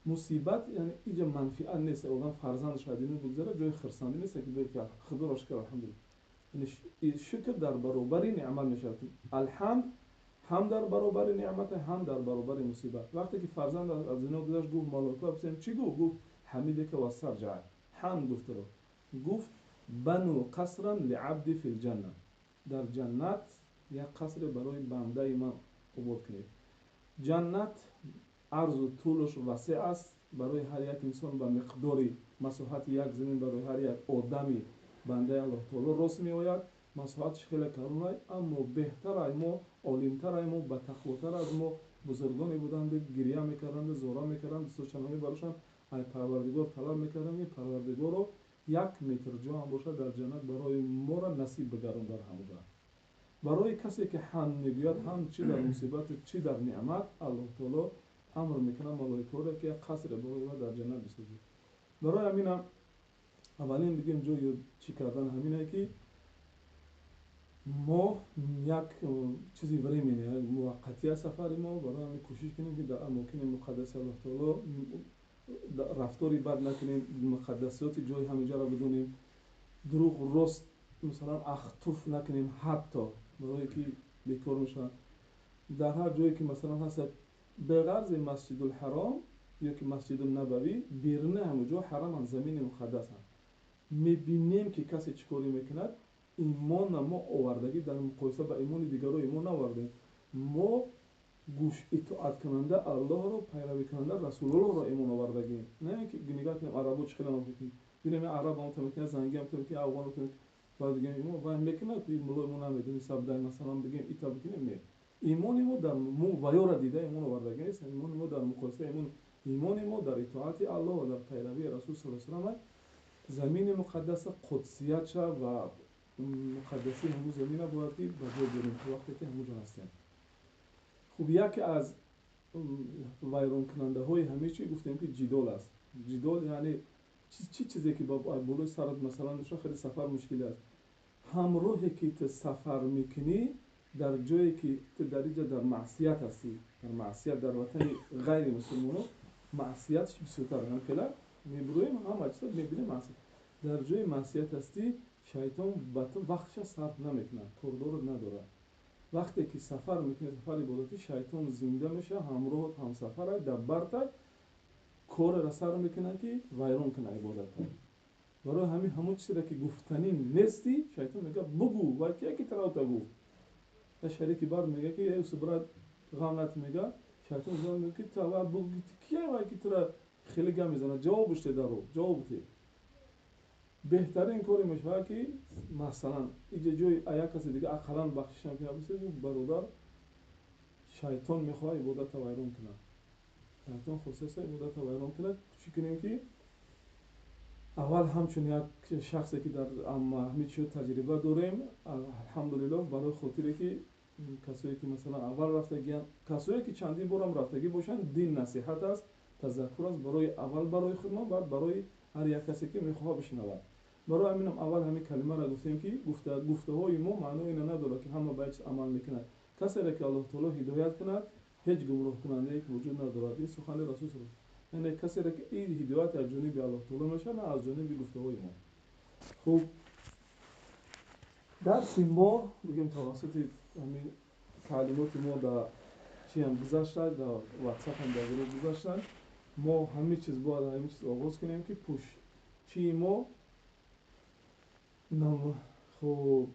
Мусибат яъне иҷа манфиат нест, одам фарзандаш аз дунё бигзарад, ҷои хурсандӣ нест ки бигӯяд ки Худоро шукр, алҳамдулиллаҳ. Яъне шукр дар баробари неъмат мешавад. Алҳамд ҳам дар баробари неъмат, ҳам дар баробари мусибат. Вақте ки фарзанд аз дунё гузашт, гуфт малоика пурсидем чӣ гуфт? Гуфт ҳамидака вастарҷаа, ҳамд гуфт туро. Гуфт бану қасран лиабди фил ҷанна, дар ҷаннат як қасре барои бандаи ман обод кунед. Ҷаннат арзу тӯлаш васеъ аст, барои ҳар як инсон ба миқдори масоҳати як замин барои ҳар як одами бандаи Аллоҳ таоло рост меояд. Масоҳаташ хеле калон, аммо беҳтар ай мо, олимтар ай мо, батақвотар аз мо бузургоне буданд, гиря мекарданд, зора мекарданд, дасту барошанд ай Парвардигор талаб мекарданд ки Парвардигоро як метр ҷо ҳам бошад дар ҷаннат барои моро насиб бигарон дар ҳамон ҷо. Барои касе ки ҳамд мегӯяд, ҳам чӣ дар мусибату чӣ дар неъмат, Аллоҳ таоло амр мекунад малоикаҳоро ки як қасре барои ва дар ҷаннат бисозед. Барои ҳаминам аввалин бигем ҷои чӣ кардан ҳамине ки мо як чизи временный, як муваққатӣ аст сафари мо. Барои ҳамин кӯшиш кунем ки дар амокини муқаддаси Аллоҳ таоло Рафтори бад накунем, муқаддасиёти ҷои ҳаминҷаро бидонем, дурӯғ рост масалан ахтуф накунем, ҳатто барое ки бекор мешавад. Дар ҳар ҷое ки масалан ҳаст, беғарзи Масҷидулҳаром ё ки Масҷидуннабавӣ, беруни ҳамон ҷо ҳараманд, замини муқаддасанд. Мебинем ки касе чӣ коре мекунад, имона мо овардагӣ дар муқоиса ба имони дигаро имон наовардем. Мо гӯш итоаткунанда Аллоҳро, пайравикунанда Расулуллоҳро имон овардагием. На ин ки нигоҳ кунем арабо чӣ хеле мекунем, бинем араб ҳам мекунад, занги ҳам мекунад, афғон ҳам мекунад, баъд бигем имон вай мекунад, муллои мо намедонем сабдай масалан бигем ита бикунем. Не, имони мо дар мо ваёра дида имон овардагӣ нест. Имони мо дар муқоиса имони мо дар итоати Аллоҳ ва дар пайравии Расул саллаллоҳу алайҳи васаллам. Замини муқаддаса қудсиятша ва муқаддасии ҳамун замина бояд ки ба ҷо биёрем то вақте ки ҳамун ҷо ҳастем. Хуб, яке аз вайронкунандаҳои ҳамин чи гуфтем ки ҷидол аст. Ҷидол яъне чӣ чизе ки болои сарат масалан меша, хеле сафар мушкиле аст. Ҳамроҳе ки ту сафар мекунӣ, дар ҷое ки ту дар инҷа дар маъсият ҳастӣ, дар маъсият, дар ватани ғайри мусулмоно маъсиятш бисёртар, ҳамхела мебуроем, ҳама чиза мебинем маъсият. Дар ҷои маъсият ҳастӣ, шайтон ба ту вақтша сарф намекунад, кордорат надорад. Вақте ки сафар мекунӣ, сафари ибодатӣ, шайтон зинда мешавад, ҳамроҳат ҳамсафарай, дар бартай кореро сар мекунад ки вайрон кунад ибодатро. Барои ҳамин ҳамон чизеро ки гуфтанӣ нестӣ, шайтон мегӯяд бугӯ, вай кия ки таравта гуфт. Я шарики бар мегӯяд ки эй брат, ғам нати, мегӯяд. Шайтон мегӯяд ки ту аввал бугӯ, кия вай ки тура хеле гап мезанад, ҷавобш те, даро ҷавоб те. Беҳтарин коре мешавад ки масалан иҷа ҷои як касе дига ақаллан бахшишам ки набисед, бародар, шайтон мехоҳад ибодатро вайрон кунад, шайтон хостааст ибодатро вайрон кунад. Чӣ кунем ки аввал ҳамчун як шахсе ки дар ҳамин чиз таҷриба дорем, алҳамдулиллоҳ, барои хотире ки касое ки масалан аввал рафтагианд, касое ки чандин борам рафтагӣ бошанд, дин насиҳат аст, тазаккур аст барои аввал барои худмон, баъд барои ҳар як касе ки мехоҳад бишнавад. Барои ҳаминам аввал ҳамин калимаро гуфтем ки гуфтаҳои мо маънои ина надорад ки ҳама ба чиз амал мекунад. Касере ки Аллоҳ таоло ҳидоят кунад, ҳеҷ гумроҳкунандае ки вуҷуд надорад. Ин сухани Расул, яъне касере ки ин ҳидоят аз ҷониби Аллоҳ таоло мешавад, на аз ҷониби гуфтаҳои мо. Хуб, дарси мо бигем тавассути ҳамин таълимоти мо дар чиам гузаштад, дар ватсапам дар гурӯҳ гузаштанд. Мо ҳамин чиз бояд ҳамин чиз оғоз кунем ки пушчии мо хуб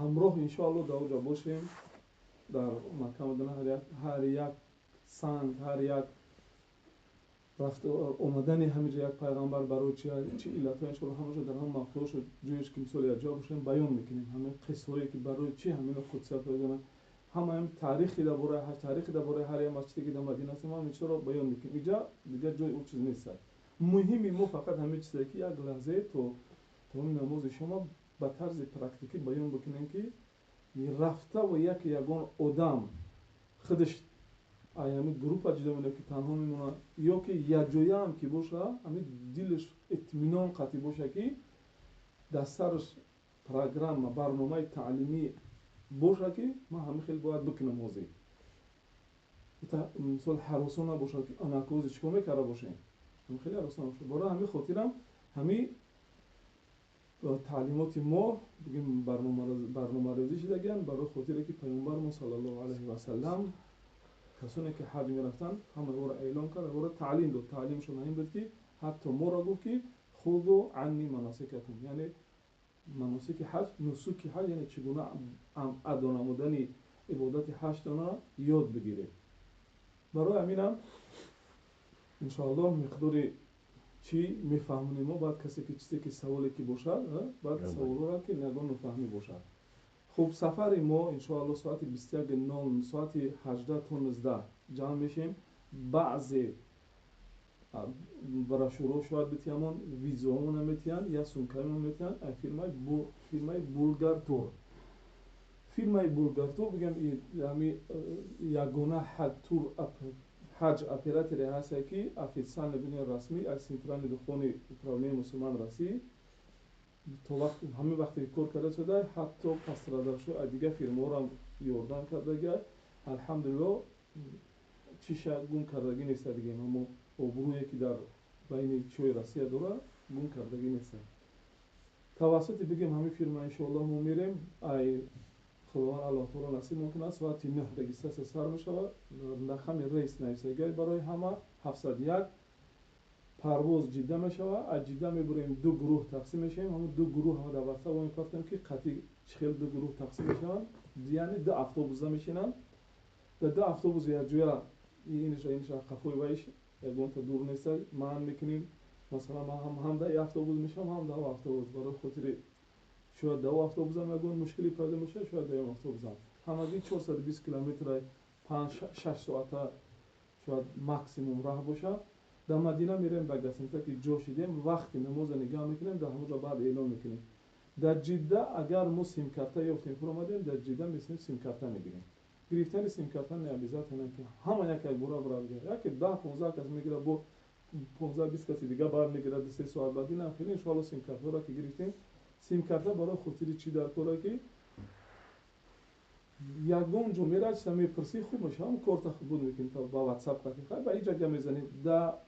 ҳамроҳ иншоалло дар оҷа бошем, дар Макка Мадина, ҳар як санг, ҳар як рафт омадани ҳаминҷа як пайғамбар барои чи, чи иллатҳо, иншоалло ҳамаша дар ҳам мавқеъошо ҷоеш ки мисол якҷо бошем баён мекунем. Ҳамин қиссаҳое ки барои чи ҳамино қудсият пайдо доранд, ҳама ҳамин таърихи дар бораи ҳаҷ, таърихи дар бораи ҳар як масҷиде ки дар Мадина ҳастем, ҳамин чизро баён мекунем. Иҷа дигар ҷои ӯ чиз нест. Муҳими мо фақат ҳамин чизе ки як лаҳзае то тамоми намози шумо ба тарзи практикӣ баён бикунем ки рафтаву як ягон одам худаш ҳамин группа ҷудо мемонад ки танҳо мемонад ё ки якҷояам ки боша, ҳамин дилаш итминон қатъӣ боша ки дар сараш программа, барномаи таълимӣ боша ки ман ҳамин хел бояд бикунам. Ҳозир мисол ҳаросон набошад ки анакози чӣ кор мекарда бошем, ҳамин хеле ҳаросон набошад. Барои ҳамин хотирам ҳамин таълимоти мо бигем барномарезӣ шудагианд, барои хотире ки паёмбармо саллаллоҳу алайҳи васаллам касоне ки ҳаҷ мерафтанд, ҳама ӯро эълон кард, ӯро таълим дод. Таълимшон ҳамин буд ки ҳатто моро гуфт ки خذوا عني مناسككم, яъне маносики ҳаҷ, нусуки ҳаҷ, яъне чӣ гуна адо намудани ибодати ҳаҷтона ёд бигиред. Барои ҳаминам иншоаллоҳ миқдори чӣ мефаҳмонем мо, баъд касе ки чизе ки саволе ки бошад, баъд саволҳоро ки ягон нофаҳмӣ бошад. Хуб, сафари мо иншоаллоҳ соати 21:00, соати 18 то 19 ҷамъ мешем. Баъзе брошюраҳо шояд битиҳамон, визаҳомона метиҳанд, як сумкаимон метиҳанд. Фирмаи Булгартур, фирмаи Булгартур бигем, ҳами ягона тур ҳаҷ операторе ҳасте ки официально бигем расмӣ аз Центральный духовный управление мусулман России то вақт ҳамин вақте ки кор карда шуда, ҳатто пострадавшо аз дигар фирмаҳоро ёрдам кардага. Алҳамдулилло. Чиша гум кардагӣ неста дигем, аммо обрӯе ки дар байни чиҳои Россия дора, гум кардагӣ неста. Тавассути бигем ҳамин фирма, иншоаллоҳ, мо мерем. Ай Худованд Аллоҳ таоло насиб мекунад, соати 9 регистрация сар мешавад. Рақами рейс нависагай барои ҳама, 701. Парвоз Ҷидда мешавад. Аз Ҷидда мебурем, ду гурӯҳ тақсим мешавем. Ҳамун ду гурӯҳ ҳама дар ватсап мепартем, ки қатъи чӣ хел ду гурӯҳ тақсим мешаванд, яъне ду автобуса мешинанд. Дар ду автобус якҷоя, иниша иниша қафои вайш ягонта дур неста, маън мекунем. Масалан, ман ҳам дар автобус мешавам, ҳам дар автобус, барои хотири шояд дар автобусам ягон мушкиле пайдо мешавад, шояд дар автобусам. Ҳамагӣ 420 километра, 5-6 соата шояд максимум раҳ бошад. Дар Мадина мерем, ба гостиница ки ҷо шидем, вақти намоза нигаҳ мекунем, дар ҳамонҷо баъд эълон мекунем. Дар Ҷидда агар мо симкарта ёфтем, фуромадем, дар Ҷидда месем, симкарта мегирем. Гирифтани симкарта не обязательно ки ҳама як як бора бира бигирад. Яке 10-15 кас мегирад, бо 15-20 каси дига баъд мегирад, 2-3 соат баъд. Инам хеле, иншоалло, симкартаро ки гирифтем, симкарта барои хотири чӣ дар кора, ки ягон ҷо мерад, чиза мепурсӣ, хуб мешавам, корта буд мекунем ба ватсап қати, ба иҷа гап мезанем. Да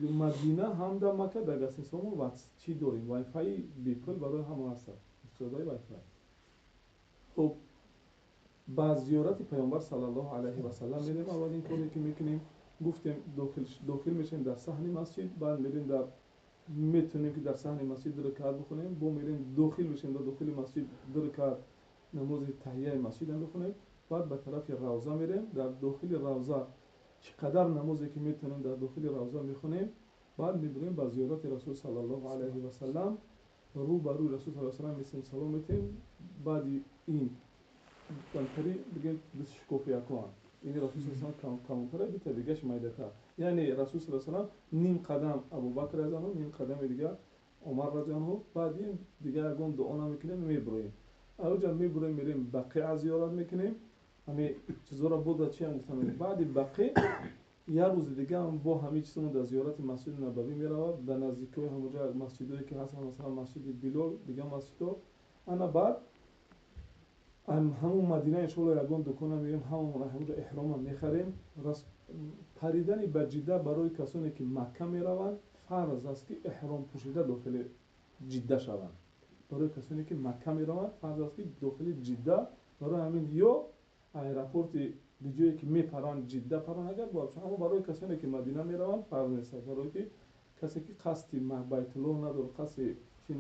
Мадина ҳам дар Макка дар гостиницаҳо мо чӣ дорем, вайфаи бепул барои ҳама ҳаст, истифодаи вайфай. Хуб, ба зиёрати Паёмбар саллаллоҳу алайҳи васаллам мерем. Аввалин коре ки мекунем, гуфтем, дохил мешавем дар саҳни масҷид, баъд мерем, дар метавонем ки дар саҳни масҷид ду ракаат бихонем, бо мерем, дохил мешавем дар дохили масҷид, ду ракаат намози таҳияи масҷидам бихонем, баъд ба тарафи равза мерем, дар дохили равза чӣ қадар намозе ки метавонем дар дохили равза мехонем, баъд мебурем ба зиёрати Расул саллаллоҳу алайҳи васаллам, рӯ ба рӯи Расул саллаллоҳу алайҳи васаллам месем, салом метем. Баъди ин камтари бигем шикофи якоан, ини Расул саллаллоҳу калонтара, бита дигаш майдатар, яъне Расул саллаллоҳу алайҳи васаллам ним қадам Абубакр разиаллоҳу, ним қадами дигар Умар разиаллоҳу. Баъд ин дигар ягон дуо намекунем, мебуроем. Ауҷа мебуроем, мерем Бақиа зиёрат мекунем. Ҳами чизоро бода чиам гуфтам. Баъди Бақӣ як рӯзи дига бо ҳамин чизмон дар зиёрати Масҷиди Набавӣ меравад, дар наздикиҳои ҳамонҷа масҷидое ки ҳастанд, масалан масҷиди Билол, дигар масҷидҳо. Ана баъд ҳамун Мадина, иншоалло, ягон дукона меоем, ҳамон ҳамонҷо эҳрома мехарем. Паридани ба Ҷидда барои касоне ки Макка мераванд фарз аст, ки эҳром пӯшида дохили Ҷидда шаванд. Барои касоне ки Макка мераванд фарз аст, ки дохили Ҷидда. Барои ҳамин ё аэропорти ҷое ки мепаранд, Ҷидда паранд агар бояд, аммо барои касоне ки Мадина мераванд фарз нест, барое ки касе ки қасди Байтуллоҳ надорад, қасди чи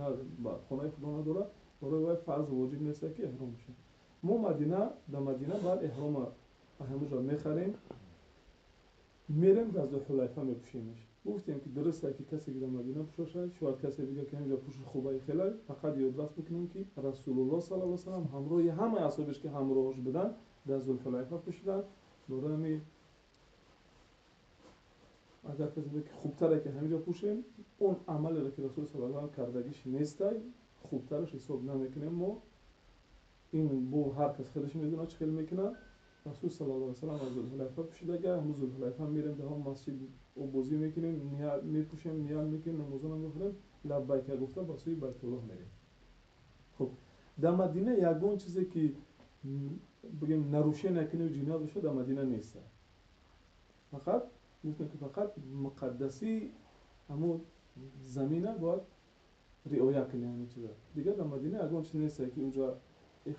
хонаи Худо надорад, барои вай фарз воҷиб нест ки эҳром бошад. Мо Мадина, дар Мадина баъд эҳрома ҳамонҷо мехарем, мерем, дар Зулҳулайфа мепӯшемш. Гуфтем ки дуруст ки касе ки дар Мадина пӯшошад, шояд касе дига ки ҳаминҷо пӯши хубаи хелай. Фақат ёдрас бикунем, ки Расулуллоҳ саллаллоҳу алайҳи васаллам ҳамроҳи ҳамаи асҳобеш ки ҳамроҳаш буданд, дар Зулҳулайфа пӯшиданд. Барои ҳамин агар касе ки хубтаре ки ҳаминҷо пӯшем, он амалеро ки Расул саллаллоҳу алайҳи васаллам кардагиш нестай, хубтараш ҳисоб намекунем мо. Ин бо ҳар кас худаш медонад чӣ хел мекунад. Расул саллаллоҳу алайҳи васаллам аз Зулҳулайфа пӯшидага. Ҳамун Зулҳулайфа мерем, дар ҳамон масҷид обозӣ мекунем, мепӯшем, ният мекунем, намозона мехонем, лаббайка гуфта ба сӯи Байтуллоҳ мерем. Хуб, дар Мадина ягон чизе ки бигем нарушение кунем, ҷиноят бошад, дар Мадина нест. Фақат гуфтем ки фақат муқаддасии ҳамун замина бояд риоя кунем, ҳамин чиза. Дигар дар Мадина ягон чиз нест ки унҷа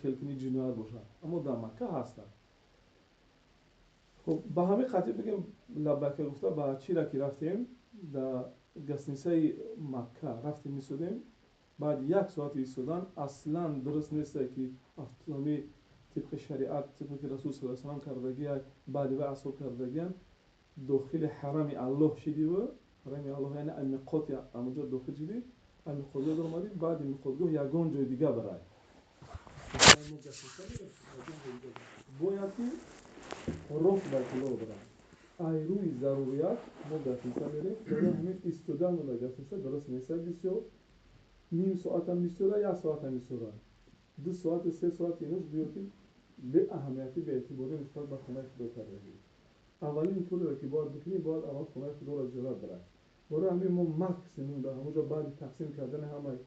хел кунӣ ҷиноят бошад, аммо дар Макка ҳастанд. Хуб, ба ҳамин қатъи бигем, лаббайка гуфта ба чира ки рафтем, дар гостиницаи Макка рафтем, истодем. Баъд як соати истодан аслан дуруст несте ки ҳами тибқи шариат, тибқи ки Расул саллаллоҳу алайҳи васаллам кардагия, баъди вай асҳоб кардагиян, дохили ҳарами Аллоҳ шидиву, ҳарами Аллоҳ яъне миқоти ҳамонҷо дохил шидӣ, миқотгоҳ даромадӣ, баъди миқотгоҳ ягон ҷои дига барай, бояд ки рост Байтуллоҳ барад. Ай рӯи зарурият мо гостиница мерем. Барои ҳамин истодан дар гостиница дуруст нест бисёр. Ним соатам истода, як соатам истода, 2 соату 3 соат, инош гӯё ки беаҳамиятӣ, беэътиборӣ нисбат ба хонаи Худо кардагӣ. Аввалин кореро ки бояд бикунӣ, бояд аввал хонаи Худоро зиёрат барад. Барои ҳамин мо максимум дар ҳамонҷо баъди тақсим кардани ҳамаи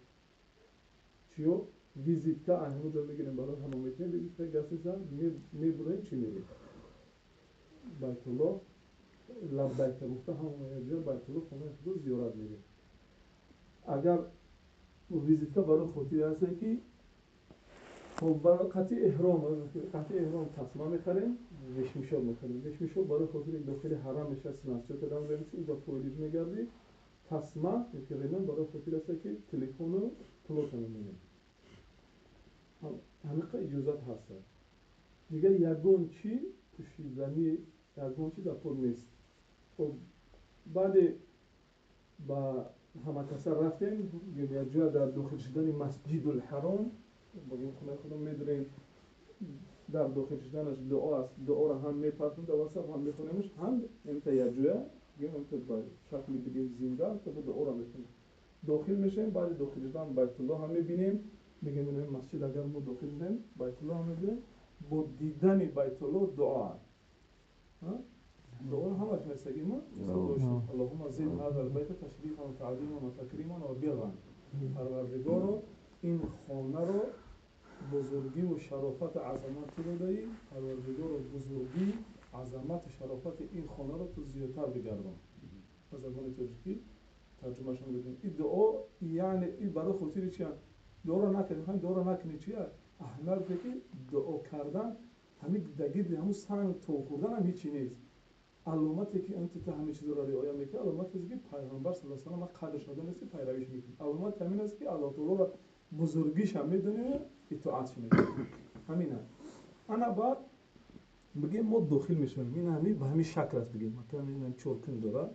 чиё визитка ҳамонҷо мегирем, барои ҳама метавонем визитка гостиница, мебуроем, чӣ мерем. Байтуллоҳ лаббайка гуфта ҳама якҷоя Байтуллоҳ хонаи худо зиёрат мерем. Агар визитка барои хотире ҳасте ки хоб қатъи эҳром тасма мехарем, вешмишоб мехарем. Вешмишоб барои хотире дохили ҳарам мешавад, синасчо кадан ремчи уҷа пойлиҷ мегардӣ. Тасма ёки ремон барои хотир аст ки телефону пулота мемонем. Ҳамиқа иҷозат ҳаст. Дигар ягон чӣ пӯшидани ягон чӣ дар пол нест. Хоб баъде ба ҳамакаса рафтем, якҷоя дар дохил шудани Масҷидулҳаром бигем хонаи худо медурем, дар дохил шуданаш дуо аст. Дуоро ҳам мепартем дар васаф, ҳам мехонемш, ҳам имта якҷоя бигем ба шакли бигем зинда дуоро мехонем. Дохил мешавем, баъди дохил шудан Байтуллоҳ ҳам мебинем, мегем ин масҷид агар мо дохил шудем Байтуллоҳ ҳам мебинем. Бо дидани Байтуллоҳ дуо аст. Дуоро ҳамаш месагим мо Аллоҳумма зид ҳазал байта ташрифан ва таъзиман ва такриман ва бирран. Парвардигоро, ин хонаро бузургиву шарофату азамат ту додаӣ, Парвардигоро бузургӣ, азамату шарофати ин хонаро ту зиёдтар бигардон. Ба забони тоҷикӣ тарҷумаашон бигӯем. Ин дуо яъне ин барои хотири чи? Дуоро накунӣ, мехоҳем дуоро накунӣ чи? Аҳамият бе ки дуо кардан ҳамин дагирди ҳамун санг то хӯрдан ҳам ҳечи нест. Аломате ки анти ту ҳамин чизро риоя мекунӣ, аломате аст ки Пайғамбар саллаллоҳу алайҳи васаллам қадрш надонисти, пайравиш мекунӣ. Аломат ҳамин аст ки Аллоҳ таолоро бузургиша медонӣ, итоатш мекунӣ. Ҳамин аст. Ана баъд бигем мо дохил мешавем. Ин ҳамин ба ҳамин шакл аст бигем. Ҳамин чоркун дорад.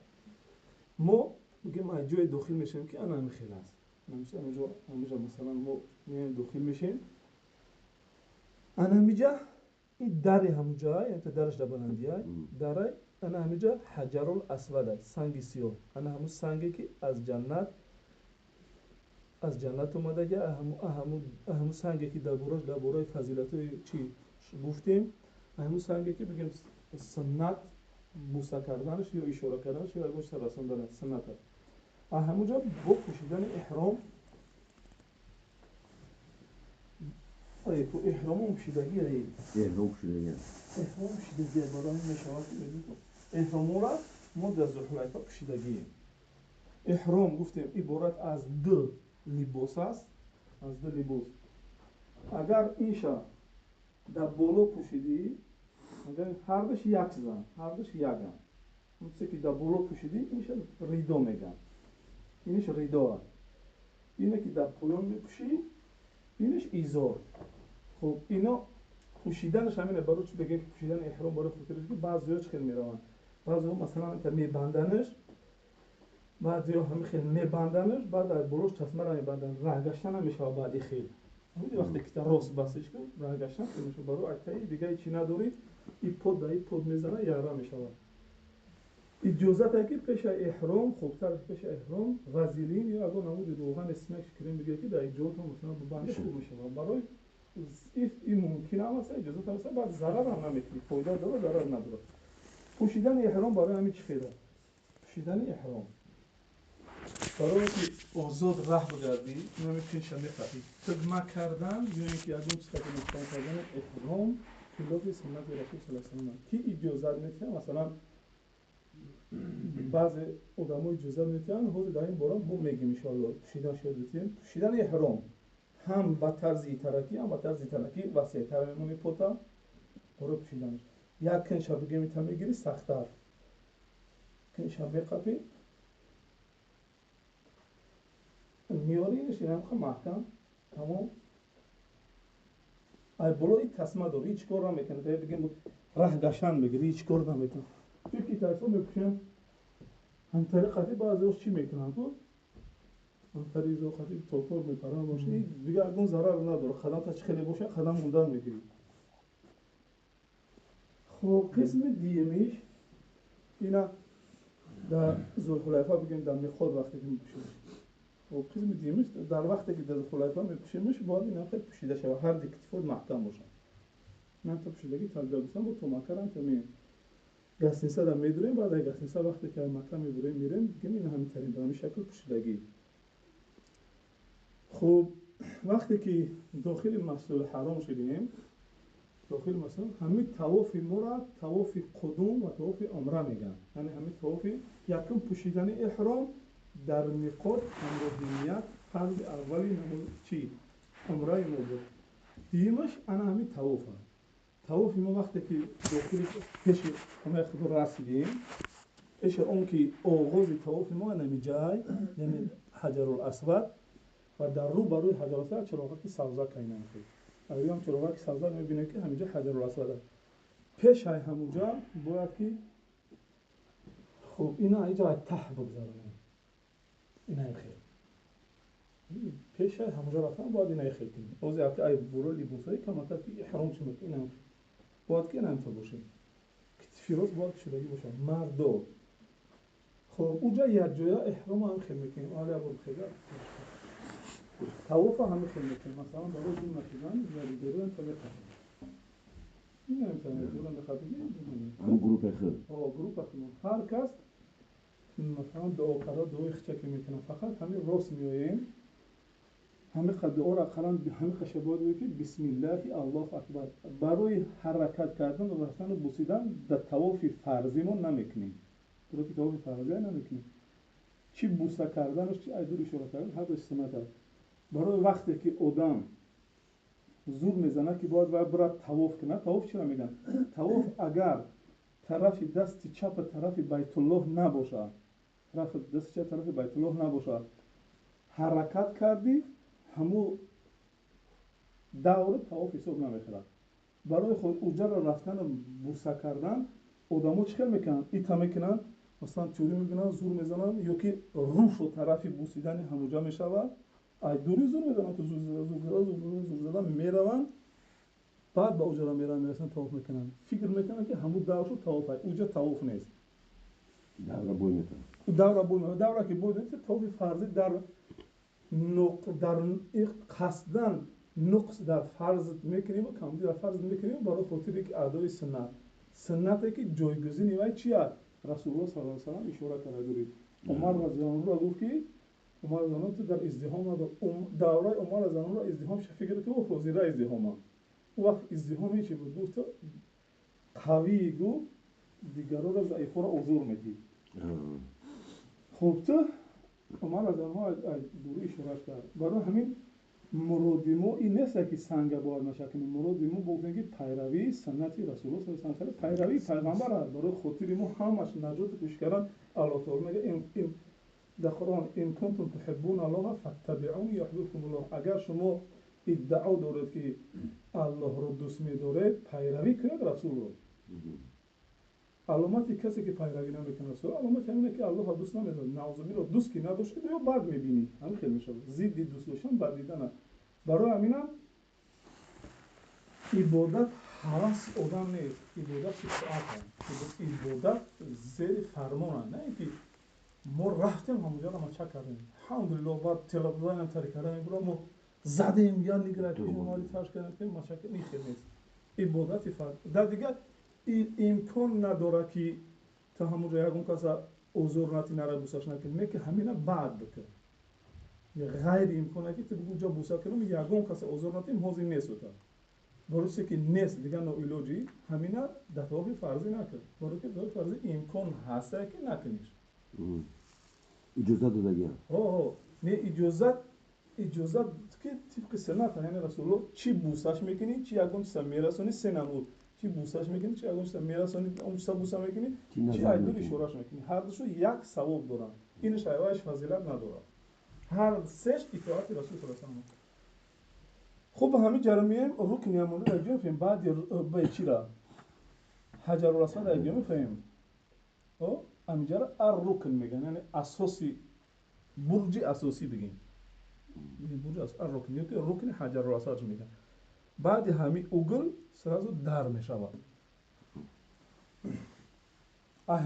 Мо бигем аз ҷое дохил мешавем ки ана ҳамин хел аст. Ҳаминҷо масалан мо меоем дохил мешавем. Ана ҳаминҷа ин дари ҳамунҷа, яъне дараш дар баландия, дарай ана ҳаминҷа ҳаҷарул асвад аст, санги сиёҳ. Ана ҳамун санге ки аз ҷаннат омадаги, ҳамун санге ки дар бораи фазилатҳои чӣ гуфтем, ҳамун санге ки бигем суннат буса карданаш ё ишора карданаш ё ягон чиз расонданаш суннат аст. Ҳамунҷо бо пӯшидани эҳром, эҳромом пӯшидагӣ, эҳром пӯшидагӣ, эҳром пӯшидагӣ барои мешавад ки эҳромора мо дар Зулҳулайфа пӯшидагием. Эҳром гуфтем иборат аз ду либос аст, аз ду либос. Агар инша дар боло пӯшидӣ, агар ҳардуш як чизанд, ҳардуш яканд. Он чизе ки дар боло пӯшидӣ, инша ридо мегӯянд. Инаш ридо аст. Ине ки дар поён мепӯшӣ, инаш изор. Хуб, ино пӯшиданаш ҳамине, барои чӣ бигем ки пӯшидани эҳром барои хотираш ки баъзеҳо чӣ хел мераванд. Баъзеҳо масалан мебанданаш, баъзеҳо ҳамин хел мебанданаш, баъд аз болош тасмаро мебанданд. Раҳ гаштан намешавад баъди хел. Вақте ки рост бастиш кун, раҳ гаштан мешавад. Барои айтаи дигаи чӣ надорӣ, и под да и под мезана, яра мешавад. Иҷозат ки пеша эҳром, хубтар пеша эҳром вазелин ё ягон намуди равғани смек крем бигиред ки дар иҷозатон масалан бибандед, хуб мешавад. Барои ин мумкин ҳам аст, иҷозат ҳам аст, баъд зарар ҳам намекунӣ, фоида дорад, зарар надорад. Пӯшидани эҳром барои ҳамин чӣ хел аст? Пӯшидани эҳром барои ки озод раҳ бигардӣ, намекунша мехоҳӣ. Тугма кардан ё ин ки ягон чиз маҳкам кардани эҳром хилофи суннати Расул саллаллоҳу алайҳи васаллам. Ки иҷозат медиҳад? Масалан баъзе одамо иҷозат медиҳанд, ҳозир дар ин бора мо мегӯем иншоаллоҳ, пӯшидан шояд битиҳем. Пӯшидани эҳром ҳам ба тарзи итаракӣ, ҳам ба тарзи итаракӣ васеътар мемонӣ пота барои пӯшиданаш. Як кунша бигем ита мегирӣ сахттар, кунша меқапӣ, миёри инаш инамха маҳкам, тамом. Ай боло и тасма дорӣ, ҳеҷ кор намекунад. Бигем раҳ гаштан мегирӣ, ҳеҷ кор намекунад. Чунки тайфо мепӯшанд ҳамтари қатӣ, баъзеҳо чӣ мекунанд ку? Ҳамтари зоқати тотор мепаранд бошад, дигар ягон зарар надорад. Қадамта чӣ хеле бошад, қадам мондан мегирӣ. Хуб, қисми дуюмиш ина дар Зулҳулайфа бигем дар миқот вақте ки мепӯшем. Хуб, қисми дуюмиш дар вақте ки дар Зулҳулайфа мепӯшемш бояд ина хел пӯшида шавад, ҳар ду китфот маҳкам бошад. Ман та пӯшидагӣ талбия гуфтам, бо то макарам та меем. Гастниса да медурем, баъд аз гастниса вақте ки Макка мебурем мирем, бигем ин ҳамин ба ҳамин шакл пӯшидагӣ. Хуб, вақте ки дохили Масҷидул Ҳаром шудем, Дохил масалан ҳамин тавофи моро тавофи қудум ва тавофи умра мегӯянд. Яъне ҳамин тавофи якум пӯшидани эҳром дар миқот ҳамроҳи ният фарзи аввали намоз чӣ умраи мо буд. Дуюмаш ана ҳамин тавоф аст. Тавофи мо вақте ки дохили пеши хонаи худо расидем, пеши он ки оғози тавофи мо ҳамин ҷай, яъне ҳаҷарул асвад ва дар рӯ ба рӯи ҳаҷарул асвад чароғаки сабзак айнан ам чароғаки сабзак мебинем ки ҳаминҷо ҳаҷарул асвад аст. Пешай ҳамунҷо бояд ки хуб ина иҷо таҳ бигзаронем. Инаи хел пешай ҳамунҷо рафтан бояд инаи хел кунем. Ози ай буро либосҳои камакак ки эҳром чӣ мекунем, инам бояд ки инам то бошем. Китфи рост бояд кушодагӣ бошад. Мардо хуб уҷа якҷоя эҳромо ҳам хел мекунем. Ҳоло як бор хела тавофа ҳам хел мекунем. Масалан барои ду нашидан ҷалидориам то меқафем. Инам то меқафем, меқафем. Ҳам группа худ. Группа худ. Ҳар кас масалан дуо карда дуои хича ки мекунад, фақат ҳамин рост меоем. Ҳамин қад дуоро ақаллан ҳамин қаша бояд гӯем ки бисмиллаҳи аллоҳу акбар. Барои ҳаракат кардан ва рафтану бусидан дар тавофи фарзӣ мо намекунем. Барои ки тавофи фарзӣ намекунем. Чӣ буса карданаш, чӣ айдур ишора кардан, ҳардуш суннат аст. Барои вақте ки одам зур мезанад ки бояд вай бирад тавоф кунад, тавоф чиро мегӯянд? Тавоф агар тарафи дасти чапа тарафи Байтуллоҳ набошад, тарафи дасти чап тарафи Байтуллоҳ набошад, ҳаракат кардӣ, ҳамун давр тавоф ҳисоб намехӯрад. Барои худ уҷаро рафтану буса кардан одамо чӣ кор мекунанд? Ита мекунанд, масалан тӯрӣ мебинанд, зур мезананд, ё ки рӯшу тарафи бусидани ҳамуҷа мешавад. Ай дури зур мезананд, ки зур зада, зур зада, зур зада, зур зада мераванд, баъд ба уҷара мераванд, мерасанд, тавоф мекунанд. Фикр мекунанд ки ҳамун давршу тавоф аст, уҷа тавоф нест. Давра бой мекунанд. Давра бой мекунанд. Давра ки бой мекунанд, тавофи фарзӣ дар дар қасдан нуқс дар фарз мекунем ва камбудӣ дар фарз мекунем барои хотире ки адои суннат. Суннате ки ҷойгузини вай чи аст? Расулуллоҳ саллаллоҳу алайҳи васаллам ишора карда дурид. Умар разияллоҳу анҳу гуфт ки Умар разияллоҳу анҳу дар издиҳом надор. Давраи Умар разияллоҳу анҳу издиҳом фикр ки ҳозира издиҳома. У вақт издиҳоме чи буд? Гуфт қавӣ гуфт дигароро заифоро озур медид. Хуб ту Умар разияллоҳу анҳу дури ишораш кард. Барои ҳамин муроди мо ин нест ки санга бояд нашакунем. Муроди мо гуфтем ки пайравии суннати Расулуллоҳ саллаллоҳу алайҳи васаллам, пайравии пайғамбар аст. Барои хотири мо ҳамаш наҷоту кӯшиш кардан. Аллоҳ таоло мегӯяд ин дар Қуръон ин кунтум туҳиббуна аллоҳа фаттабиъуни юҳбибкумуллоҳ. Агар шумо иддао доред ки Аллоҳро дӯст медоред, пайравӣ кунед Расулро. Аломати касе ки пайравӣ намекунад Расулро, аломати ҳамине ки Аллоҳро дӯст намедорад. Наъузубиллоҳ, дӯст ки надошти ё бад мебинӣ, ҳамин хел мешавад. Зидди дӯст доштан бад дидан аст. Барои ҳаминам ибодат ҳаваси одам нест, ибодат шифоат аст. Ибодат зери фармон аст, на ин ки мо рафтем ҳамонҷоро мача кардем, алҳамдулиллоҳ, баъд телевизионам тари карда мебурам, мо задем я нигра ки таш кардем, мача ин хел нест. Ибодати фард дар дигар имкон надорад ки то ҳамонҷо ягон каса озор натӣ, нара бусаш накунӣ, не ки ҳамина баъд бикун. Ғайри имкон ки ту бигӯ ҷо буса кунам, ягон каса озор натим, ҳозир нест ута. Барои чизе ки нест, дигар ноилоҷӣ, ҳамина дар тавофи фарзӣ накун. Барои ки тавофи фарзӣ имкон ҳаста ки накуниш. Иҷозат додагиам. Не, иҷозат ки тибқи суннат, яъне Расулуллоҳ чӣ бусаш мекунӣ, чӣ ягон чиза мерасонӣ, се намуд. Чӣ бусаш мекунӣ, чӣ ягон чиза мерасонӣ, он чиза буса мекунӣ, чӣ айдур ишораш мекунӣ. Ҳардушу як савоб доранд. Инаш айвааш фазилат надорад. Ҳар сеш итоати Расул саллаллоҳу алайҳи васаллам. Хуб, ҳамин ҷаро меоем рукни амонро якҷо мефаҳмем, баъди чира ҳаҷарул асвад якҷо мефаҳмем. Ҳаминҷаро ар-рукн мегӯянд, яъне асоси бурҷи асосӣ бигем. Бурҷи ар-рукн ё ки рукни ҳаҷарул асвад мегӯянд. Баъди ҳамин угл сразу дар мешавад.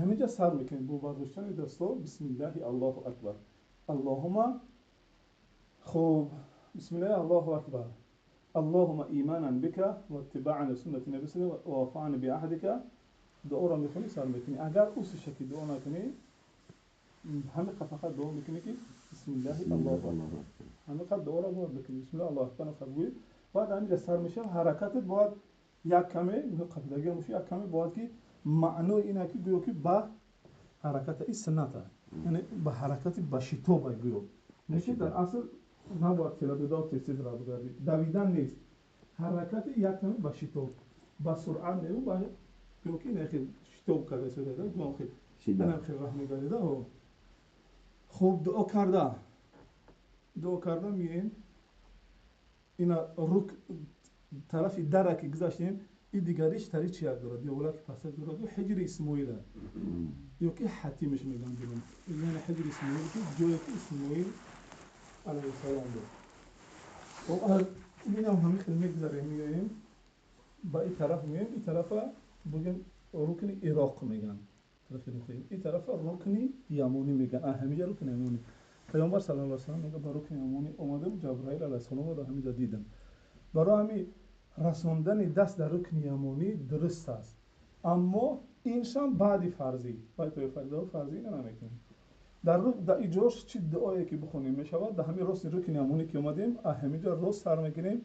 Ҳаминҷа сар мекунем бо бардоштани дастҳо бисмиллаҳи аллоҳу акбар. Аллоҳума хуб бисмиллаҳи аллоҳу акбар. Аллоҳума иманан бика ва иттибаан лисуннати набийика ва вафаан биаҳдика. Дуоро мехонӣ, сар мекунӣ. Агар усиша ки дуо накунӣ, ҳамин қад фақат дуо мекунӣ ки бисмиллаҳи аллоҳу акбар. Ҳамин қад дуоро бояд бикунӣ. Бисмиллаҳи аллоҳу акбар қад гӯӣ. Баъд ҳаминҷа сар мешавад, ҳаракатат бояд Як каме қапидагӣ боша, як каме бояд ки маънои ина ки гӯё ки ба ҳараката и сунната, яъне ба ҳаракати ба шитоба гӯё. Не ки дар асл набояд тела дода тез тез ра бигардӣ. Давидан нест. Ҳаракати як каме ба шитоб, ба суръат не, ба гӯё ки не хел шитоб карда истода, гӯё хел. Инам хел раҳ мегардида. Хуб, дуо карда. Дуо карда мием. Ина рук тарафи дара ки гузаштем, и дигариш тари чи як дорад? Девора ки пасак дорад, ҳиҷри Исмоила. Ё ки ҳатимаш мегӯянд дурун. Яъне ҳиҷри Исмоил ки ҷое ки Исмоил алайҳиссалом буд. Хоб, аз инам ҳамин хел мегузарем, меоем ба ин тараф меоем, ин тарафа бугем рукни Ироқ мегӯянд. Тарафи рукни. Ин тарафа рукни Ямонӣ мегӯянд. Ҳамиҷа рукни Ямонӣ. Паёмбар саллаллоҳу алайҳи васаллам мегӯяд ба рукни Ямонӣ омадам, Ҷабраил алайҳиссаломро дар ҳамиҷа дидам. Барои ҳамин расондани даст дар рукни Ямонӣ дуруст аст. Аммо иншам баъди фарзӣ. Баъди фарзӣ ина намекунем. Дар иҷош чӣ дуое ки бихонем мешавад, дар ҳамин рости рукни Ямонӣ ки омадем, ҳамиҷа рост сар мекунем.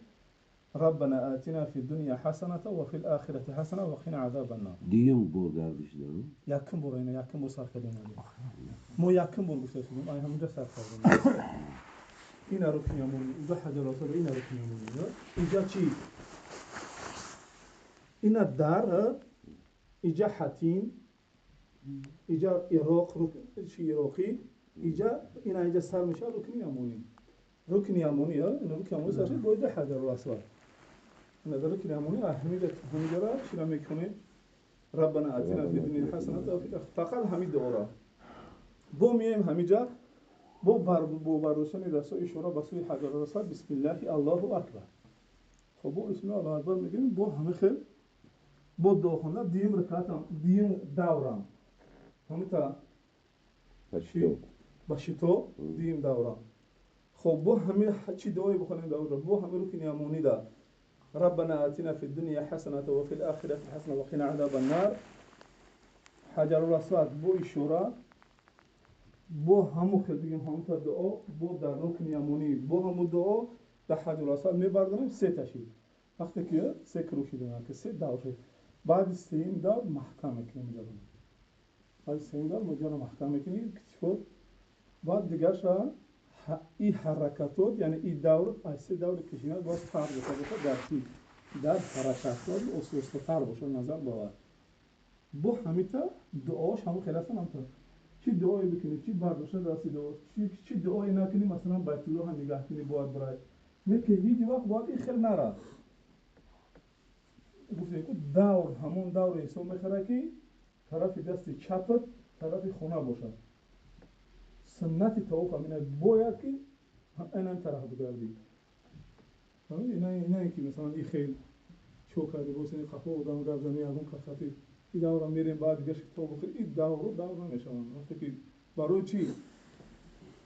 Раббана атина фи дунья ҳасаната ва фил охирати ҳасана ва қина азабан нор. Дуюм бор гардиш дорум? Якум бор ина, якум бор сар кардем омадем. Мо якум бор гуфта шудем, ай ҳаминҷа сар кардем. Ина рукни Ямонӣ, инҷа Ҳаҷар Асвад, ина рукни Ямонӣ. Инҷа чӣ? Ина дар, иҷа ҳатим, иҷа Ироқ, чи Ироқӣ, иҷа ина иҷа сар мешавад рукни Ямонӣ. Рукни Ямонӣ, ина рукни Ямонӣ сар шуд, бо иҷа Ҳаҷар Асвад. Ина дар рукни Ямонӣ ҳамиҷара чира мекунем? Раббана атина фи дунья ҳасаната ва фил охирати. Фақат ҳамин дуоро. Бо меоем ҳамиҷа, бо бардоштани дастҳо ишора ба сӯи Ҳаҷар Асвад, бисмиллаҳи Аллоҳу акбар. Хоб, бо бисмиллаҳи Аллоҳу акбар мегӯем, бо ҳамин хел бо дуо хонда дуюм ракатам, дуюм даврам. Ҳамита ба шитоб дуюм даврам. Хоб, бо ҳамин чӣ дуое бихонем давра, бо ҳамин рукни Ямонӣ да Раббана атина фи дунья ҳасаната ва фил охирати ҳасана ва қина азабан нар. Ҳаҷарул Асвад бо ишора, бо ҳамун хел бигем ҳамута дуо, бо дар рукни Ямонӣ, бо ҳамун дуо дар Ҳаҷарул Асвад мебардорем се ташид. Вақте ки се круг шудем, ки се давр шуд. Баъди сеюм давр маҳкам мекунем иҷаро. Баъди сеюм давр иҷаро маҳкам мекунем, китифот. Баъд дигарша и ҳаракатот, яъне и давр, аз се даври кишинат бояд фарқ дошта бошад дар чӣ? Дар ҳаракатот осустатар бошад назар ба вар. Бо ҳамита дуош ҳамун хел ҳастан ҳамта. Чӣ дуое бикунӣ, чӣ бардошта дасти дуо, чӣ дуое накунӣ, масалан Байтуллоҳа нигаҳ кунӣ бояд бирай. Не ки ҳеҷ вақт бояд ин хел нара. Гуфтем ки давр ҳамон давре ҳисоб мехӯрад ки тарафи дасти чапат тарафи хона бошад. Суннати тавоф ҳам ина бояд ки инам тараф бигардӣ. Ина ки масалан и хел чо карди боз ин қафо одам гап зани ягон касати и давра мерем баъд дигаш китоб бихӯр, и давру давр намешаванд. Вақте ки барои чӣ?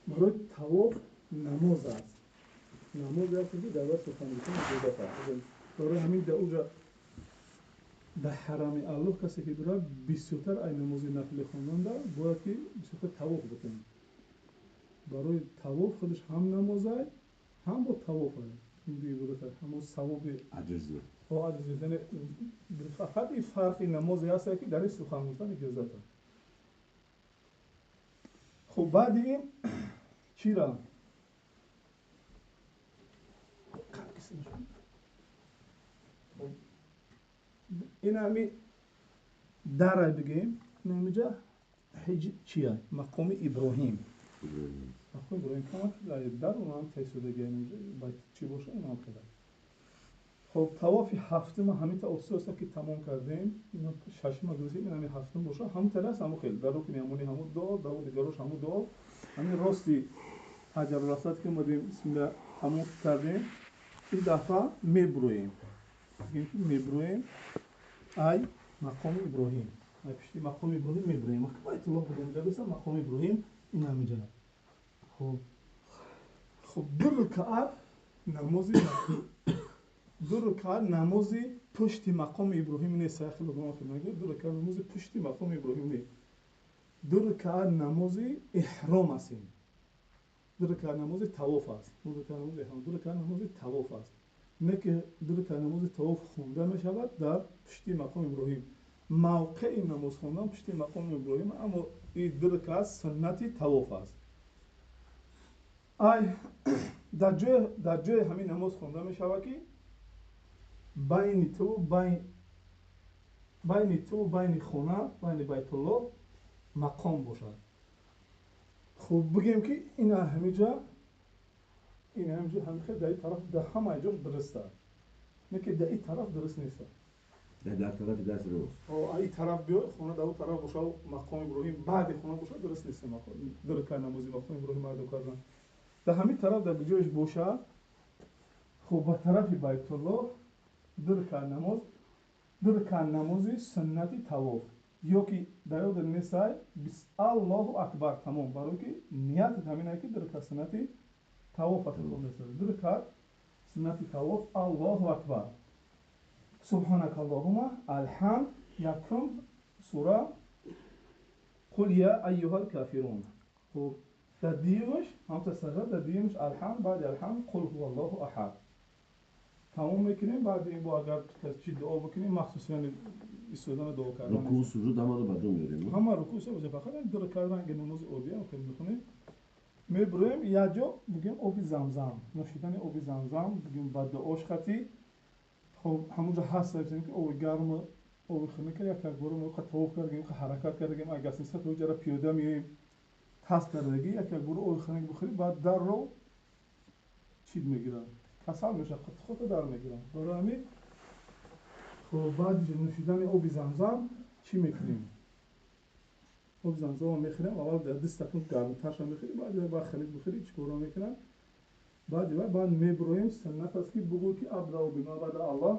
Барои тавоф намоз аст. Намоз аст ки дар вақти сухан гуфтан иҷозат аст. Барои ҳамин дар уҷа дар ҳарами Аллоҳ касе ки бирад бисёртар ай намози нафли хонанда бояд ки бисёртар тавоф бикунад. Барои тавоф худаш ҳам намозай, ҳам бо тавоф ай. Ин ду ибодат аст. Ҳамон савоби аҷр зиёд. Аҷр зиёд. Яъне фақат ин фарқи намозе ҳаст ки дар ин сухан гуфтан иҷозат аст. Хуб, баъди ин чира? Ин ҳами дарай бигем, ин ҳамиҷа ҳиҷ чия? Мақоми Иброҳим. Мақоми Иброҳим камак дар онам тайсудагӣ чӣ боша, инам хела. Хоб, тавофи ҳафтума ҳамита ососа ки тамом кардем, ина шашума гузашт, ин ҳами ҳафтум боша, ҳамун талас ҳамун хел. Дар рукни Ямонӣ ҳамун дуо, дар дигарош ҳамун дуо. Ҳамин рости Ҳаҷарул Асвад ки омадем, бисмилла тамом кардем, ин дафъа мебуроем. Бигем ки мебуроем ай мақоми Иброҳим. Ай пишти мақоми Иброҳим мебуроем. Байтуллоҳ будем, ҷа гуфтам мақоми Иброҳим ин ҳамиҷа. Хоб, ду рукаат намози ду рукаат намози пушти мақоми Иброҳим нест. Хеле одамон хел мегӯянд, ду рукаат намози пушти мақоми Иброҳим нест. Ду рукаат намози эҳром аст ин. Ду рукаат намози тавоф аст. Ду рукаат намози эҳром, ду рукаат намози тавоф аст. Не ки ду ракъат намози тавоф хонда мешавад дар пушти мақоми Иброҳим. Мавқеи намоз хондан пушти мақоми Иброҳим, аммо ин ду ракъат суннати тавоф аст. Ай дар ҷои ҳамин намоз хонда мешавад ки байни ту байни хона, байни Байтуллоҳ мақом бошад. Хуб бигем ки ин ҳамиҷа ин ҳамиҷа ҳамихел дар ин тараф дар ҳамаи ҷош дуруст аст. Не ки дар ин тараф дуруст нест. Дар тарафи даст рост. Ин тараф биёй, хона дар он тараф бошад, мақоми Иброҳим баъди хона бошад, дуруст нест. Ду ракъат намози мақоми Иброҳим адо кардан. Дар ҳамин тараф дар ҷояш бошад, хуб ба тарафи Байтуллоҳ ду ракъат намоз, ду ракъат намози суннати тавоф. Ё ки дар ёдат несай, Аллоҳу акбар тамом, барои ки ниятат ҳамин ае ки ду ракъат суннати тавоф аст. Ду ракъат суннати тавоф, Аллоҳу акбар. Субҳанака Аллоҳумма алҳамд, якум сура Қул я айюҳал кафирун. Хуб дар дуюмаш ҳамта сажда, дар дуюмаш алҳамд, баъди алҳамд Қул ҳуваллоҳу аҳад. Тамом мекунем, баъди ин бо агар чи дуо бикунем, махсус яъне истодана дуо кардан. Рукӯъ суҷуд ҳамаро ба ҷо меорем. Ҳама рукӯъ суҷуд, фақат ду ракъат ранги намози оддӣ ҳам хеле мехонем. Мебурем як ҷо бигем оби замзам, нӯшидани оби замзам, бигем ба дуош хати. Хуб ҳамонҷо ҳаст ки оби гарм, оби хунук як як бор мо тавоф кардем, ҳаракат кардем, агар нисбат ба ҷара пиёда меоем, тас кардагӣ як як бор оби хунук бихӯрӣ, баъд дарро чид мегирад, касал мешавад, худро дар мегирад. Барои ҳамин хуб баъди нӯшидани оби замзам чӣ мекунем? Оби замзамро мехӯрем, аввал дар ду стакан гармтарша мехӯрем, баъд баъд хунук бихӯрӣ, чӣ корро мекунам? Баъди баъд мебуроем, суннат аст ки бугӯ ки абдаъу бима бада Аллоҳ,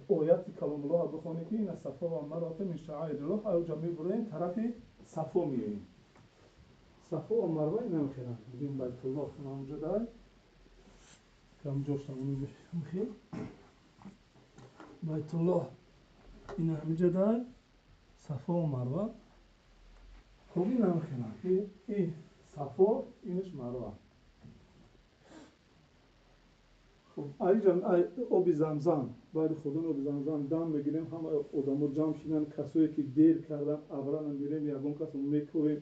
ояти каломуллоҳ бихонӣ ки инна сафо ва марвата мин шаъаириллоҳ. Аҷа мебуроем тарафи Сафо меоем. Сафо ва Марва ина мехӯранд. Бигем Байтуллоҳ ҳамонҷо дар кам ҷошта мехӯрем. Байтуллоҳ ина ҳаминҷо дар Сафо ва Марва. Хуб ина мехӯранд. И Сафо, инаш Марва. Хуб айҷан оби замзам, баъди хӯрдани оби замзам дам мегирем, ҳама одамо ҷамъ шидан, касое ки дер кардан, аврана мирем, ягон кас мекӯем,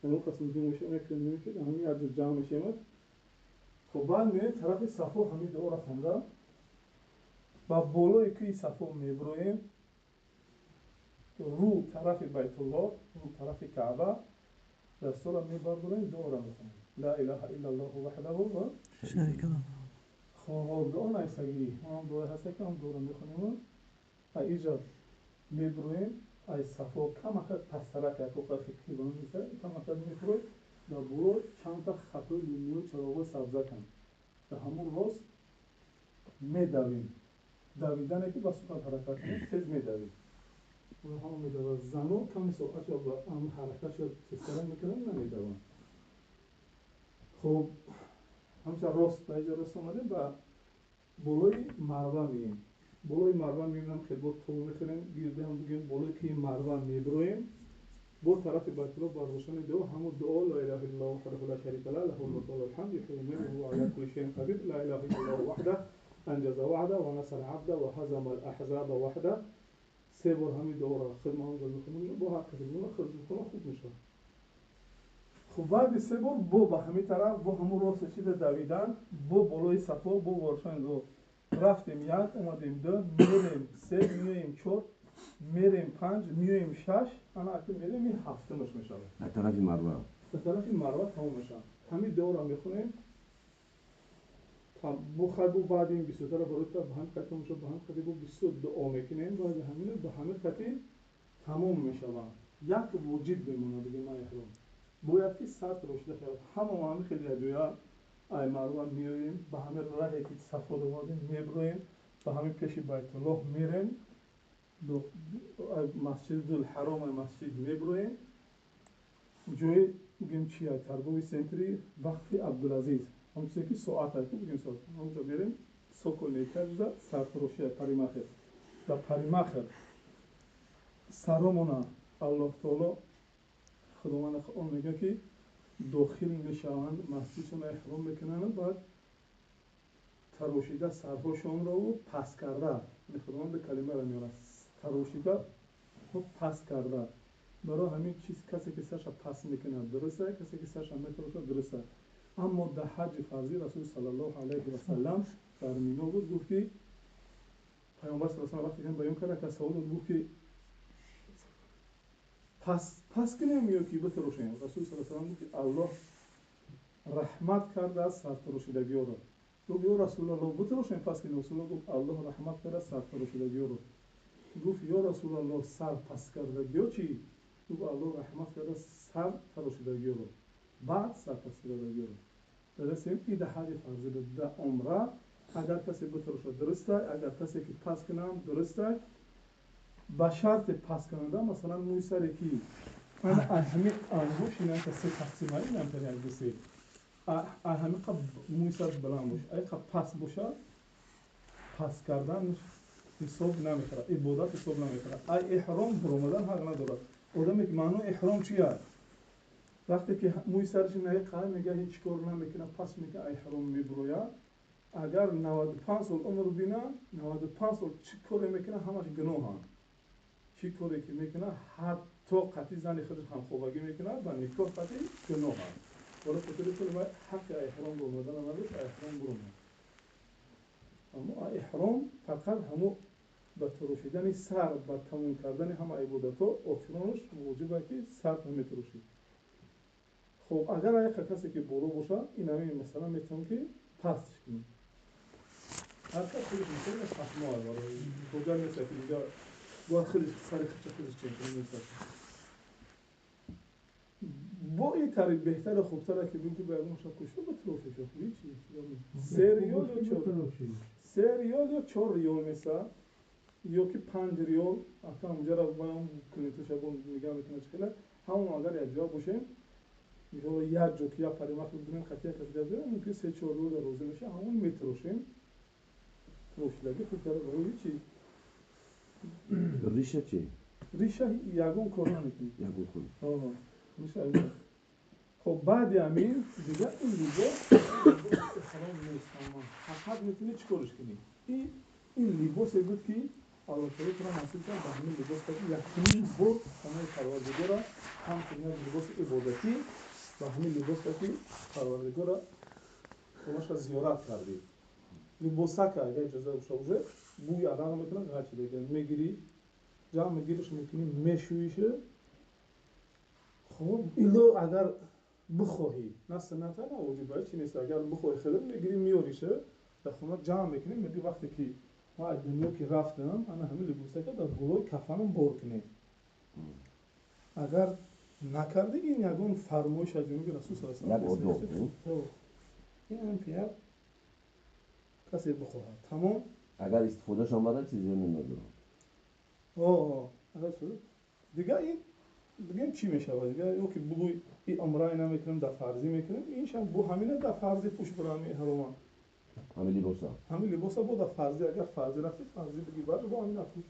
ягон кас мекунем, ҳамин якҷо ҷамъ мешем. Хуб баъд меоем тарафи Сафо, ҳамин дуоро хонда ба болои кӯи Сафо мебуроем, рӯ тарафи Байтуллоҳ, рӯ тарафи Каъба, дастора мебардорем, дуоро мехонем. Ла илаҳа иллаллоҳу ваҳдаҳу ла шарика лаҳ. Хуб дуо найсагӣ, ҳам дуое ҳаст ки ҳам дуоро мехонем. Ай иҷа мебуроем, ай Сафо камакак пасттарак як фикри ба меса, камакак мефуроем, дар боло чандта хатои линиё чароғҳои сабзаканд. Дар ҳамон рост медавем. Давидане ки ба суръат ҳаракат кунем, тез медавем. Ҳама медавад. Зано ками суръатшо ба ҳаракатшо тезтарак мекунанд, намедаванд. Хуб ҳамча рост ба иҷа рост омадем, ба болои Марва меем. Болои Марва меем, хел бо тоб мехӯрем, гирдам бигем болои кӯи Марва мебуроем, бо тарафи Байтуллоҳ бардоштани дуо, ҳамон дуо ла илаҳа иллаллоҳ ваҳдаҳу ла шарика лаҳ, лаҳул мулку ва лаҳул ҳамд, юҳйи ва юмиту ва ҳува ала кулли шайъин қадир, ла илаҳа иллаллоҳ ваҳдаҳ анҷаза ваъдаҳ ва насара абдаҳ ва ҳазама ал-аҳзаба ваҳдаҳ. Се бор ҳамин дуоро худ мо ҳамҷо мехонем, бо ҳар касе бимонад худ мехонад, хуб мешавад. Хуб баъди се бор бо ба ҳамин тараф, бо ҳамон рост чида давидан, бо болои Сафо, бо воршани дуо рафтем як, омадем ду, мерем се, меоем чор, мерем панҷ, меоем шаш, ана акнун мерем ин ҳафтумаш мешавад. Дар тарафи Марва. Дар тарафи Марва тамом мешавад. Ҳамин дуоро мехонем. Бо хайр бо баъди ин бисёртара барои ба ҳамин хати тамом мешавад, ба ҳамин хати бо бисёр дуо мекунем, баъди ҳамин ба ҳамин хати тамом мешавад. Як воҷиб мемонад дига ман эҳром. Бояд ки сар тарошида шавад. Ҳама мо ҳамин хеле якҷоя ай Марва меоем, ба ҳамин раҳе ки Сафо омадем мебуроем, ба ҳамин пеши Байтуллоҳ мерем, Масҷидул Ҳаром ай масҷид мебуроем, ҷои бигем чи ай торговый центри Вақфи Абдулазиз, ҳамон чизе ки соат ай, бигем соат, ҳамонҷо мерем, сокольный этажда сартароши ай парикмахер. Дар парикмахер саромона Аллоҳ таоло Худованд он мегӯяд ки дохил мешаванд, масҷидшон эҳром мекунанд, баъд тарошида сарҳошонро паст карда. Худованд калимаро меорад, тарошида, паст карда. Барои ҳамин чиз касе ки сарша паст мекунад, дуруст, касе ки сарша метарошад, дуруст. Аммо дар ҳаҷи фарзӣ Расул саллаллоҳу алайҳи васаллам дар Мино буд, гуфт ки Пайғамбар саллаллоҳу алайҳи вақте баён карда, ка савол дод, гуфт ки пас кунем ё ки битарошем? Расул саллаллоҳу алайҳи васаллам гуфт ки Аллоҳ раҳмат кардааст сартарошидагиёро. Гуфт: ё Расулаллоҳ, битарошем, пас кунем? Расулаллоҳ гуфт: Аллоҳ раҳмат кардааст сартарошидагиёро. Гуфт: ё Расулаллоҳ, сар пас кардагиё чӣ? Гуфт: Аллоҳ раҳмат кардааст сар тарошидагиёро, баъд сар пас кардагиёро. Дарасем и да ҳаҷи фарзӣ. Да умра агар касе битарошад, дуруста, агар касе ки пас кунам, дуруста, ба шарти пас кунанда. Масалан, мӯи саре ки ҳамин ангуш инанка се тақсима, инанка як, ду, се, ҳамин қа мӯи сар баланд боша, айқа пас боша, пас кардан ҳисоб намехӯрад, ибодат ҳисоб намехӯрад. Ай эҳром буромадан ҳақ надорад одаме ки маънои эҳром чи аст? Вақте ки мӯи сараш наиқа, мега ҳеҷ кор намекунад, пас мекунад, эҳром мебурояд. Агар 95 сол умр бина, 95 сол чӣ коре мекунад, ҳамаш гуноҳанд. Чӣ коре ки мекунад, ҳатто қатъи зани худаш ҳамхобагӣ мекунад, ба никоҳ қатъи гуноҳ аст. Барои хотири кул ҳаққи эҳром буромадана надошт, эҳром буромад. Аммо эҳром фақат ҳамо ба тарошидани сар, ба тамом кардани ҳама ибодатҳо, охиронаш воҷиб аст ки сар наметарошид. Хоб, агар яка касе ки боло бошад, ин ҳамин масалан метавон ки пастш кунем. Ҳар кас худаш мисол фаҳмо аст, барои ҳуҷҷат нест ки дига бояд худаш сари худша худаш чен кунад, нест. Бо ин тариқ беҳтару хубтар ки бигӯ ки ба ягон шаб кушто битарошиш. Ҳичи, 3 риёл ё чор, 3 риёл ё 4 риёл меса ё ки 5 риёл. Ака ҳамҷара баям клиентоша бо нигаҳ мекунад, чӣ хела ҳамон. Агар якҷоя бошем, иншоалло, як ҷо ки як пари вақт бинем, хати як кас гап зада, мумкин 3-4 риёл дар розӣ меша, ҳамон метарошем. Тарошидаги хубтар барои ҳичи. Риша чӣ? Риша ягон кор намекунӣ. Ягон кор. Риша. Хоб, баъди ҳамин дига ин либос ҳаром нест, фақат метавонӣ чӣ корш кунӣ? Ин либосе буд ки Аллоҳ таоло туро насиб кард, ба ҳамин либос кард якумин бор хонаи Парвардигора, ҳамчун як либоси ибодатӣ, ба ҳамин либос кард ки Парвардигора хонаша зиёрат кардӣ. Либосака агар иҷоза боша, уже бӯи арақ мекунад, ғачи дега мегирӣ, ҷамъ мегириш, мекунӣ, мешӯиша. Хоб, ило агар бихоҳӣ, на сунната, на воҷиба, чи нест, агар бихоҳӣ, худат мегирӣ, меёриша, дар хона ҷамъ мекунӣ, мегӯӣ: вақте ки ман аз дунё ки рафтам, ана ҳамин либосака дар болои кафанам бор кунед. Агар накардӣ, ин ягон фармоиш аз ҷониби Расул Як одоб. ин ҳам ки як касе бихоҳад, тамом. Агар истифодашон барад, чизи надорад. Агар дига ин бигем, чӣ мешавад дига? Ё ки бугӯй и умрай намекунем, дар фарзӣ мекунем, иншам бу ҳамина дар фарзӣ пӯш, бура ҳами эҳрома. Ҳамин либоса. Ҳамин либоса бо дар фарзӣ, агар фарзӣ рафти, фарзӣ бигӣ, баъд бо ҳамин пӯш.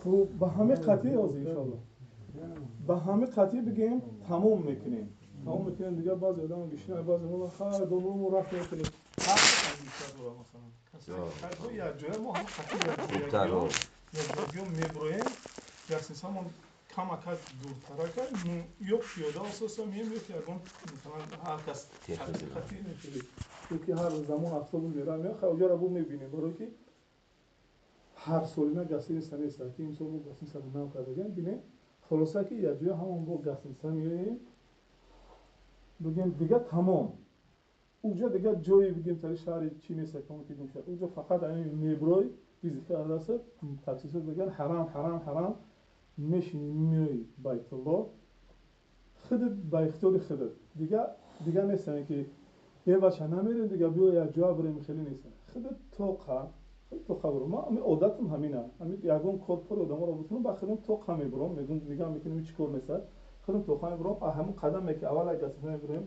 Хуб, ба ҳамин қатъӣ ҳозир, иншоалло, ба ҳамин қатъӣ бигем, тамом мекунем, тамом мекунем. Дигар баъзе одам гишина, баъзе ха добро рафт мекунем, масалан якҷоя мо ҳам қатъӣ якҷоя меброем, яксинсамон камака дуртарака, ё пиёда асоса меем, ё ки ягон, масалан, ҳар кас қатъӣ, ё ки ҳар замон автобус мерам, ё уҷара бу мебинем, барое ки ҳар солина гостиница нест, ки имсол бо гостиница нав кардагиам, бинем. Хулоса ки якҷоя ҳамон бо гостиница меоем, бигем, дига тамом. Уҷа дига ҷое, бигем, тари шаҳри чӣ нест, ки гум шуд. Уҷа фақат ҳамин меброй, физика аст, таксисо биган ҳарам, ҳарам, ҳарам, мешини, меои Байтулло, худат ба ихтиёри худат. Дига нестам ки е бача, намерем, дига биё якҷоя бирем, хеле нестам. Худат тоқа, тоқа биром. Ман ҳамин одатам ҳамина, ҳамин ягон кор пори одаморо бутунам, ба худам тоқа мебурам, мегӯм, нигоҳ мекунем, ҳеч кор нест, худам тоқа мебурам. Ҳамон қадаме ки аввал як гастиница мебурем,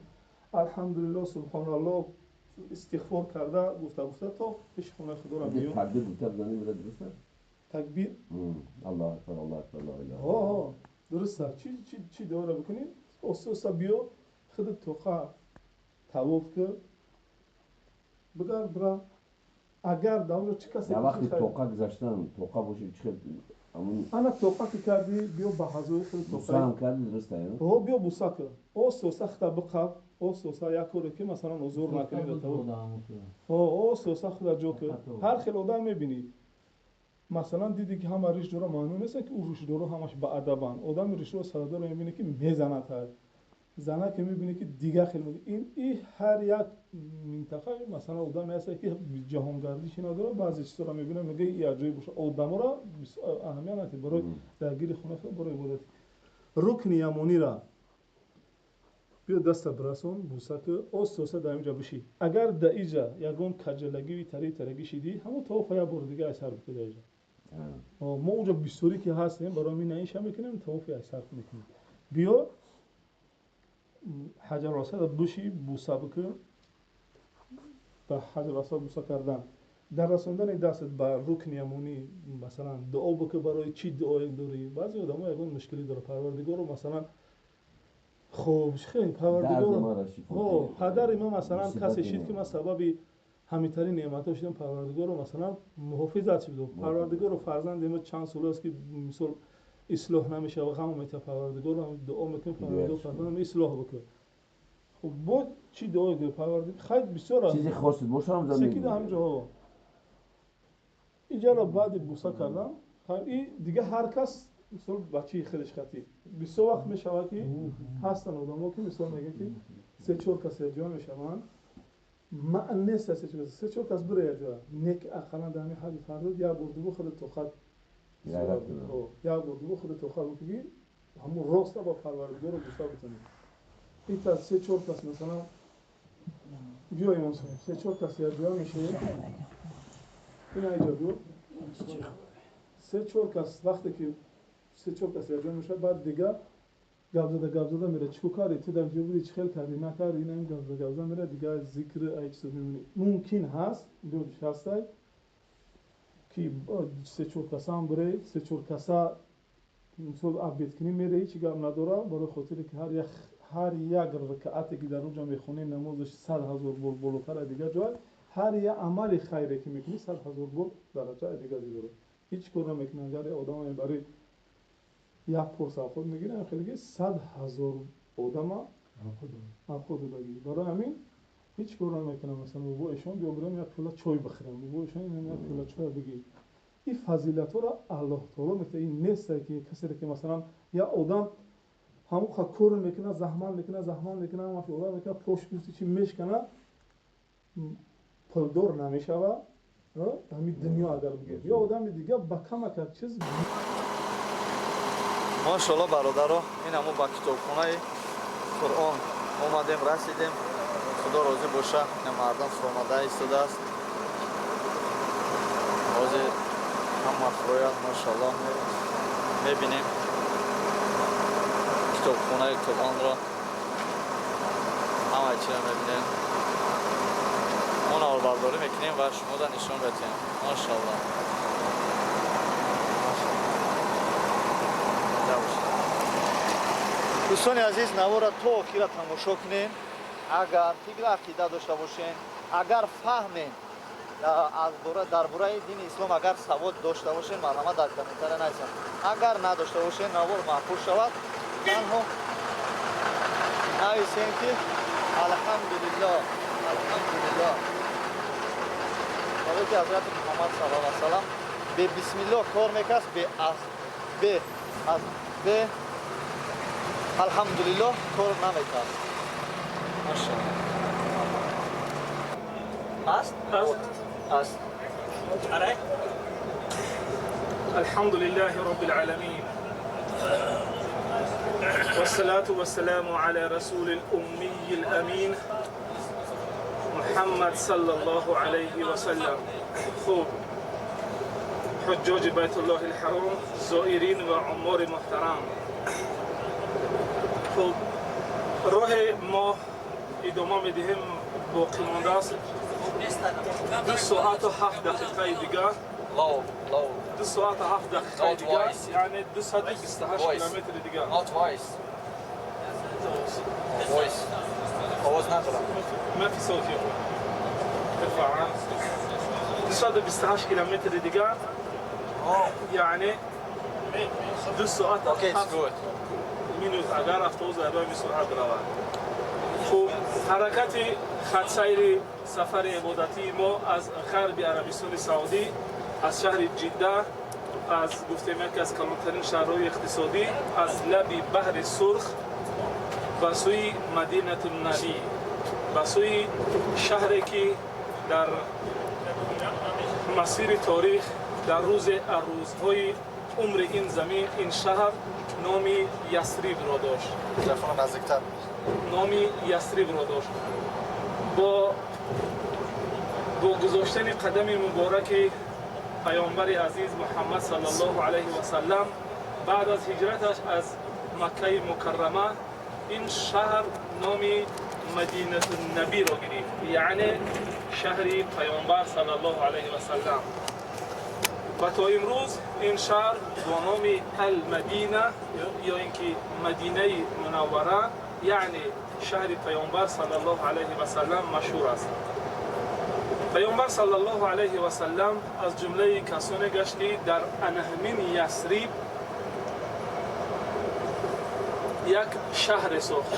алҳамдулилло, субҳоналло, истиғфор карда, гуфта гуфта то пеши хонаи худоро меём. Такбир гуфта бизанем, бира дуруст аст? Такбир? Аллоҳу акбар, Аллоҳу акбар, ла илаҳа. Ҳо, дуруст аст. Чӣ дуоро бикунем? Оста оста биё, худат тоқа тавоф кар. Бигард, бира, агар дар онҷо чӣ касе Дар вақти тоқа гузаштан, тоқа боши, чӣ хел? Ана, тоқа ки кардӣ, биё ба ҳазори худ. Бусаам кардӣ, дуруста? О, биё, буса кун, ососа худа биқаб, ососа, як коре ки, масалан, узур накунӣ. Ососа худа ҷо кун. Ҳар хел одам мебинӣ. Масалан, дидӣ ки ҳама риш дора, маъно нест ки ӯ ришдоро ҳамаш баадабанд. Одами ришдоро, сарадоро мебинӣ ки мезанад, ҳар зана ки мебинӣ ки дигар хел. Ин и ҳар як минтақа, масалан, одаме ҳаста ки ҷаҳонгардиши надорад, баъзе чизҳоро мебинад, мегӯяд и аҷоиб боша. Одаморо аҳамият надиҳ, барои даргири хона, барои ибодат. Рукни ямонира биё, даста бирасон, буса ки, ососа дар инҷа бишӣ. Агар да иҷа ягон каҷалагиви тари тарагӣ шидӣ, ҳамон тавофа як бори дига айсар бикӣ дар иҷа. Мо онҷо бисёрӣ ки ҳастем, барои ми наиша мекунем, тавофи айсар мекунем. Биё, Ҳаҷарасада бишӣ, буса бикун. Ба Ҳаҷарасад буса кардан, дар расондани дастат ба рукни ямонӣ, масалан, дуо бикун. Барои чӣ дуое дорӣ? Баъзе одамо ягон мушкилӣ дорад, Парвардигоро, масалан, хуб, хеле Парвардигоро, падари ман, масалан, касе шид ки ман сабаби ҳамитарин неъматҳо шудам, Парвардигоро, масалан, муҳофизат шуд. Парвардигоро, фарзанди ма чанд сол аст ки, мисол, ислоҳ намешава, ғам мета. Парвардигоро, дуо мекунем, Парвардигор, фарзандам ислоҳ бикун. Хуб, бо чӣ дуое дорӣ? Парвардигор, хайр, бисёр аст. Чизи хоси бошам. Секида ҳамҷо иҷаро баъди буса кардан, и дига ҳар кас, мисол, бачаи хелеш хатӣ. Бисёр вақт мешавад ки ҳастанд одамо ки, мисол, мегӯяд ки се чор кас якҷоя мешаванд. Маън нест, се чор кас бире якҷоя, не ки ақаллан дар ҳамин ҳаҷи фарзад як бор дубор худа тоқат, як бор дубор худа тоқат бикунӣ, ҳамун роста ба Парвардигоро буса битонӣ. Ита се чор кас, масалан, биё, имом соҳиб, се чор кас якҷоя мешавед. Ина иҷа биё. Се чор кас, вақте ки се чор кас якҷоя мешавад, баъд дига гапзада гапзада мера: чӣ кардӣ ту, дар ҷо будӣ, чӣ хел кардӣ, накардӣ, ина гапзада гапзада мера, дига зикр ай чизо мемонӣ. Мумкин ҳаст, лёдиш ҳастай ки се чор касаам бире, се чор каса, мисол, обед кунӣ, мере, ҳеҷ гап надора, барои хотире ки ҳар як ракаате ки дар онҷо мехонӣ, намозаш 100 000 бор болотар аз дигар ҷой. Ҳар як амали хайре ки мекунӣ, 100 000 бор дараҷаи дигар дорад. Ҳеҷ кор намекунӣ, агар одаме барои як порс авқот мегирам, хеле 100 000 одама авқот додагӣ. Барои ҳамин ҳеҷ кор намекунам. Масалан, бобо эшон, биё бирем як пиёла чой бихӯрем, бобо эшон, як пиёла чой бигир. Ин фазилатҳоро Аллоҳ таоло метавад. Ин несте ки касере ки, масалан, як одам ҳамон кор мекунад, заҳмат мекунад, заҳмат мекунад, ҳамаш одам мекунад, пош гуфти чи мешканад, пулдор намешавад ҳамин дунё, агар бигем, ё одами дига ба камакак чиз. Мошалло, бародаро, ин ҳамо ба китобхонаи Қуръон омадем, расидем. Худо розӣ боша, ина мардам фуромада истодааст. Ҳозир ҳама фурояд, мошалло, мебинем китобхонаи Қуръонро, ҳамаи чиро мебинем. Мо наворбардорӣ мекунем ва шумода нишон медиҳем. Мошалло, дӯстони азиз, навора то охира тамошо кунем. Агар фикру ақида дошта бошем, агар фаҳмем дар бораи дини ислом, агар савод дошта бошем, марҳамат, дар комментария нависем. Агар надошта бошем, навор маъқул шавад, танҳо нависем ки алҳамдулилло, алҳамдулилло. Барои ки ҳазрати Муҳаммад саллаллоҳу алайҳи васалам бе бисмилло кор мекард, бе алҳамдулилло кор намекард. Машалло, аст, аст. الحمد لله رب العالمين، والصلاة والسلام على رسول الأمي الأمين محمد صلى الله عليه وسلم. خوب، حجاج بيت الله الحرام، زائرین و عمار محترم، خب، راه ما ادامه میدهیم. باقی مانده است 2 ساعت و 7 دقیقه دیگر، 2 ساعت و 7 دقیقه دیگر، یعنی 228 کیلومتر دیگر. Not voice. Voice. آواز ندارم. ما في صوت يا. ارتفاعا 228 کیلومتر دیگه، یعنی 2 ساعت Okay, it's good. Minute اگر автобус дар роҳи суръат биравад. Хуб, ҳаракати хатсайри сафари ибодатии мо аз ғарби Арабистони Саудӣ, аз шаҳри Ҷидда, аз гуфтем яке аз калонтарин шаҳрҳои иқтисодӣ, аз лаби баҳри Сурх ба сӯи Мадинатуннабӣ, ба сӯи шаҳре ки дар масири торих дар рӯзе аз рӯзҳои умри ин замин ин шаҳр номи Ясрибро дошт. Телефон наздиктар. Номи Ясрибро дошт. Бо гузоштани қадами мубораки паёмбари азиз Муҳаммад саллаллоҳу алайҳи васаллам баъд аз ҳиҷраташ аз Маккаи Мукаррама ин шаҳр номи Мадинатуннабиро гирифт, яъне шаҳри паёмбар саллаллоҳу алайҳи васаллам. Ва то имрӯз ин шаҳр бо номи Алмадина ё ин ки Мадинаи Мунаввара, яъне шаҳри паёмбар саллаллоҳу алайҳи васаллам машҳур аст. Паёмбар саллаллоҳу алайҳи васаллам аз ҷумлаи касоне гашт, ки дар анаҳмин Ясриб як шаҳре сохт,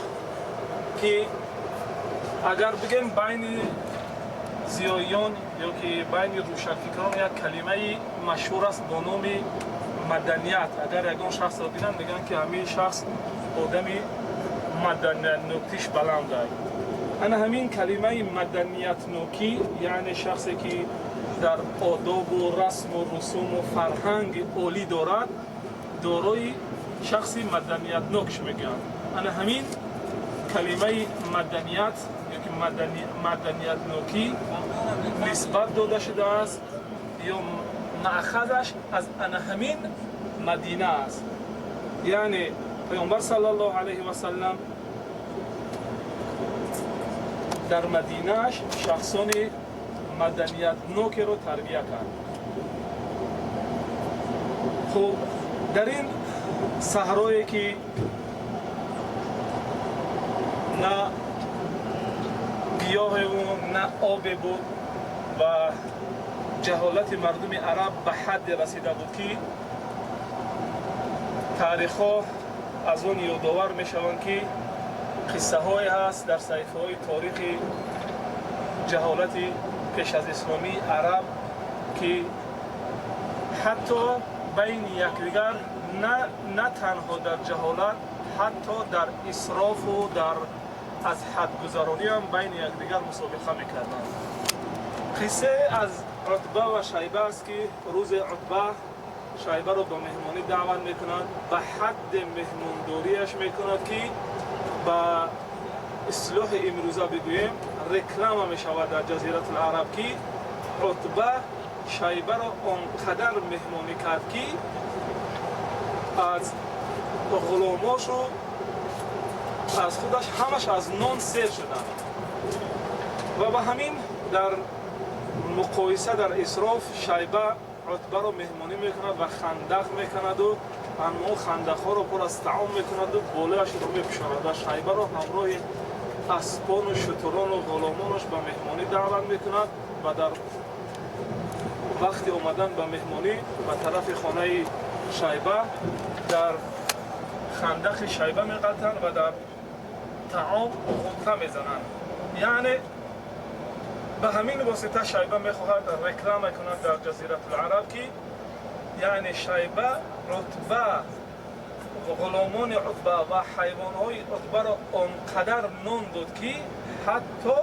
ки агар бигем байни зиёиён ё ки байни рӯшанфикрон як калимаи машҳур аст бо номи маданият. Агар ягон шахсро бинанд, мегӯянд, ки ҳамин шахс одами маданиятнокиш баланд ай. Ана ҳамин калимаи маданиятнокӣ, яъне шахсе ки дар одобу расму русуму фарҳанги олӣ дорад, дорои шахси маданиятнокш мегӯянд. Ана ҳамин калимаи маданият ёки маданиятнокӣ нисбат дода шудааст ё маъхазаш аз ана ҳамин Мадина аст. Яъне паёмбар саллаллоҳу алайҳи васаллам дар Мадинааш шахсони маданиятнокеро тарбия кард. Хуб, дар ин саҳрое ки на гиёҳеву на обе буд ва ҷаҳолати мардуми араб ба ҳадде расида буд, ки таърихҳо аз он ёдовар мешаванд, ки қиссаҳое ҳаст дар саҳифаҳои торихи ҷаҳолати пеш аз исломии араб, ки ҳатто байни якдигар на танҳо дар ҷаҳолат, ҳатто дар исрофу дар аз ҳадгузарониам байни якдигар мусобиқа мекарданд. Қиссае аз Утба ва Шайба аст, ки рӯзе Утба Шайбаро ба меҳмонӣ даъват мекунад, ба ҳадде меҳмондориаш мекунад, ки ба истилоҳи имрӯза бигӯем, реклама мешавад дар Ҷазиратулараб, ки Утба Шайбаро он қадар меҳмонӣ кард, ки аз ғуломошу аз худаш ҳамаш аз нон сер шуданд. Ва ба ҳамин дар муқоиса дар исроф Шайба Утбаро меҳмонӣ мекунад ва хандақ мекунаду анмо хандақҳоро пур аз таом мекунаду болояшро мепӯшонад ва Шайбаро ҳамроҳи аспону шутурону ғуломонаш ба меҳмонӣ даъват мекунад. Ва дар вақти омадан ба меҳмонӣ ба тарафи хонаи Шайба дар хандақи Шайба меғалтанд ва дар таом ғӯта мезананд. Яъне ба ҳамин восита Шайба мехоҳад реклама кунад дар Ҷазиратулараб, ки яъне Шайба Утба, ғуломони Утба ва ҳайвонҳои Утбаро он қадар нон дод, ки ҳатто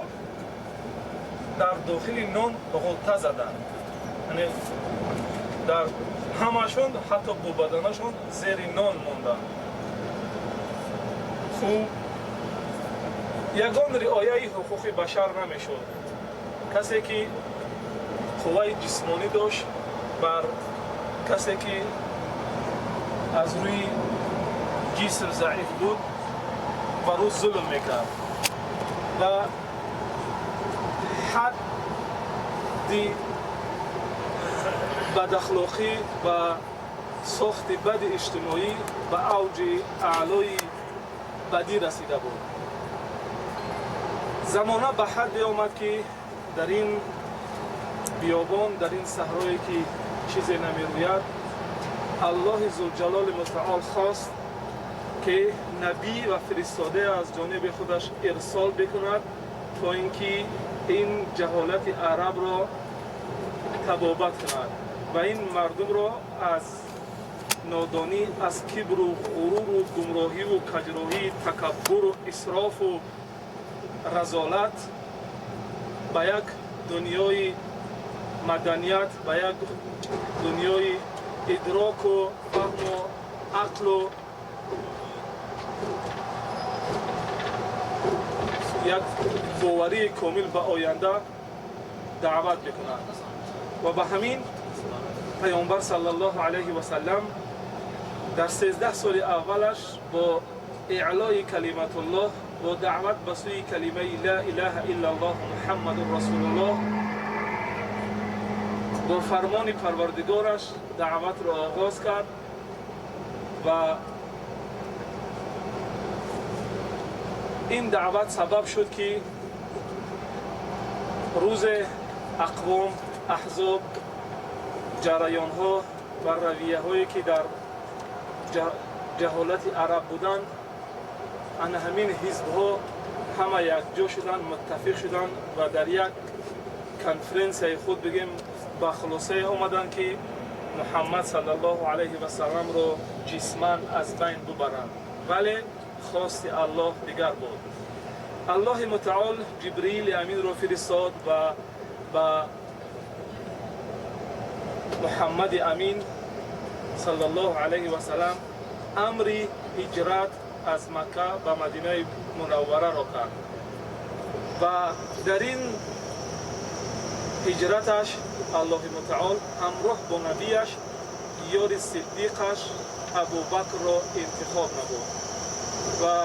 дар дохили нон ғӯта заданд, яъне дар ҳамашон ҳатто бо баданашон зери нон монданд. Хуб, ягон риояи ҳуқуқи башар намешуд. Касе ки қувваи ҷисмонӣ дошт бар касе ки аз рӯи ҷисм заиф буд бар ӯ зулм мекард ва ҳадди бадахлоқӣ ва сохти бади иҷтимоӣ ба авҷи аълои бадӣ расида буд. Замона ба ҳадде омад, ки Дар ин биёбон, дар ин саҳрое ки чизе намерӯяд, Аллоҳи Зулҷалоли Мутаол хост ки набӣ ва фиристода аз ҷониби худаш ирсол бикунад, то ин ки ин ҷаҳолати арабро табобат кунад ва ин мардумро аз нодонӣ, аз кибру ғуруру гумроҳиву каҷроҳӣ, такаббуру исрофу разолат ба як дунёи маданият, ба як дунёи идроку фаҳму ақлу як боварии комил ба оянда даъват бикунад. Ва ба ҳамин Паёмбар саллаллоҳу алайҳи васаллам дар 13 соли аввалаш бо иълои калиматуллоҳ, бо даъват ба сӯи калимаи ла илаҳа иллаллоҳ Муҳаммадун расулуллоҳ, бо фармони Парвардигораш даъватро оғоз кард ва ин даъват сабаб шуд, ки рӯзе ақвом, аҳзоб, ҷараёнҳо ва равияҳое ки дар ҷаҳолати араб буданд, ана ҳамин ҳизбҳо ҳама якҷо шуданд, муттафиқ шуданд ва дар як конференсияи худ бигем ба хулосае омаданд, ки Муҳаммад саллаллоҳу алайҳи васалламро ҷисман аз байн бубаранд. Вале хости Аллоҳ дигар буд. Аллоҳи Мутаол Ҷибриили Аминро фиристод ва ба Муҳаммади Амин саллаллоҳу алайҳи васаллам амри ҳиҷрат аз Макка ба Мадинаи Мунаввараро кард ва дар ин ҳиҷраташ Аллоҳи Мутаол ҳамроҳ бо набияш ёри сиддиқаш Абубакрро интихоб намуд ва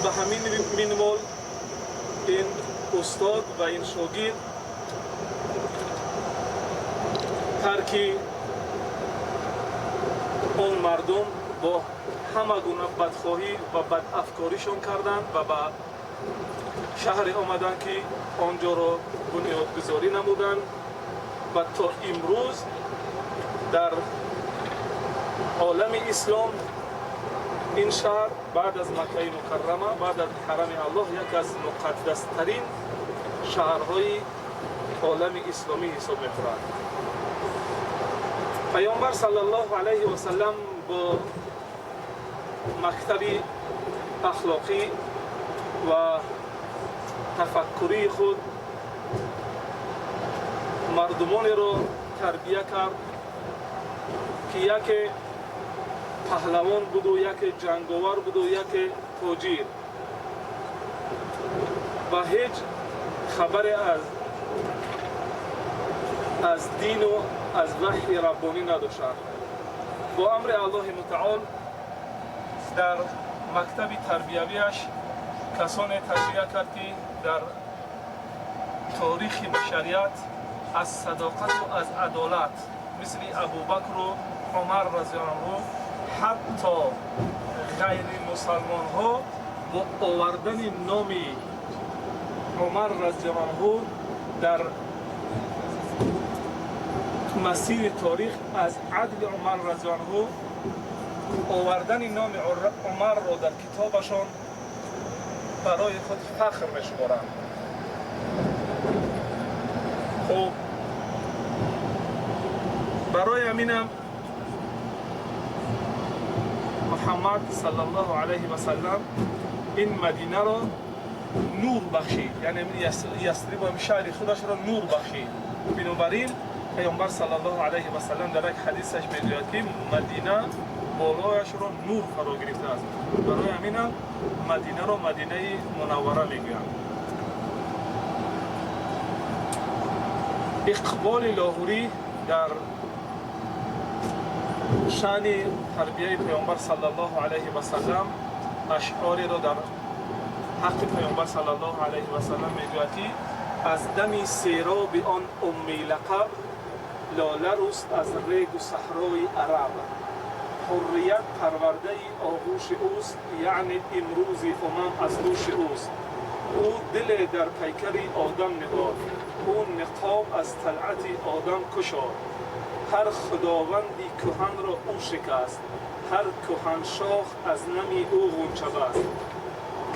ба ҳамин минвол ин устод ва ин шогирд тарки он мардум бо ҳама гуна бадхоҳӣ ва бадафкоришон карданд ва ба шаҳре омаданд, ки он ҷоро бунёдгузорӣ намуданд ва то имрӯз дар олами ислом ин шаҳр баъд аз Маккаи Мукаррама, баъд аз ҳарами Аллоҳ яке аз муқаддастарин шаҳрҳои олами исломӣ ҳисоб мехӯрад. Паёмбар саллаллоҳу алайҳи васаллам бо мактаби ахлоқӣ ва тафаккурии худ мардумонеро тарбия кард, ки яке паҳлавон буду, яке ҷанговар буду, яке тоҷир ва ҳеҷ хабаре аз дину аз ваҳйи раббонӣ надоштанд. Бо амри Аллоҳи Мутаол дар мактаби тарбиявиаш касоне тарбия кард, ки дар торихи башарият аз садоқату аз адолат мисли Абубакру Умар разияллоҳу анҳу ҳатто ғайримусалмонҳо бо овардани номи Умар разияллоҳу анҳу дар масири торих аз адли Умар разияллоҳу анҳу овардани номи Умарро дар китобашон барои худ фахр мешуморанд. Хуб, барои ҳаминам Муҳаммад саллаллоҳу алайҳи васаллам ин Мадинаро нур бахшид, яъне Ясриб шаҳри худашро нур бахшид. Бинобар ин Паёмбар саллаллоҳу алайҳи васаллам дар як ҳадисаш мегӯяд, ки Мадина болояшро нур фаро гирифтааст. Барои ҳаминам Мадинаро Мадинаи Мунаввара мегӯянд. Иқболи Лоҳурӣ дар шаъни тарбияи Паёмбар саллаллоҳу алайҳи васаллам ашъореро дар ҳаққи Паёмбар саллаллоҳу алайҳи васаллам мегӯяд, ки аз дами сероби он уммӣ лақаб лола руст аз регу саҳрои араб, ҳуррият парвардаи оғӯши ӯст, яъне имрӯзи умам аз дӯши ӯст. Ӯ диле дар пайкари одам ниҳод, ӯ ниқоб аз талъати одам кушод. Ҳар худованди кӯҳанро ӯ шикаст, ҳар кӯҳаншох аз нами ӯ ғунча баст.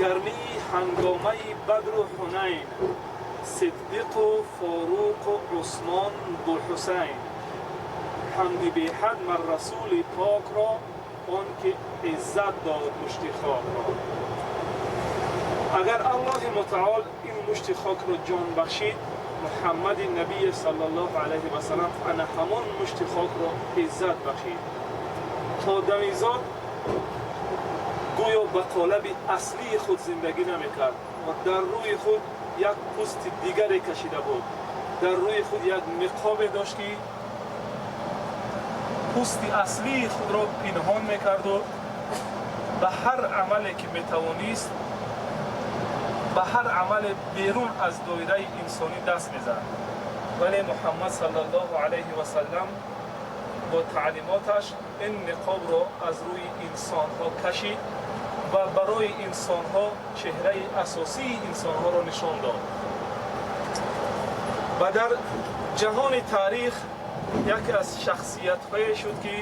Гармии ҳангомаи Бадру Ҳунайн, Сиддиқу Форуқу Усмон Буҳусайн. Ҳамди беҳад мар расули покро, он ки иззат дод мушти хокро. Агар Аллоҳи мутаол ин мушти хокро ҷон бахшид, Муҳаммади набии саллаллоҳу алайҳи васалам ана ҳамон мушти хокро иззат бахшид. То дамизод гӯё ба қолаби аслии худ зиндагӣ намекард ва дар рӯи худ як пӯсти дигаре кашида буд, дар рӯи худ як ниқобе дошт, ки пӯсти аслии худро пинҳон мекарду ба ҳар амале ки метавонист, ба ҳар амале берун аз доираи инсонӣ даст мезад. Вале Муҳаммад саллаллоҳу алайҳи васаллам бо таълимоташ ин ниқобро аз рӯи инсонҳо кашид ва барои инсонҳо чеҳраи асосии инсонҳоро нишон дод. Ва дар ҷаҳони таърих яке аз шахсиятҳое шуд, ки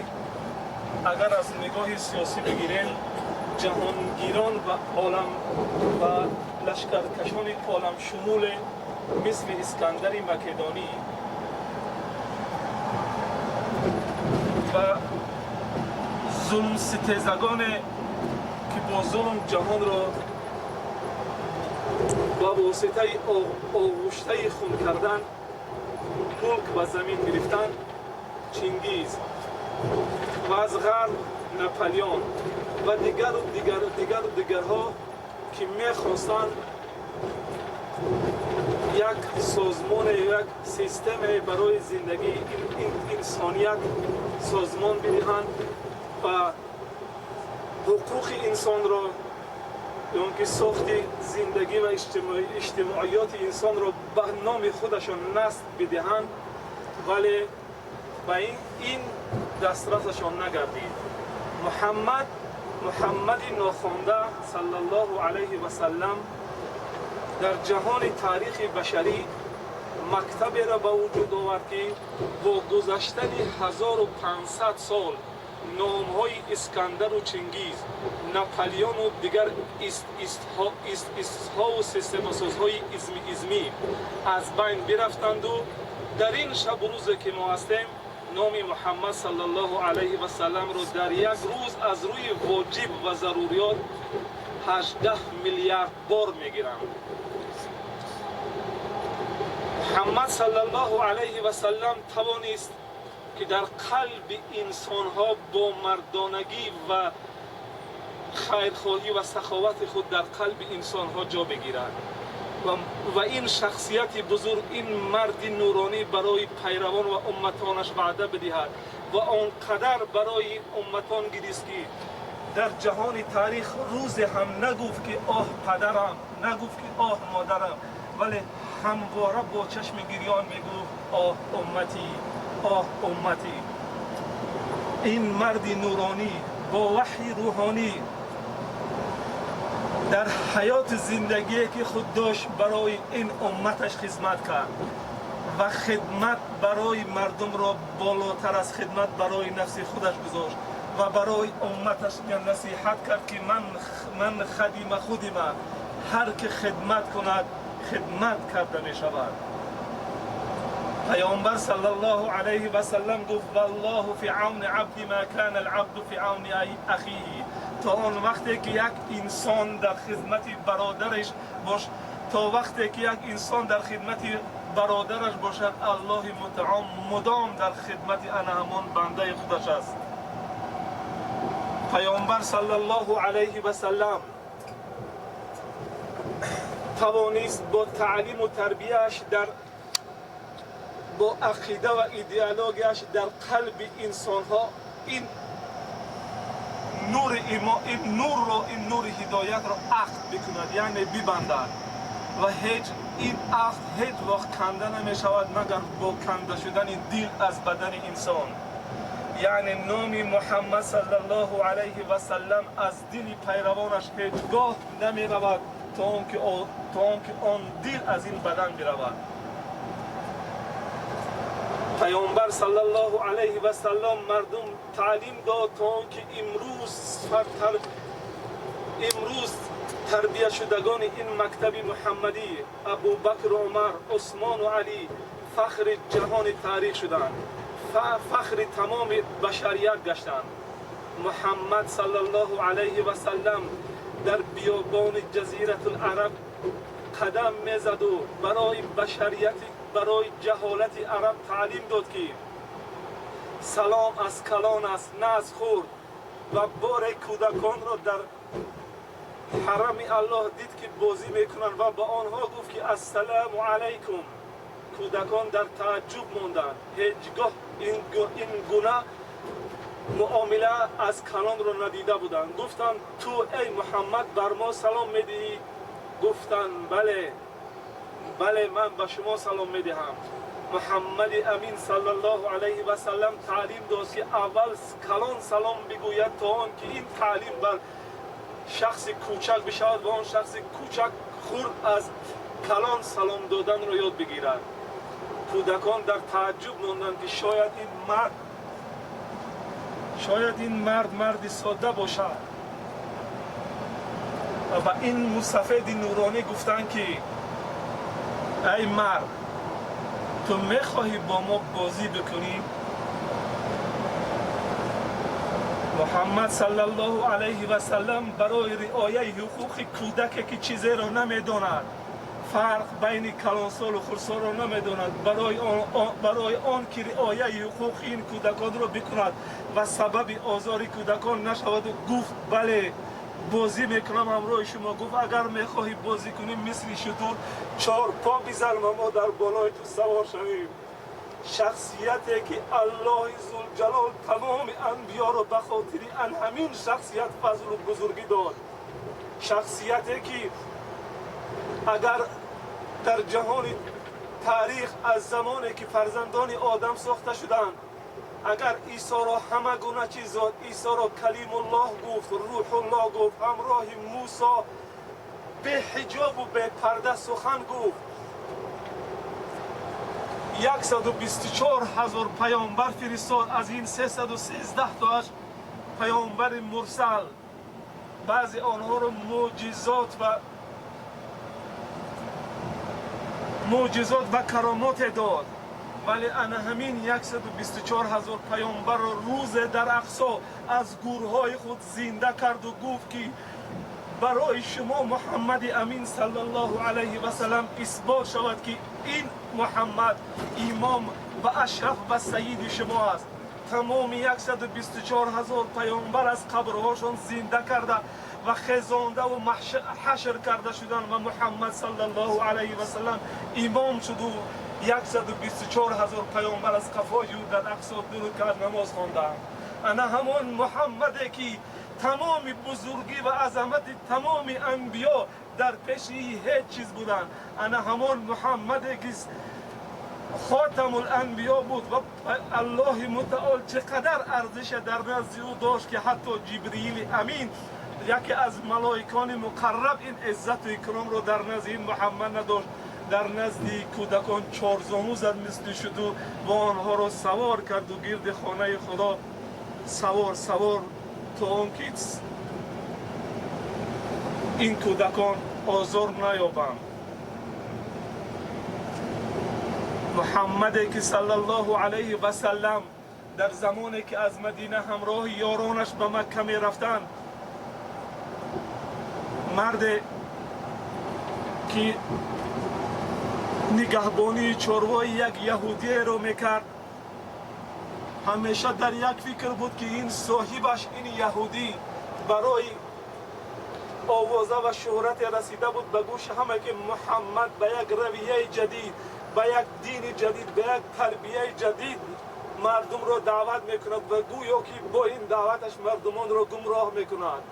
агар аз нигоҳи сиёсӣ бигирем, ҷаҳонгирон ва олам ва лашкаркашони оламшумуле мисли Искандари Македонӣ ва зулмситезагоне ки бо зулм ҷаҳонро ба воситаи оғуштаи хун кардан мулк ба замин гирифтан, Чингиз ва аз ғарб Наполеон ва дигару дигару дигару дигарҳо, ки мехостанд як созмоне, як системе барои зиндагии инсоният созмон бидиҳанд ва ҳуқуқи инсонро ё ки сохти зиндагӣ ва иҷтимоиёти инсонро ба номи худашон насб бидиҳанд, вале ба ин дастрасашон нагардид. Муҳаммад, Муҳаммади нохонда саллаллоҳу алайҳи васаллам дар ҷаҳони таърихи башарӣ мактаберо ба вуҷуд овард, ки бо гузаштани 1500 сол номҳои Искандару Чингиз, Наполеону дигар истҳову системасозҳои изми-измӣ аз байн бирафтанду дар ин шабу рӯзе ки мо ҳастем, номи Муҳаммад саллаллоҳу алайҳи васалламро дар як рӯз аз рӯи воҷиб ва заруриёт 18 миллиард бор мегиранд. Муҳаммад саллаллоҳу алайҳи васаллам тавонист, ки дар қалби инсонҳо бо мардонагӣ ва хайрхоҳӣ ва саховати худ дар қалби инсонҳо ҷо бигирад ва ин шахсияти бузург, ин марди нуронӣ барои пайравон ва умматонаш ваъда бидиҳад ва он қадар барои ин умматон гирист, ки дар ҷаҳони таърих рӯзе ҳам нагуфт, ки оҳ падарам, нагуфт, ки оҳ модарам, вале ҳамвора бо чашми гирён мегуфт: оҳ умматӣ, оҳ умматӣ. Ин марди нуронӣ бо ваҳйи рӯҳонӣ дар ҳаёти зиндагие ки худ дошт, барои ин умматаш хизмат кард ва хидмат барои мардумро болотар аз хидмат барои нафси худаш гузошт ва барои умматаш насиҳат кард, ки ман хадима худима, ҳар ки хидмат кунад, хидмат карда мешавад. Паёмбар саллаллоҳу алайҳи васаллам гуфт: валлоҳу фи авни абди ма кана алабду фи авни ахиҳи. То он вақте ки як инсон дар хизмати бародараш бош, то вақте ки як инсон дар хидмати бародараш бошад, Аллоҳи мутаол мудом дар хидмати ана ҳамон бандаи худаш аст. Паёмбар саллаллоҳу алайҳи васаллам тавонист бо таълиму тарбияаш, дар бо ақида ва идеологияш дар қалби инсонҳо ин нури имо, ин нурро, ин нури ҳидоятро ақд бикунад, яъне бибандад, ва ҳеҷ ин ақд ҳеҷ вақт канда намешавад, магар бо канда шудани дил аз бадани инсон. Яъне номи Муҳаммад саллаллоҳу алайҳи васаллам аз дили пайравонаш ҳеҷ гоҳ намеравад. То он ки он дил аз ин бадан биравад. Паёмбар саллаллоҳу алайҳи васаллам мардум таълим дод, то он ки имрӯз тарбияшудагони ин мактаби муҳаммадӣ Абубакр, Умар, Усмону Алӣ фахри ҷаҳони таърих шуданд, фахри тамоми башарият гаштанд. Муҳаммад саллаллоҳу алайҳи васаллам дар биёбони Ҷазиратул-Араб қадам мезаду барои башарияти, барои ҷаҳолати араб таълим дод, ки салом аз калон аст, на аз хурд. Ва боре кӯдаконро дар ҳарами Аллоҳ дид, ки бозӣ мекунанд, ва ба онҳо гуфт, ки ассалому алайкум. Кӯдакон дар тааҷҷуб монданд, ҳеҷ гоҳ ин гуна муомила аз калонро надида буданд. Гуфтанд: ту эй Муҳаммад бар мо салом медиҳӣ? Гуфтанд: бале, бале, ман ба шумо салом медиҳам. Муҳаммади Амин саллаллоҳу алайҳи васаллам таълим дод, ки аввал калон салом бигӯяд, то он ки ин таълим бар шахси кӯчак бишавад ва он шахси кӯчак хурд аз калон салом доданро ёд бигирад. Кӯдакон дар тааҷҷуб монданд, ки шояд ин мард марди содда бошад. Ва ба ин мусафеди нуронӣ гуфтанд, ки эй мард, ту мехоҳӣ бо мо бозӣ бикунӣ? Муҳаммад саллаллоҳу алайҳи васаллам барои риояи ҳуқуқи кӯдаке, ки чизеро намедонад, фарқ байни калонсолу хурдсолро намедонад, барои он ки риояи ҳуқуқи ин кӯдаконро бикунад ва сабаби озори кӯдакон нашаваду, гуфт: бале, бозӣ мекунам ҳамроҳи шумо. Гуфт: агар мехоҳӣ бозӣ кунӣ, мисли шутур чорпо бизан ва мо дар болои ту савор шавем. Шахсияте ки Аллоҳи Зулҷалол тамоми анбиёро ба хотири ан ҳамин шахсият фазлу бузургӣ дод, шахсияте ки агар дар ҷаҳони таърих аз замоне ки фарзандони одам сохта шуданд, агар Исоро ҳама гуна чиз дод, Исоро Калимуллоҳ гуфт, Рӯҳуллоҳ гуфт, ҳамроҳи Мусо беҳиҷобу бепарда сухан гуфт, 124 ҳазор паёмбар фиристод, аз ин 313 тоаш паёмбари мурсал, баъзе онҳоро муъҷизот ва каромоте дод, вале ана ҳамин 124 ҳазор паёмбарро рӯзе дар Ақсо аз гурҳои худ зинда карду гуфт, ки барои шумо Муҳаммади Амин саллаллоҳу алайҳи васаллам исбот шавад, ки ин Муҳаммад имом ва ашраф ва сайиди шумо аст. Тамоми 124 ҳазор паёмбар аз қабрҳошон зинда карда ва хезондаву ҳашр карда шуданд ва Муҳаммад саллаллоҳу алайҳи васаллам имом шуду 124 ҳазор паёмбар аз қафои ӯ дар Ақсо ду ракат намоз хонданд. Ана ҳамон Муҳаммаде ки тамоми бузургӣ ва азамати тамоми анбиё дар пеши ҳеҷ чиз буданд, ана ҳамон Муҳаммаде ки хотамул-анбиё буд ва Аллоҳи мутаол чӣ қадар арзише дар назди ӯ дошт, ки ҳатто Ҷибриили Амин, яке аз малоикони муқарраб, ин иззату икромро дар назди ин Муҳаммад надошт. Дар назди кӯдакон чорзону зад мисли шуду ва онҳоро савор карду гирди хонаи Худо савор савор, то он ки ин кӯдакон озор наёбанд. Муҳаммаде ки саллаллоҳу алайҳи васаллам дар замоне ки аз Мадина ҳамроҳи ёронаш ба Макка мерафтанд, марде ки нигаҳбонии чорвои як яҳудиеро мекард, ҳамеша дар як фикр буд, ки ин соҳибаш, ин яҳудӣ, барои овоза ва шӯҳрате расида буд ба гӯши ҳама, ки Муҳаммад ба як равияи ҷадид, ба як дини ҷадид, ба як тарбияи ҷадид мардумро даъват мекунад ва гӯё ки бо ин даъваташ мардумонро гумроҳ мекунад.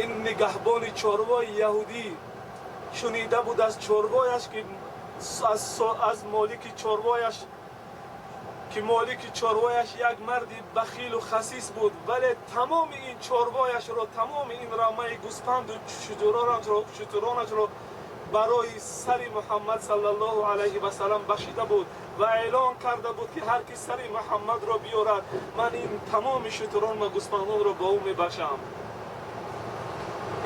Ин нигаҳбони чорвои яҳудӣ шунида буд аз чорвояш, ки аз молики чорвояш, Ки молики чорвояш як марди бахилу хасис буд, вале тамоми ин чорвояшро, тамоми ин рамаи гӯспанду шутуронашро барои сари Муҳаммад саллаллоҳу алайҳи васалам бахшида буд ва эълон карда буд, ки ҳар ки сари Муҳаммадро биёрад, ман ин тамоми шутурон ва гӯспандонро ба ӯ мебахшам.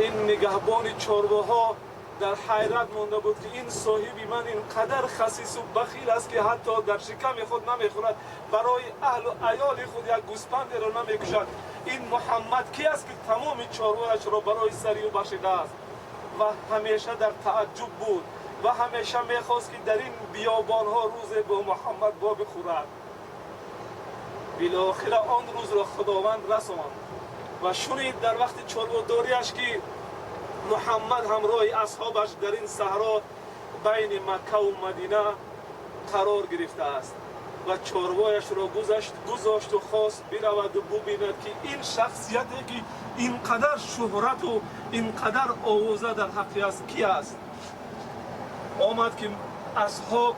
Ин нигаҳбони чорвоҳо дар ҳайрат монда буд, ки ин соҳиби ман ин қадар хасису бахил аст, ки ҳатто дар шиками худ намехӯрад, барои аҳлу аёли худ як гӯспандеро намекушад. Ин Муҳаммад ки аст, ки тамоми чорвояшро барои сари ӯ бахшидааст? Ва ҳамеша дар тааҷҷуб буд ва ҳамеша мехост, ки дар ин биёбонҳо рӯзе бо Муҳаммад вобихӯрад. Билохира он рӯзро Худованд расонд ва шунид дар вақти чорводориаш, ки Муҳаммад ҳамроҳи асҳобаш дар ин саҳро байни Маккаву Мадина қарор гирифтааст ва чорвояшро гузошту хост бираваду бубинад, ки ин шахсияте, ки ин қадар шӯҳрату ин қадар овоза дар ҳаққи аст, ки аст. Омад, ки асҳоб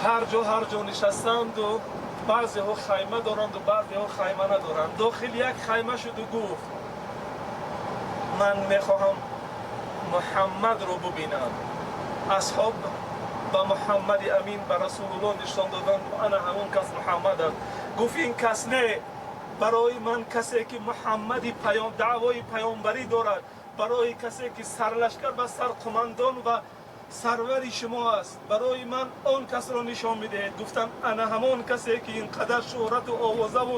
ҳар ҷо ҳар ҷо нишастанду баъзеҳо хайма доранду баъзеҳо хайма надоранд. Дохили як хайма шуду гуфт: «Ман мехоҳам Муҳаммадро бубинам». Асҳоб ба Муҳаммади Амин, ба Расулулло нишон доданд: «Ана ҳамон кас Муҳаммад аст». Гуфт: «Ин кас не, барои ман касе ки Муҳаммади даъвои паёмбарӣ дорад, барои касе ки сарлашкар ва сарқумандон ва сарвари шумо аст, барои ман он касро нишон медиҳед». Гуфтам: «Ана ҳамон касе ки ин қадар шӯҳрату овозаву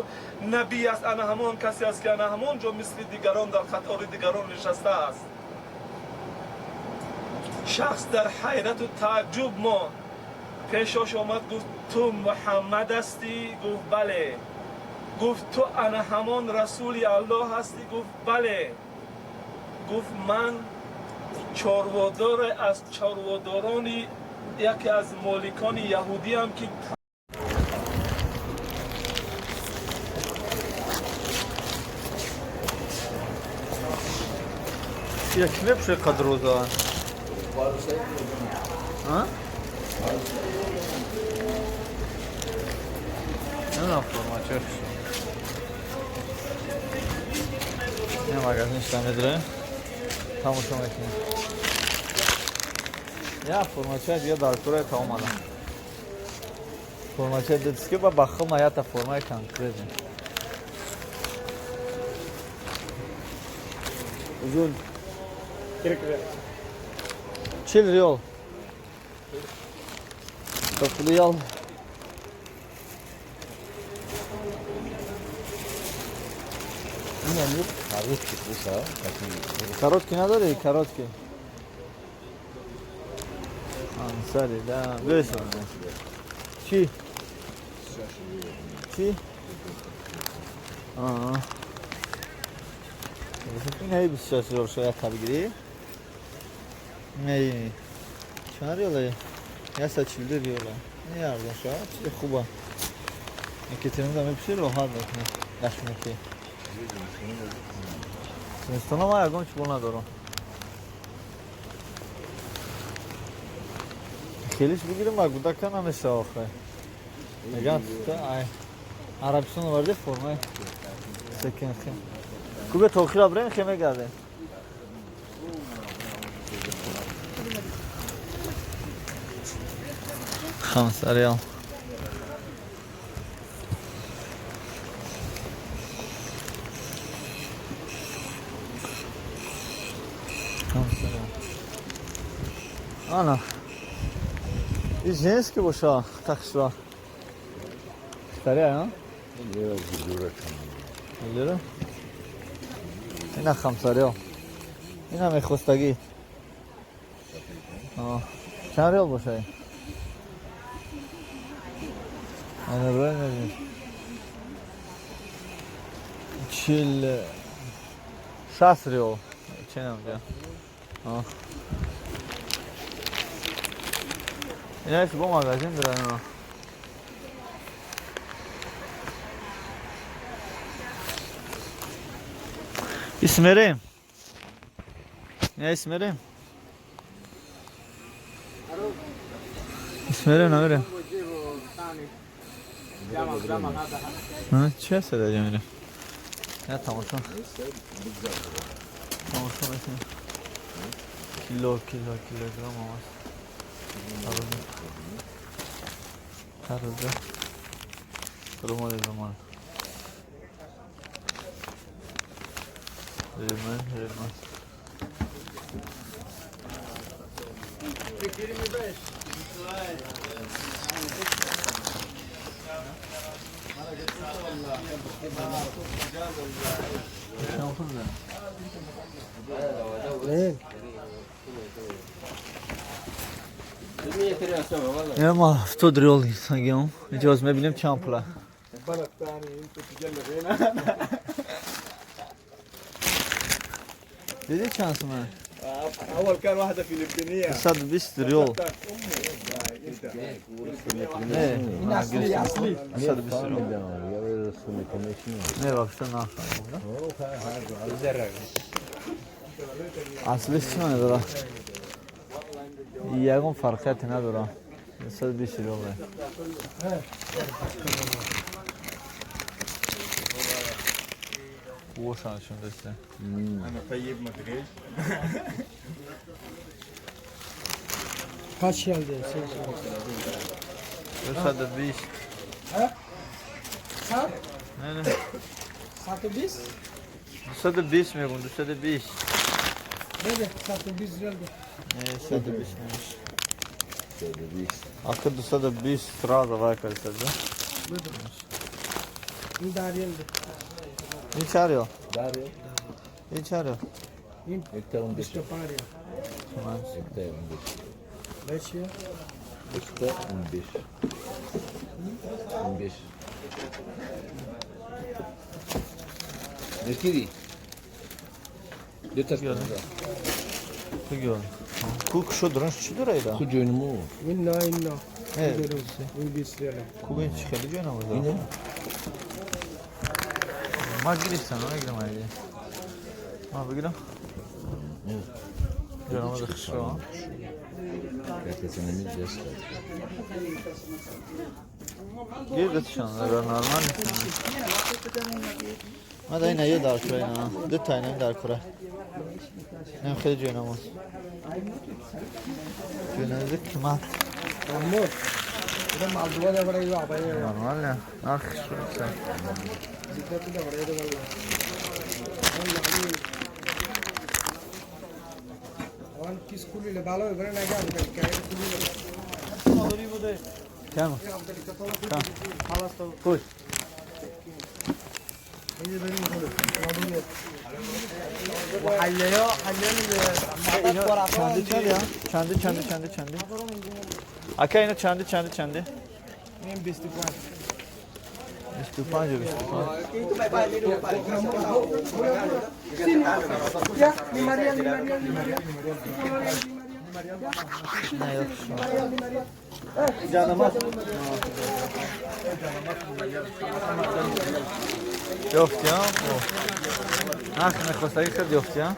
набӣ аст, ана ҳамон касе аст, ки ана ҳамон ҷо мисли дигарон дар қатори дигарон нишастааст». Шахс дар ҳайрату тааҷҷуб монд. Пешош омад, гуфт: «Ту Муҳаммад ҳастӣ?» Гуфт: «Бале». Гуфт: «Ту ана ҳамон расули Аллоҳ ҳастӣ?» Гуфт: «Бале». Гуфт: «Ман чорводоре аз чорводорони яке аз моликони яҳудиам, ки Як мепӯше қадроза? А? Не, форма чӣ? Не, магазин шуда медроем, тамошо мекунем. Я формача дига дар кураи та омада. Формача детский ба бахилма ята формаи конкретный. Uzun. 40 риал. 40 риол. 40 риал. Ин короткий боша. Короткий надори? Короткий. Ансари, да. Весело. Чӣ? Чӣ? Аа. Ин ҳай 26 риол шояд табигирӣ. Не. Чанд риоле? 142 риоле. Не, арзон шояд, чизи хуба. Екатеринда мепӯшӣ, роҳат мекунӣ. Яхмекӣ. Зимистона ман ягон чӣ бо надорам. Хелиш бигирим, ба гудака намеша охе. Меган ай Арабистон оварди формаи секен хем. Кубе тохира бирем, хе мегардем. 5 риал. 5 риал. Ана. И женский боша, так что. Старя, а? Лира? Ина 5 риал. Ина мехостагӣ. Чанд риал боша? Ана брай мебинед. 40, 60 риол. Ченам бия. Ина бо магазин дорам. Исмерем. Я исмерем. Исмерем намерем. Чӣ аст дар ҷо? Я тамошо. Тамошо мекунем. Кило, кило, килограмм ҳам аст. Тарозу. Тарозу. Румоли, румол. Риман, риман. ما 70 ریال سنگیم اینجا میبینیم چند پوله. بلد ثاني انت تجلب هنا. دیدی چند سومه؟ اول كان واحده فلبينيه 120 ریال. نه اصلي اصلي 120 ریال. نه واقعا نه. اصلش چی نداره؟ یکم فرقیت نداره. 120 ریال. قوشانشون داشته. انا طيب ما تغيش. Kaç geldi? 120. Ha? Saat? نه نه. Saat 20? 120 میگم 220. بله saat 20 geldi. نه 120 نمیشه. آخه 220 сразу вайкалса да? این داریل. این چند ریال؟ Dario. این چند ریال؟ این 25. 25 ریال. 25. Beş ya. 15. 15. Neskidi? Дета Бигӯ. Ку кушо дурунш чӣ дора ида? Ку ҷойнаму? این نه این نه. این 20 ریال. Ку ин чӣ хеле ҷой намоза? Ине? Ма гирифтам, намегирам айди. Ма бигирам? Ҷой хушро. Гирдатшон, нормал нест. Ма да ина е дар кура ина. Ду та ина дар кура. Nem خیلی جای نماز. جای نماز قیمت. محمود. نورمال نه. نرخ شو. تمام. خوش. چنده چنده چنده چنده چنده چنده اکا اینا چنده چنده چنده این 25 25 یا 25. نه yok. جانماز یافتیم. نرخ میخواستگی خیلی یافتیم.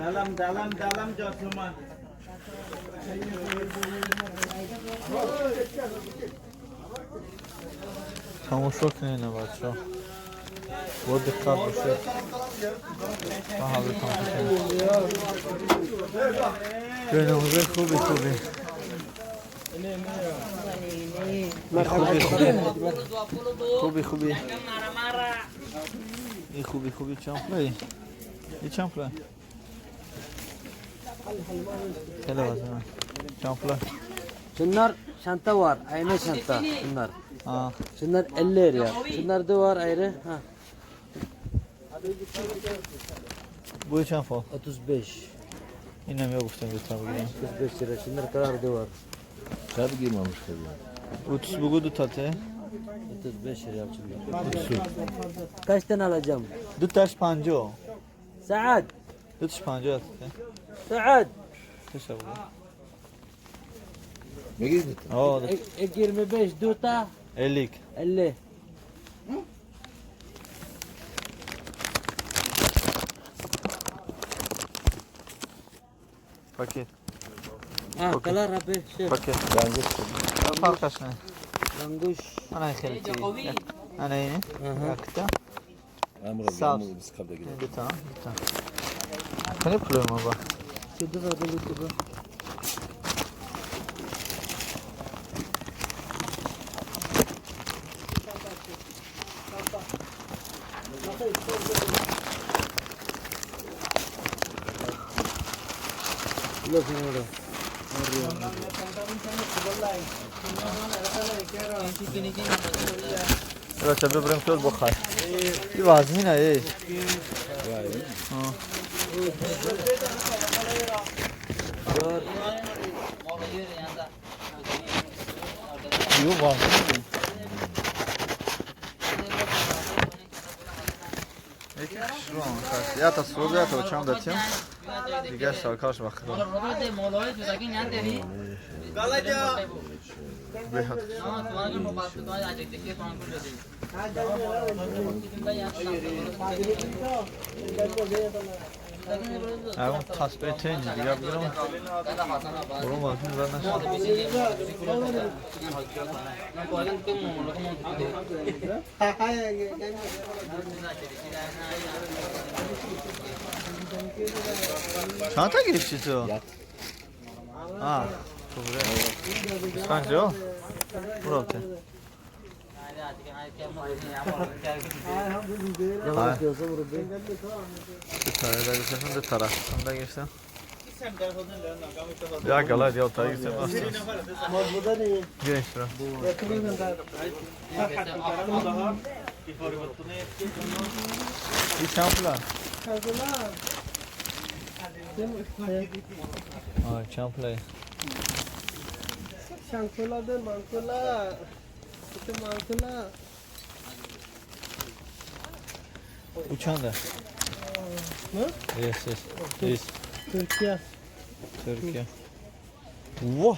Dalam dalam dalam jatuh. تماشا کنین بچه ها، با دقت باشید. من تماشا کنید. جای خوبی خوبی خوبی خوبی خوبی خوبی این خوبی خوبی. چند پوله؟ این چند پوله؟ خیلی واسه چند پوله؟ Şunlar çanta var, ayna çanta şunlar. Şunlar 50 lira. Şunlar da var ayrı. Ha. Bu çan pul? 35. İnəm yox گفتم bir tane بگیرم. 35 lira. Şunlar kadar da var. Çad girmemiş tabii. 30 bugu du tate. 35 lira şunlar. Kaç tane alacağım? دو تاش 50. Saat. دو تاش 50. Saat. Teşekkür. میگی؟ آه 25 دوتا 50. 50. Пакет. Кала рабе. Пакет. Фарқаш не. Лангуш. Ана хеле чи. Ана ин. Якта. Сабз. Дута, дута. Кани пулои ма ба? Чеду радолу туба. Бача бибарем ки бохар. И вазмина эй. Ю вазмина. Яки хушрон хаст. Ята суруд, ята очам датим. Дигар шавкаш ба худо. Беҳад хушрон. Ягон тасбеҳи тенҷи дигар бигирам. Бурун вазмин зад нашад. Чанд та гирифти ту? А, добре. 25 риол? Буравте. Ду тараф гирифтам. Як гала диёл та гирифтам. Гирифтам. И чанд пула? Чанд пула? Шанкула де манкула. Манкула. У чанда? Yes, yes. Yes. Türkiye. Türkiye. Во!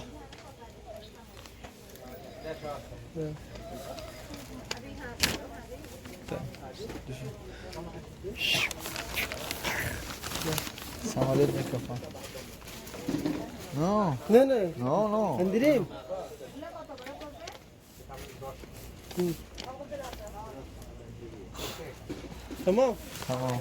Самолет микрофон. No. Ne ne? No, no. Indireyim. Tamam. Tamam.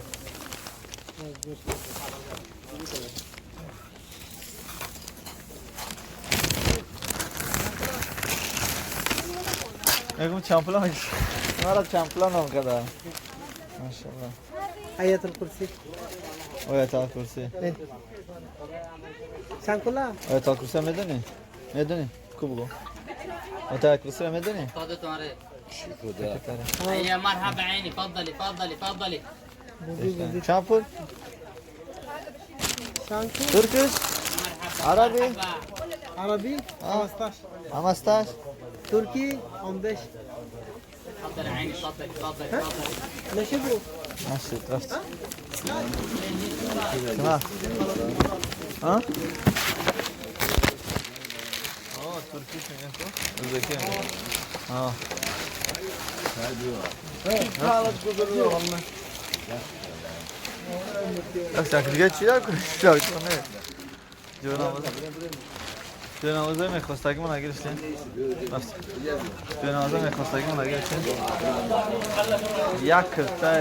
Мегум чампла мара чампла ном када. Машаллах. Аятул Курси. Оятул Курси. Шанкула. Оятул Курси медони? Медони? Ку бугу. Оятул Курси медони? يا مرحبا عيني تفضلي تفضلي تفضلي. چند پول؟ ترکش؟ عربی؟ عربی؟ 15. 15. ترکی 15. تفضلي عيني تفضلي تفضلي تفضلي. ماشي برو. ماشي رفت. تمام. ها؟ ترکیش میگن تو؟ ازبکی میگن. آه. Дига чӣ ҷойнамозаи мехостагимо нагирифтем? Ҷойнамозаи мехостагимо нагирифтем? Як кирта.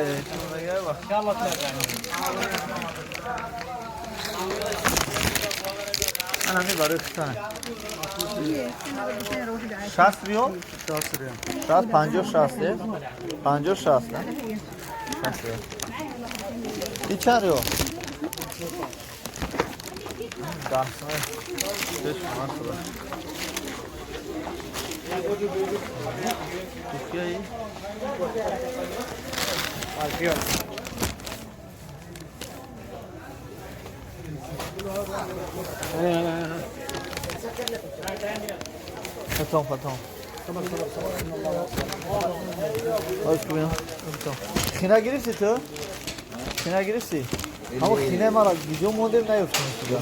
Ана барои хитане. 60 риол? 60 50 60 50 60 не? 60 риол. И чанд риол? 10 сомон. Туркияи? Потом, потом. Хина гирифти ту? Хина гирифти? Ҳамо хинаи мара видео мондем наёфтем сюда.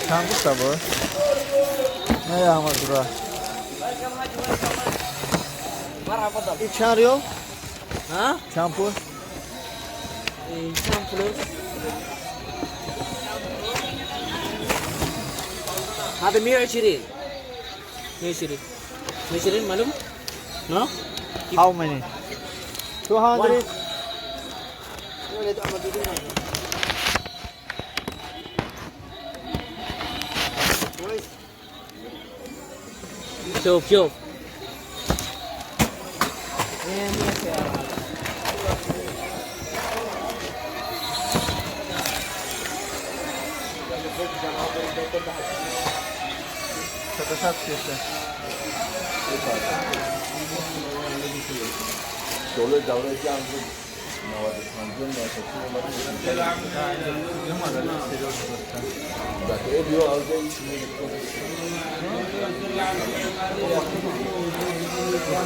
Чанд гуфта буд? Не, Аҳмад дура. И чанд риёл? Чанд пул? Чанд пул? هذا 120 120 120 معلوم؟ No? How many? 200. شوف شوف. شعله دوره جنگ بود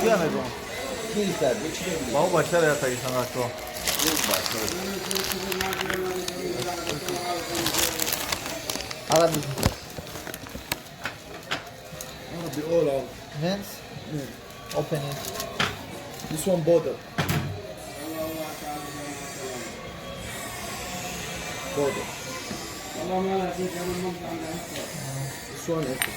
95 96 Бао бачара я тагисан ако. Arabi. Arabi all out. Men's? Men. Open it. This one border. Border. This one okay.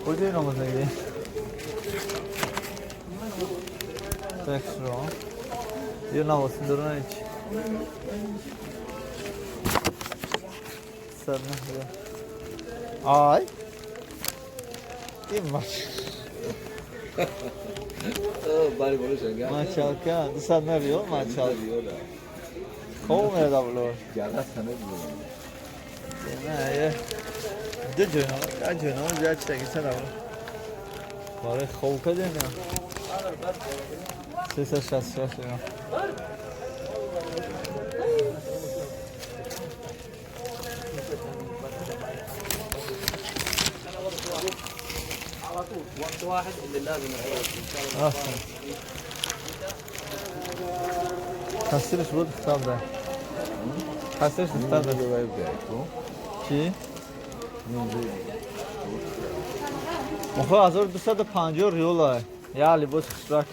Куҷои номазагирӣ? Текстро. Ё навосин дорона ич. Сарна. Ай. Ин мач. Мачалка, 200 риёл мачал. Хоб мерада було. Не, е. Ду ҷойнома, як ҷойнома зиёд читаги сада було. Барои хоб кардем я. 366 риёл. على طول وقت واحد اللي لازم آه. Кассирش буд хитоб кассирш хитоб чӣ? Охо 1250 риёл я либос хушрак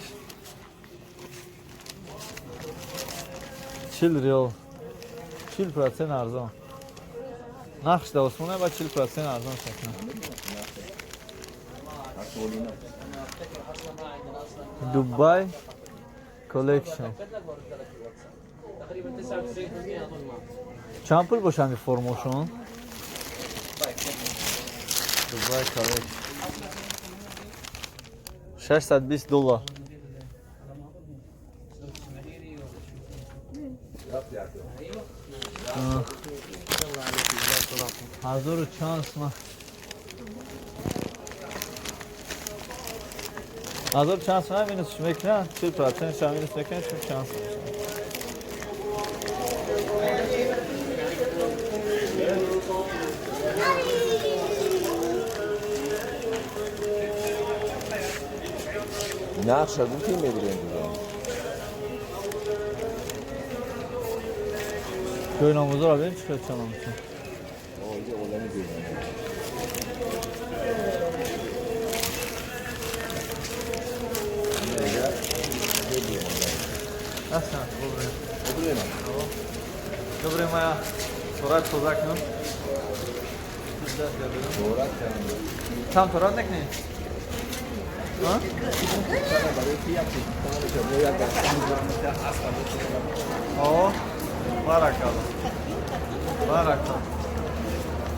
40 риёл 40% арзон нақш да осмона ба 40% арзон шакна. Дубай Collection. Чанд пул бошанд формошон? Дубай Collection. 620 доллар. Ҳазору чанд сма. Ҳазору чанд сма минус мекунад? 40% ша минус мекунад, чун чанд сма. Нақша гуфтем мебирем дига. Ҷойнамозро бибин чӣ хел чанон мешавад. Ои олами ҷойнамоз. Асан, добре. Добре, мая сурат тоза кунам. Там сурат накунӣ? О, баракалло. Баракалло.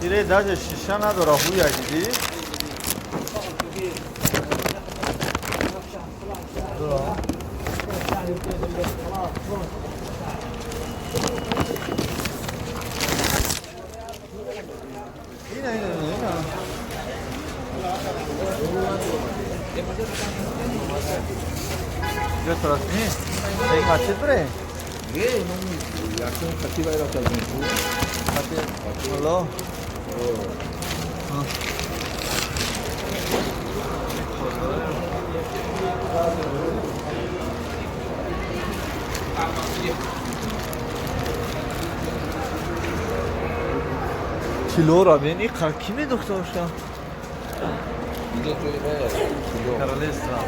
Ире даже шиша надора, ҳуя дидӣ? Ина, ина, ина. Ё тарас не? Эй, хатит бре? Не, ну, якум хати вайра кардем. Хати. Алло. Тилора бин, и ки медухта бошам? Королевство.